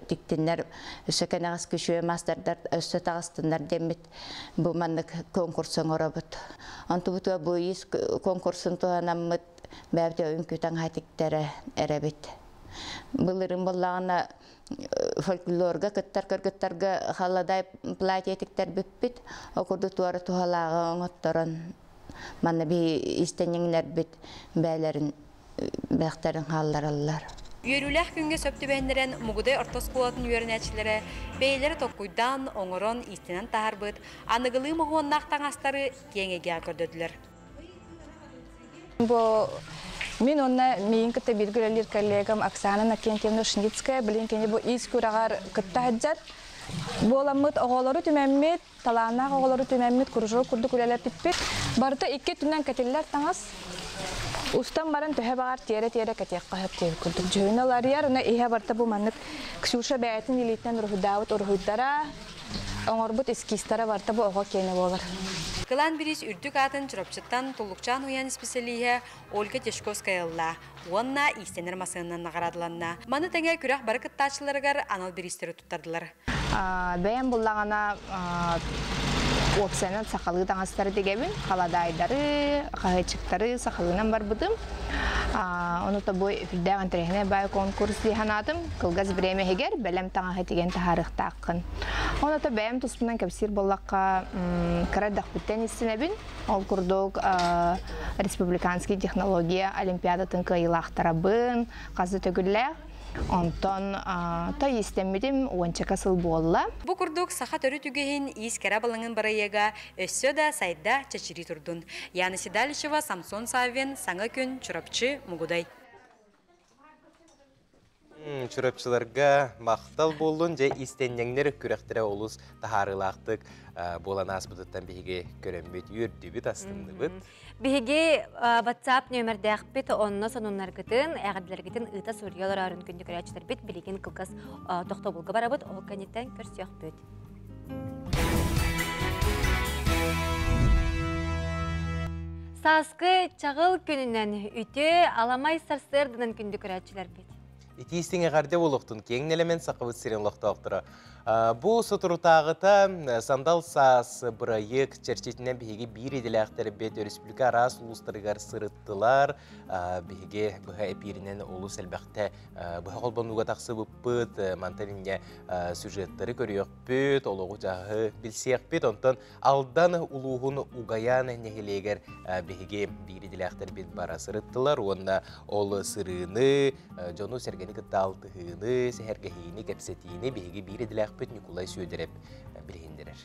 тиктиннэр Өссө кэнэҕэс күчүө маастардар өссө таҕыстыннар диэммит бу маннык конкурс оҥоробут. Онтубутугар бу иис конкурсун туһанаммыт бэйэбит үҥкүү таҥаһа тиктэрэ эрэбит. Былырыын буоллаҕына фольклорга кыттар кыргыттарга халадай платье тиктэрбиппит. Ол курдук туора туһалааҕы оҥотторон манна биһи иистэнньэҥнэрбит бэйэлэрин бэхтэрин хааллараллар. Үөрүүлээх күҥҥэ сөп түбэһиннэрэн Мугудай орто оскуолатын үөрэнээччилэрэ бэйэлэрэ толкуйдаан, оҥорон, иистэнэн таһаарбыт аныгылыы моһуоннаах таҥастары киэҥ эйгэҕэ көрдөрдүлэр. Бу мин уонна миигин кытта бииргэ үлэлиир коллегам Оксана Накентьевна Ушницкая билин кини бу иис күрэҕэр кытта сылдьар. Буоламмыт оҕолору түмэммит, Талааннаах оҕолору түмэммит кружок курдук үлэлэппиппит. Барыта икки өттүнэн кэтиллэр таҥас. Устан баран төһө баҕар тиэрэ-тиэрэ кэтиэххэ сөп диэбит курдук. Дьүһүнэ уларыйар, уна иһэ барыта бу маннык Ксюша бэйэтин илиитинэн уруһуйдаабыт уруһуйдара, оҥорбут эскизтара барыта бу оҕо киэнэ буолар. Кылаан бириис үрдүк аатын Чурапчыттан Туллукчаан уһуйаан исписэлииһэ Ольга Тишковская ылла уонна иистэнэр массыынанан наҕараадаланна. Маны тэҥэ күрэх бары кыттааччыларыгар анал бириистэри туттардылар. Бэйэм буллаҕына уопсайынан сахалыы таҥастары тигэбин, халадаайдары, хаһыаччыктары сахалыынан барбытым. Ону бу сүрдээх интэриэһинэй баай конкурс дии санаатым. Кылгас бириэмэ иһигэр бэлэм таҥаһы тигэн таһаарыахтааххын. Ону бэйэм туспунан кэпсиир буоллахха, кыра эрдэхпиттэн истинэбин. Ол курдук республиканский технология олимпиадатын кыайыылаахтарабын, хас да төгүллээх. Онтон то иистэммитим уончака сыл буолла. Бу курдук саха төрүт үгэһин иис кэрэ балаҥын бырайыага өссө да сайда чэчирии турдун. Яна Седалищева, Самсон Саввин, Саҥа күн, Чурапчы, Мугудай. Чурапчыларга махтал буоллун, дьэ истэнньэҥнэр күрэхтэрэ олус таһаарыылаахтык буолан ааспытыттан биһиги көрөммүт, үөрдүбүт, астынныбыт. Биһиги WhatsApp нүөмэрдээхпит, онно сонуннаргытын, эҕэрдэлэргитин ыыта суруйа олорорун күндү көрөөччүлэрбит билигин кылгас тохтобулга барабыт, ол кэнниттэн көрсүөхпүт. Сааскы чаҕыл күнүнэн үтүө аламай сарсыарданан күндү көрөөччүлэрбит. Итиистиҥ эҕэрдэ буолуохтун киэҥ нэлэмэн Сахабыт сирин олохтоохторо. Бу соторутааҕыта Сандал саас бырайыак чэрчитинэн биһиги биир идэлээхтэрбит өрөспүүбүлүкэ араас улуустарыгар сырыттылар. Биһиги быһа эпииринэн олус элбэхтэ быһа холбонууга тахсыбыппыт. Мантан инньэ сюжеттары көрүөхпүт, олоҕу-дьаһы билсиэхпит. Онтон Алдан улууһун Угаян нэһилиэгэр биһиги биир идэлээхтэрбит бара сырыттылар уонна ол сырыыны, дьону-сэргэни кытта алтыһыыны, сэһэргэһиини, кэпсэтиини биһиги биир идэлээхпит Ньукулай Сүөдэрэп билиһиннэрэр.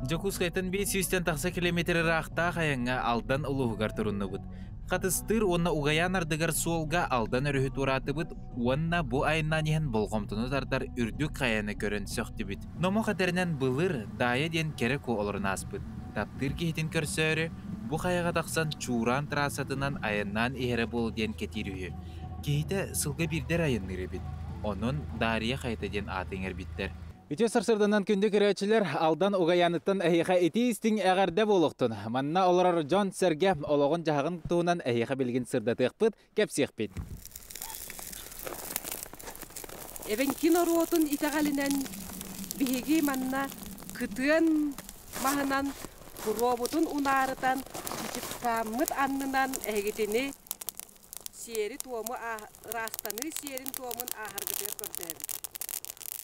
Дьокуускайтан 500-тэн тахса километр ыраахтаах айаҥҥа Алдан улууһугар туруннубут. Хатыстыыр уонна Угаян ардыгар суолга Алдан өрүһү туораатыбыт уонна бу айаннаан иһэн болҕомтону тардар үрдүк хайаны көрөн сөхтүбүт. Номох этэринэн былыр Даайа диэн кэрэ куо олорон ааспыт. Таптыыр киһитин көрсөөрү, бу хайаҕа тахсан Чууран трассатынан айаннаан иһэрэ буолуо диэн кэтиир үһү. Киһитэ сылга биирдэ эрэ айанныыр эбит. Онон Дария хайата диэн ааты иҥэрбиттэр. Үтүө сарсыарданан күндү көрөөччүлэр, Алдан Угаяныттан эһиэхэ итии-истиҥ эҕэрдэ буолуохтун. Манна олорор дьон-сэргэ олоҕун-дьаһаҕын туһунан эһиэхэ билигин сырдатыахпыт, кэпсиэхпит. Эбэҥки норуотун итэҕэлинэн биһиги манна кытыан маһынан куруобутун унаарытан чычыпсааммыт аннынан эһигитини сиэри-туому ыраастаныы сиэрин-туомун ааһаргытыгар көрдөһөбүт.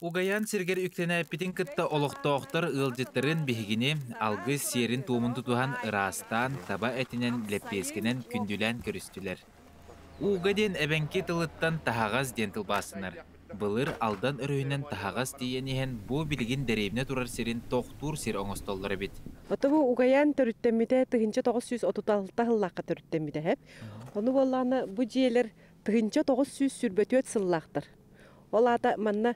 Угаян сиргэр үктэнээппитин кытта олохтоохтор ыалдьыттарын биһигини алгыс сиэрин-туомун тутуһан ыраастаан, таба этинэн, лэппиэскэнэн күндүлээн көрүстүлэр. Ууга диэн эбэҥки тылыттан таһаҕас диэн тылбаастанар. Былыр Алдан өрүһүнэн таһаҕас тиийэн иһэн бу билигин дэриэбинэ турар сирин тохтуур сир оҥостоллор эбит. Отобу Угаян төрүттэммитэ 1936 сыллаахха төрүттэммитэ эһэп. Ону буоллаҕына бу дьиэлэр 1924 сыллаахтар. Ол аата манна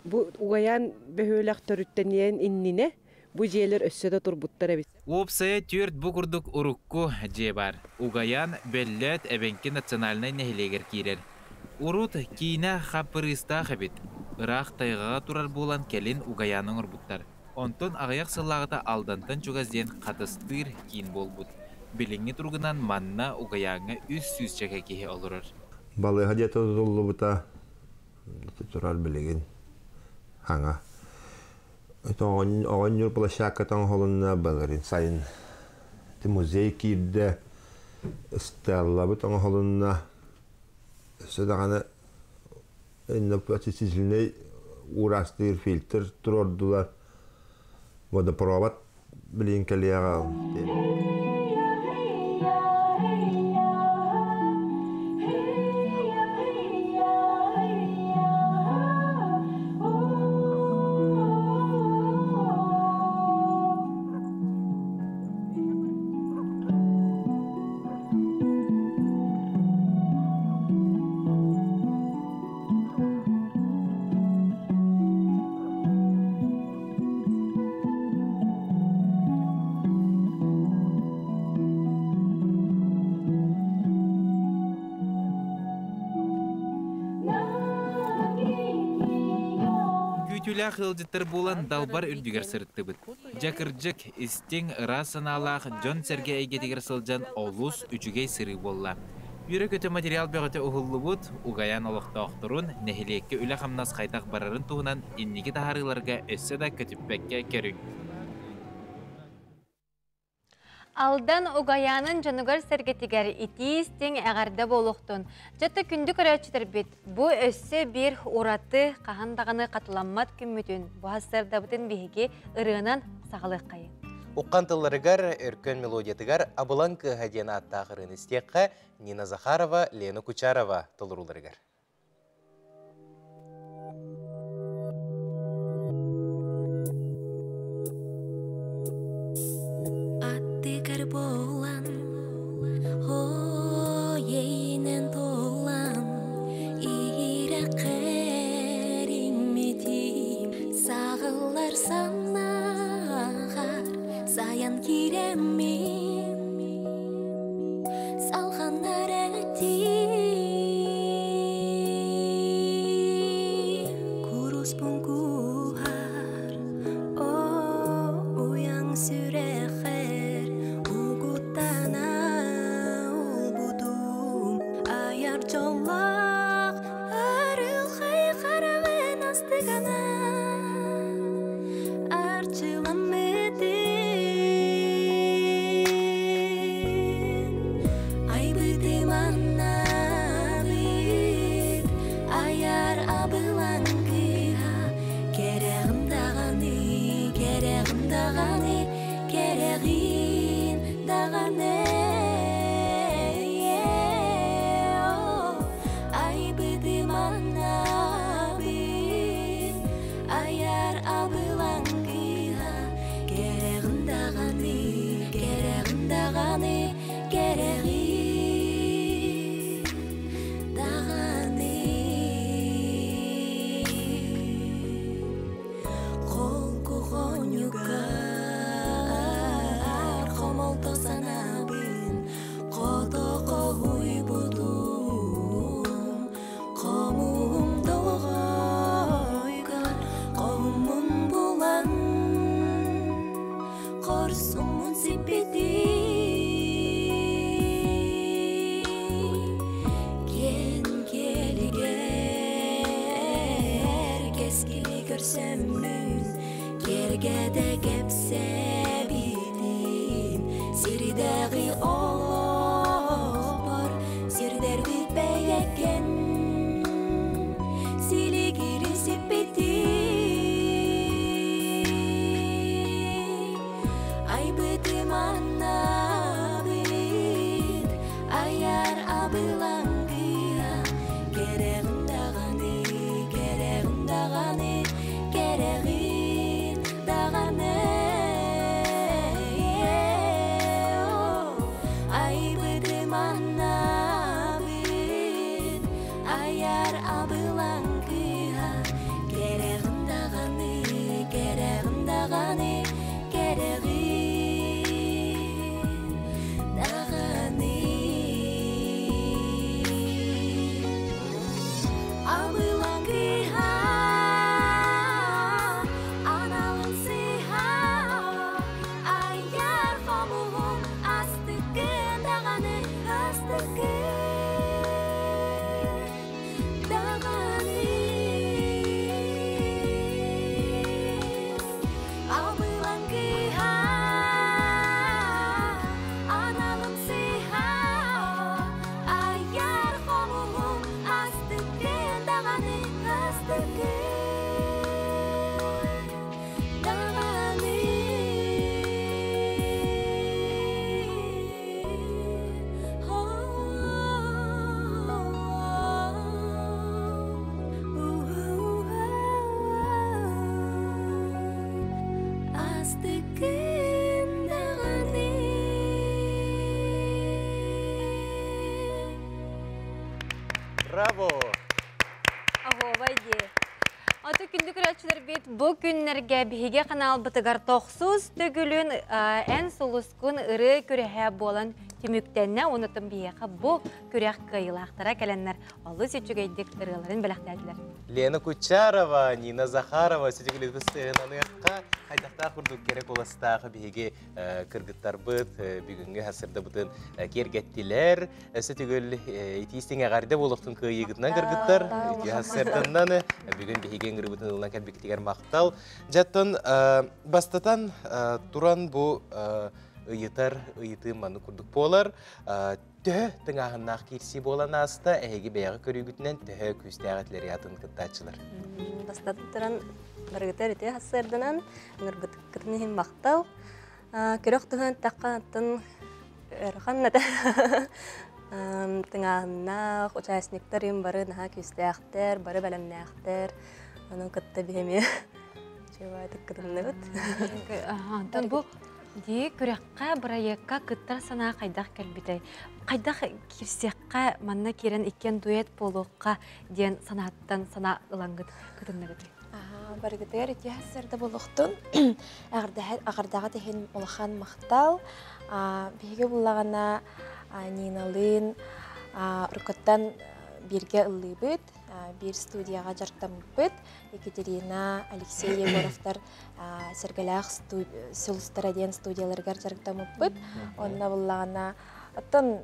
Бу Угаян бөһүөлэк төрүттэниэн иннинэ бу дьиэлэр өссө да турбуттар эбит. Уопсайа түөрт бу курдук урукку дьиэ баар. Угаян Бөллөөт эбэҥки национальнай нэһилиэгэр киирэр. Урут киинэ хаппырыыстаах эбит. Ыраах тайҕаҕа турар буолан кэлин Угаяны оҥорбуттар. Онтон аҕыйах сыллааҕыта Алдантан чугас диэн хатыстыыр киин буолбут. Билиҥҥи туругунан манна Угаяҥҥа үс сүүсчэкэ киһи олорор. Балыыһа дьиэтэ тутуллубута турар билигин хаҥа. Оҕонньор площадката оҥоһулунна былырын сайын. Ити музей киирдэ, стеллабыт оҥоһулунна. Өссө даҕаны иннопочистительнай уурастыыр фильтр туруордулар. Водопровод билигин кэлиэҕэ. Күүтүүлээх ыалдьыттар буолан далбар үрдүгэр сырыттыбыт. Дьэ кырдьык, истиҥ, ыраас санаалаах дьон-сэргэ эйгэтигэр сылдьан олус үчүгэй сырыы буолла. Үөрэ-көтө материал бөҕөтө уһуллубут, угайан олохтоохторун, нэһилиэккэ үлэ-хамнас хайдах барарын туһунан инники таһаарыыларга өссө да көтүппэккэ көрүҥ. Алдан Угайаанын дьонугар-сэргэтигэр итии-истиҥ эҕэрдэ буолуохтун. Дьэ күндү көрөөччүлэрбит, бу өссө биир ураты хаһан даҕаны хатыламмат күммүтүн, бу сарсыардабытын биһиги ырыанан саҕалыаххайыҥ. Уххан тылларыгар, өркөн мелодиятыгар Абылаҥ кыыһа диэн ааттаах ырыаны истиэххэ Нина Захарова, Лена Кучарова толорууларыгар. Аттыгар буолан, ейинен толан, иирэххэр иҥмитим, саҕыллар санааҕар сайан киирэммин, салҕанар этим. Куруспун куһар, уйаҥ сүрэхэр угуттана улбутум, айар дьоллоох Музыканан арчыламмытын Айбытым аннабыт Аяр абылаҥ кыыһа Кэрэҕин даҕаны, кэрэҕин даҕаны, кэрэҕин даҕаны Айбытым аннабыт Аяр абылаҥ кыыһа Кэрэҕин даҕаны, кэрэҕин даҕаны, кэрэҕин даҕаны Холку хонньугар хомолто санаабын Хото хоһуйбутум Хомуһум долоҕойгор хоһуммун булан Хорсуммун сиппитим Киэн киэлигэр кэскили көрсөммүн Киэргэтэ кэпсээбитим Сирдээҕи олохпор сирдэрбит бэйэккэн Силигири сиппитим Айбытым аннабыт Аяр абылаҥ кыыһа Кэрэҕин даҕаны, кэрэҕин даҕаны, кэрэҕин даҕаны Айбытым аннабыт Аяр абылаҥ кыыһа Кэрэҕин даҕаны, кэрэҕин даҕаны, кэрэҕин даҕаны Абылаҥ кыыһа аналын сыыһа Аяр хомуһум астыккын даҕаны астыккын даҕаны Абылаҥ кыыһа аналым сыыһа Аяр хомуһум астыккын даҕаны астыккын даҕаны Астыккын даҕаны Браво! Оһуобай дии. Аты күндү көрөөччүлэрбит бу күннэргэ биһиги ханаалбытыгар тохсус төгүлүн эн сулускун ырыа күрэһэ буолан түмүктэннэ. Онутун биһиэхэ бу күрэх кыайыылаахтара кэлэннэр олус үчүгэйдик ырыаларын бэлэхтээтилэр. Лена Кучарова, Нина Захарова сүтүгүлүбүт сыһынаныахха хайдахтаах курдук кэрэ куоластаах биһиги кыргыттарбыт бүгүҥҥү сырдабытын киэргэттилэр. Өссө төгүл итиистиҥ эҕэрдэ буолуохтун кыайыыгытынан кыргыттар. Үтүө сарсыарданнан бүгүн биһиги ыҥырыбытын ылынан кэлбиккитигэр махтал. Дьаттан бастатан туран бу ыйытар ыйытыы маннык курдук буолар. Төһө тыҥааһыннаах киирсии буолан ааста, эһиги бэйэҕэ көрүүгүтүнэн төһө күүстээх этилэр атын кыттааччылар? Бастатан туран барыгытар үтүө сарсыарданан ыҥырбытыккытын иһин махтал. Күрэх туһунан эттэххэ, оттон ыарахан этэ. Тыҥааһыннаах, участниктар им бары наһаа күүстээхтэр, бары бэлэмнээхтэр. Онон кытта биһи эмиэ чугаатык кытынныбыт. Антон бу дии күрэххэ, бырайыакка кыттар санаа хайдах кэлбитэй? Хайдах киирсиэххэ, манна киирэн иккиэн дуэт буолуохха диэн санааттан санаа ылаҥҥыт кытынныгытый? Барыгытыгар үтүө сарда буолуохтун. Аҕардаҕыт иһин улахан махтал. Биһиги буллаҕына Ниналыын уруккуттан бииргэ ыллыыбыт, биир студияҕа дьарыктаммыппыт. Екатерина, Алексей Егоровтар Сэргэлээх сулустара диэн студияларыгар дьарыктаммыппыт. Онно буллаҕына оттон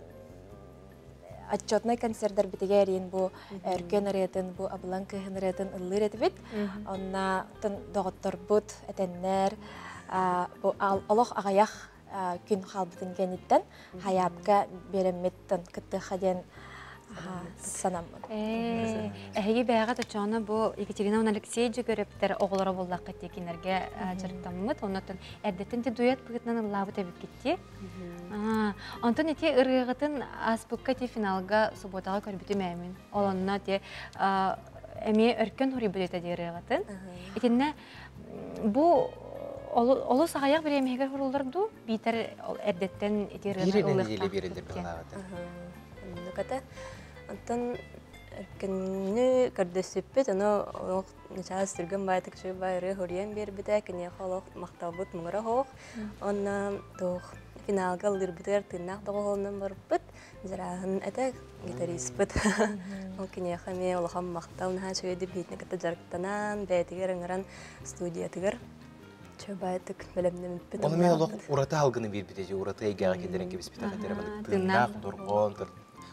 Отчетнай концерттарбытыгар эрин бу өркөн ырыатын, бу абылаҥ кыһын ырыатын ыллыыр этибит. Онна доҕотторбут этэннэр бу олох аҕыйах күн хаалбытын кэнниттэн хайаапка биэрэммит кыттыахха диэн санаммыт. Эһиги бэйэҕит оччоҕуна бу Екатерина уонна Алексей Дьөгүөрэптэр оҕолоро буоллаххыт дии кинилэргэ дьарыктаммыт. Оннуттан эрдэттэн ти дуэт быһыытынан ыллаабыт эбиккит дии. Онтон ити ырыаҕытын ааспыкка ти финалга субуотаҕа көрбүтүм ээмин. Ол онно ти эмиэ өркөн хоруйбут этэ дии ырыаҕытын. Итиннэ бу олус аҕыйах бириэмэһигэр хоруллар дуу биитэр эрдэттэн ити ырыаны ылыахтаах биэрэллэр быһылаабыта. Оннук этэ. Онтон өркөннү көрдөспүппүт, ону олох начаас түргэн баайтык үчүгэй баай ырыа хоруйан биэрбитэ, киниэхэ олох махталбыт муҥура суох. Онно туох финалга ыллыырбытыгар тыыннаах доҕуһуолунан барбыт, дьарааһын этэ, гитариспыт. Ол киниэхэ эмиэ улахан махтал, наһаа үчүгэйдик биһитини кытта дьарыктанан, бэйэтигэр ыҥыран студиятыгар чөбаайтык бэлэмнэммиппит. Ол эмиэ олох ураты алгыны биэрбит эти, ураты эйгэҕэ киллэрэн кэбиспит этэ, тыыннаах дорҕоон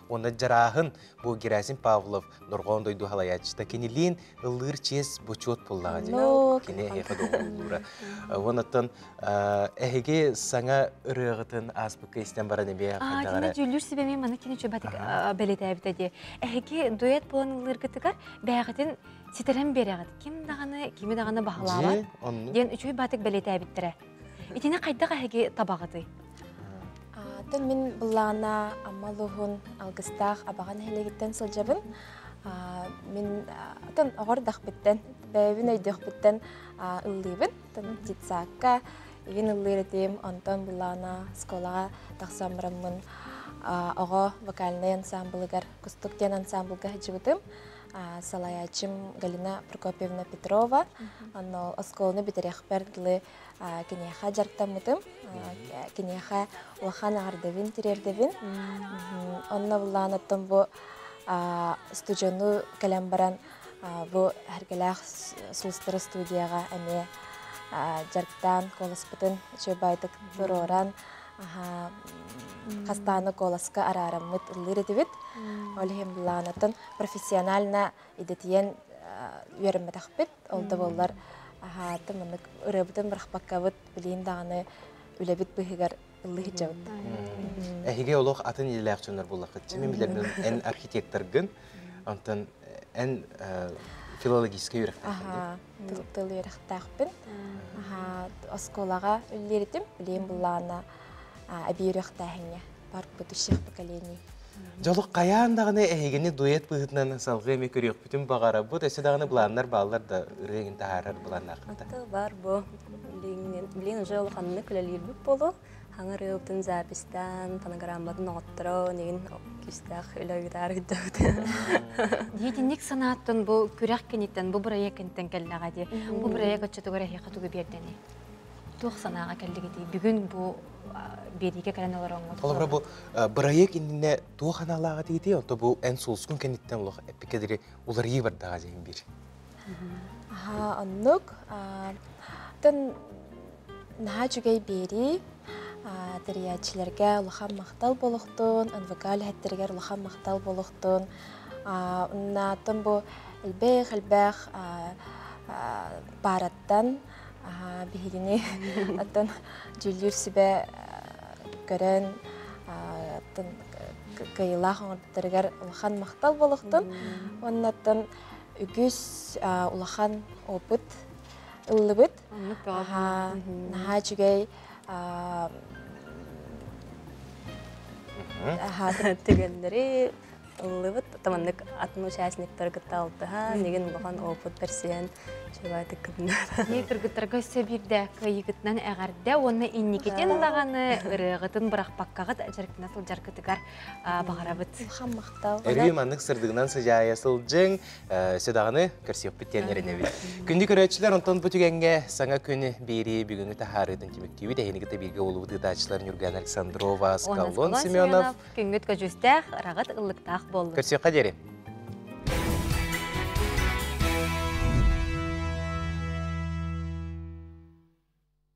уонна дьарааһын бу Герасим Павлов дорҕоон дойду халайааччыта кинилиин ыллыыр чиэс бочуот буоллаҕа дии. Кини эһиэхэ доҕоллуура. Уоннаттан эһиги саҥа ырыаҕытын ааспыкка истэн баран эмиэ хайдаҕара. Кини дьүүллүүр сүбэми маны кини чөбатык бэлэтээбитэ дии. Эһиги дуэт буолан ыллыыргытыгар бэйэҕитин ситэрэн биэрэҕит. Ким даҕаны, кими даҕаны баһылаабат диэн үчүгэй баатык бэлиэтээбиттэрэ. Итини хайдах эһиги табаҕытый? Тон мин былаана Амма улууһун Алгыстаах Абаҕа нэһилиэгиттэн сылдьабын. Мин тон оҕордахпыттан, бэйэбин өйдүөхпүттэн ыллыыбын. Тон детсадка игин ыллыыр этим, онтон былаана школаҕа тахсан бараммын оҕо вокальнай ансамблыгар Кустук диэн ансамблга сылдьыбытым. Салайааччым Галина Прокопьевна Петрова. Онно оскуоланы бүтэриэхпэр дылы киниэхэ дьарыктаммытым. Киниэхэ улахан аҕардабын тириэрдэбин. Онно буллаан оттон бу студиону кэлэн баран бу Эргэлээх сулустары студияҕа эмиэ дьарыктаан куоласпытын үчүгэй туруоран хастааны куоласка араараммыт ыллыыр этибит. Ол иһин былаанатын профессионально идэтийэн үөрэммэтэхпит. Ол да буоллар аһааты маннык ырыабытын бырахпаккабыт билиин даҕаны үлэбит быыһыгар ыллыы сылдьабыт. Эһиги олох атын идэлээх дьоннор буоллаххыт. Мин билэрбин эн архитекторгын, онтон эн филологическай үөрэхтээххин. Тыл үөрэхтээхпин. Оскуолаҕа үллэритим, билиим буллаана эбии үөрэхтээһиҥҥэ парк будущих поколений. Дьолук хайаан даҕаны эһигини дуэт быһыытынан салгыы эмиэ көрүөхпүтүн баҕарабыт. Өссө даҕаны былааннар бааллар да ырыа игин таһаарар былааннааххыт. Бар бу. Билигин уже улаханнык үлэлиирбит буолуо. Хаҥа ырыабытын записьтаан, фонограмматын оҥотторо, онигин күүстээх үлэ ыытаар ыйдабыт. Диэтинник санааттан бу күрэх киниттэн, бу бырайыак киниттэн кэллэҕэ дии. Бу бырайыак оччотугар эһиэхэ тугу биэрдэний? Туох санааҕа кэллигитий? Бүгүн бу биэриигэ кэлэн олороҥҥут. Холобура бу бырайыак иннинэ туох аналааҕа тиитий? Онто бу эн сулускун кэнниттэн олох эппиккэ уларыйыы бардаҕа диэн биир. Аха, оннук. Тон наһаа үчүгэй биэрии. Тэрийээччилэргэ улахан махтал буолуохтун, НВК үлэһиттэригэр улахан махтал буолуохтун. Оннооттон бу элбэх-элбэх паараттан биһигини оттон дьүүллүүр сүбэ көрөн оттон кыайыылаах оҥорбуттарыгар улахан махтал буолуохтун. Уонна оттон үгүс улахан опыт ыллыбыт. Наһаа үчүгэй түгэннэри ыллыбыт. Таманнык атын участниктары кытта алтыһан, нэгин улахан опыт бэрсиһэн чөбаатык кытыннар. Дии кыргыттарга өссө биирдэ кыайыгытынан эҕэрдэ уонна инникитин даҕаны ырыаҕытын бырахпаккаҕыт дьарыктана сылдьаргытыгар баҕарабыт. Улахан махтал. Өрүү маннык сырдыгынан сыдьаайа сылдьыҥ, өссө даҕаны көрсүөхпүт диэн эрэнэбит. Күндү көрөөччүлэр, онтон бу түгэҥҥэ саҥа күн биэрии бүгүҥҥү таһаарыытын түмүктүүбүт. Эһигини кытта бииргэ буолубут ыытааччылар Нюрган Александрова, Скаллон Семенов. Күҥҥүт көдьүүстээх, ыраҕыт ыллыктаах буоллун. Көрсүөххэ диэри.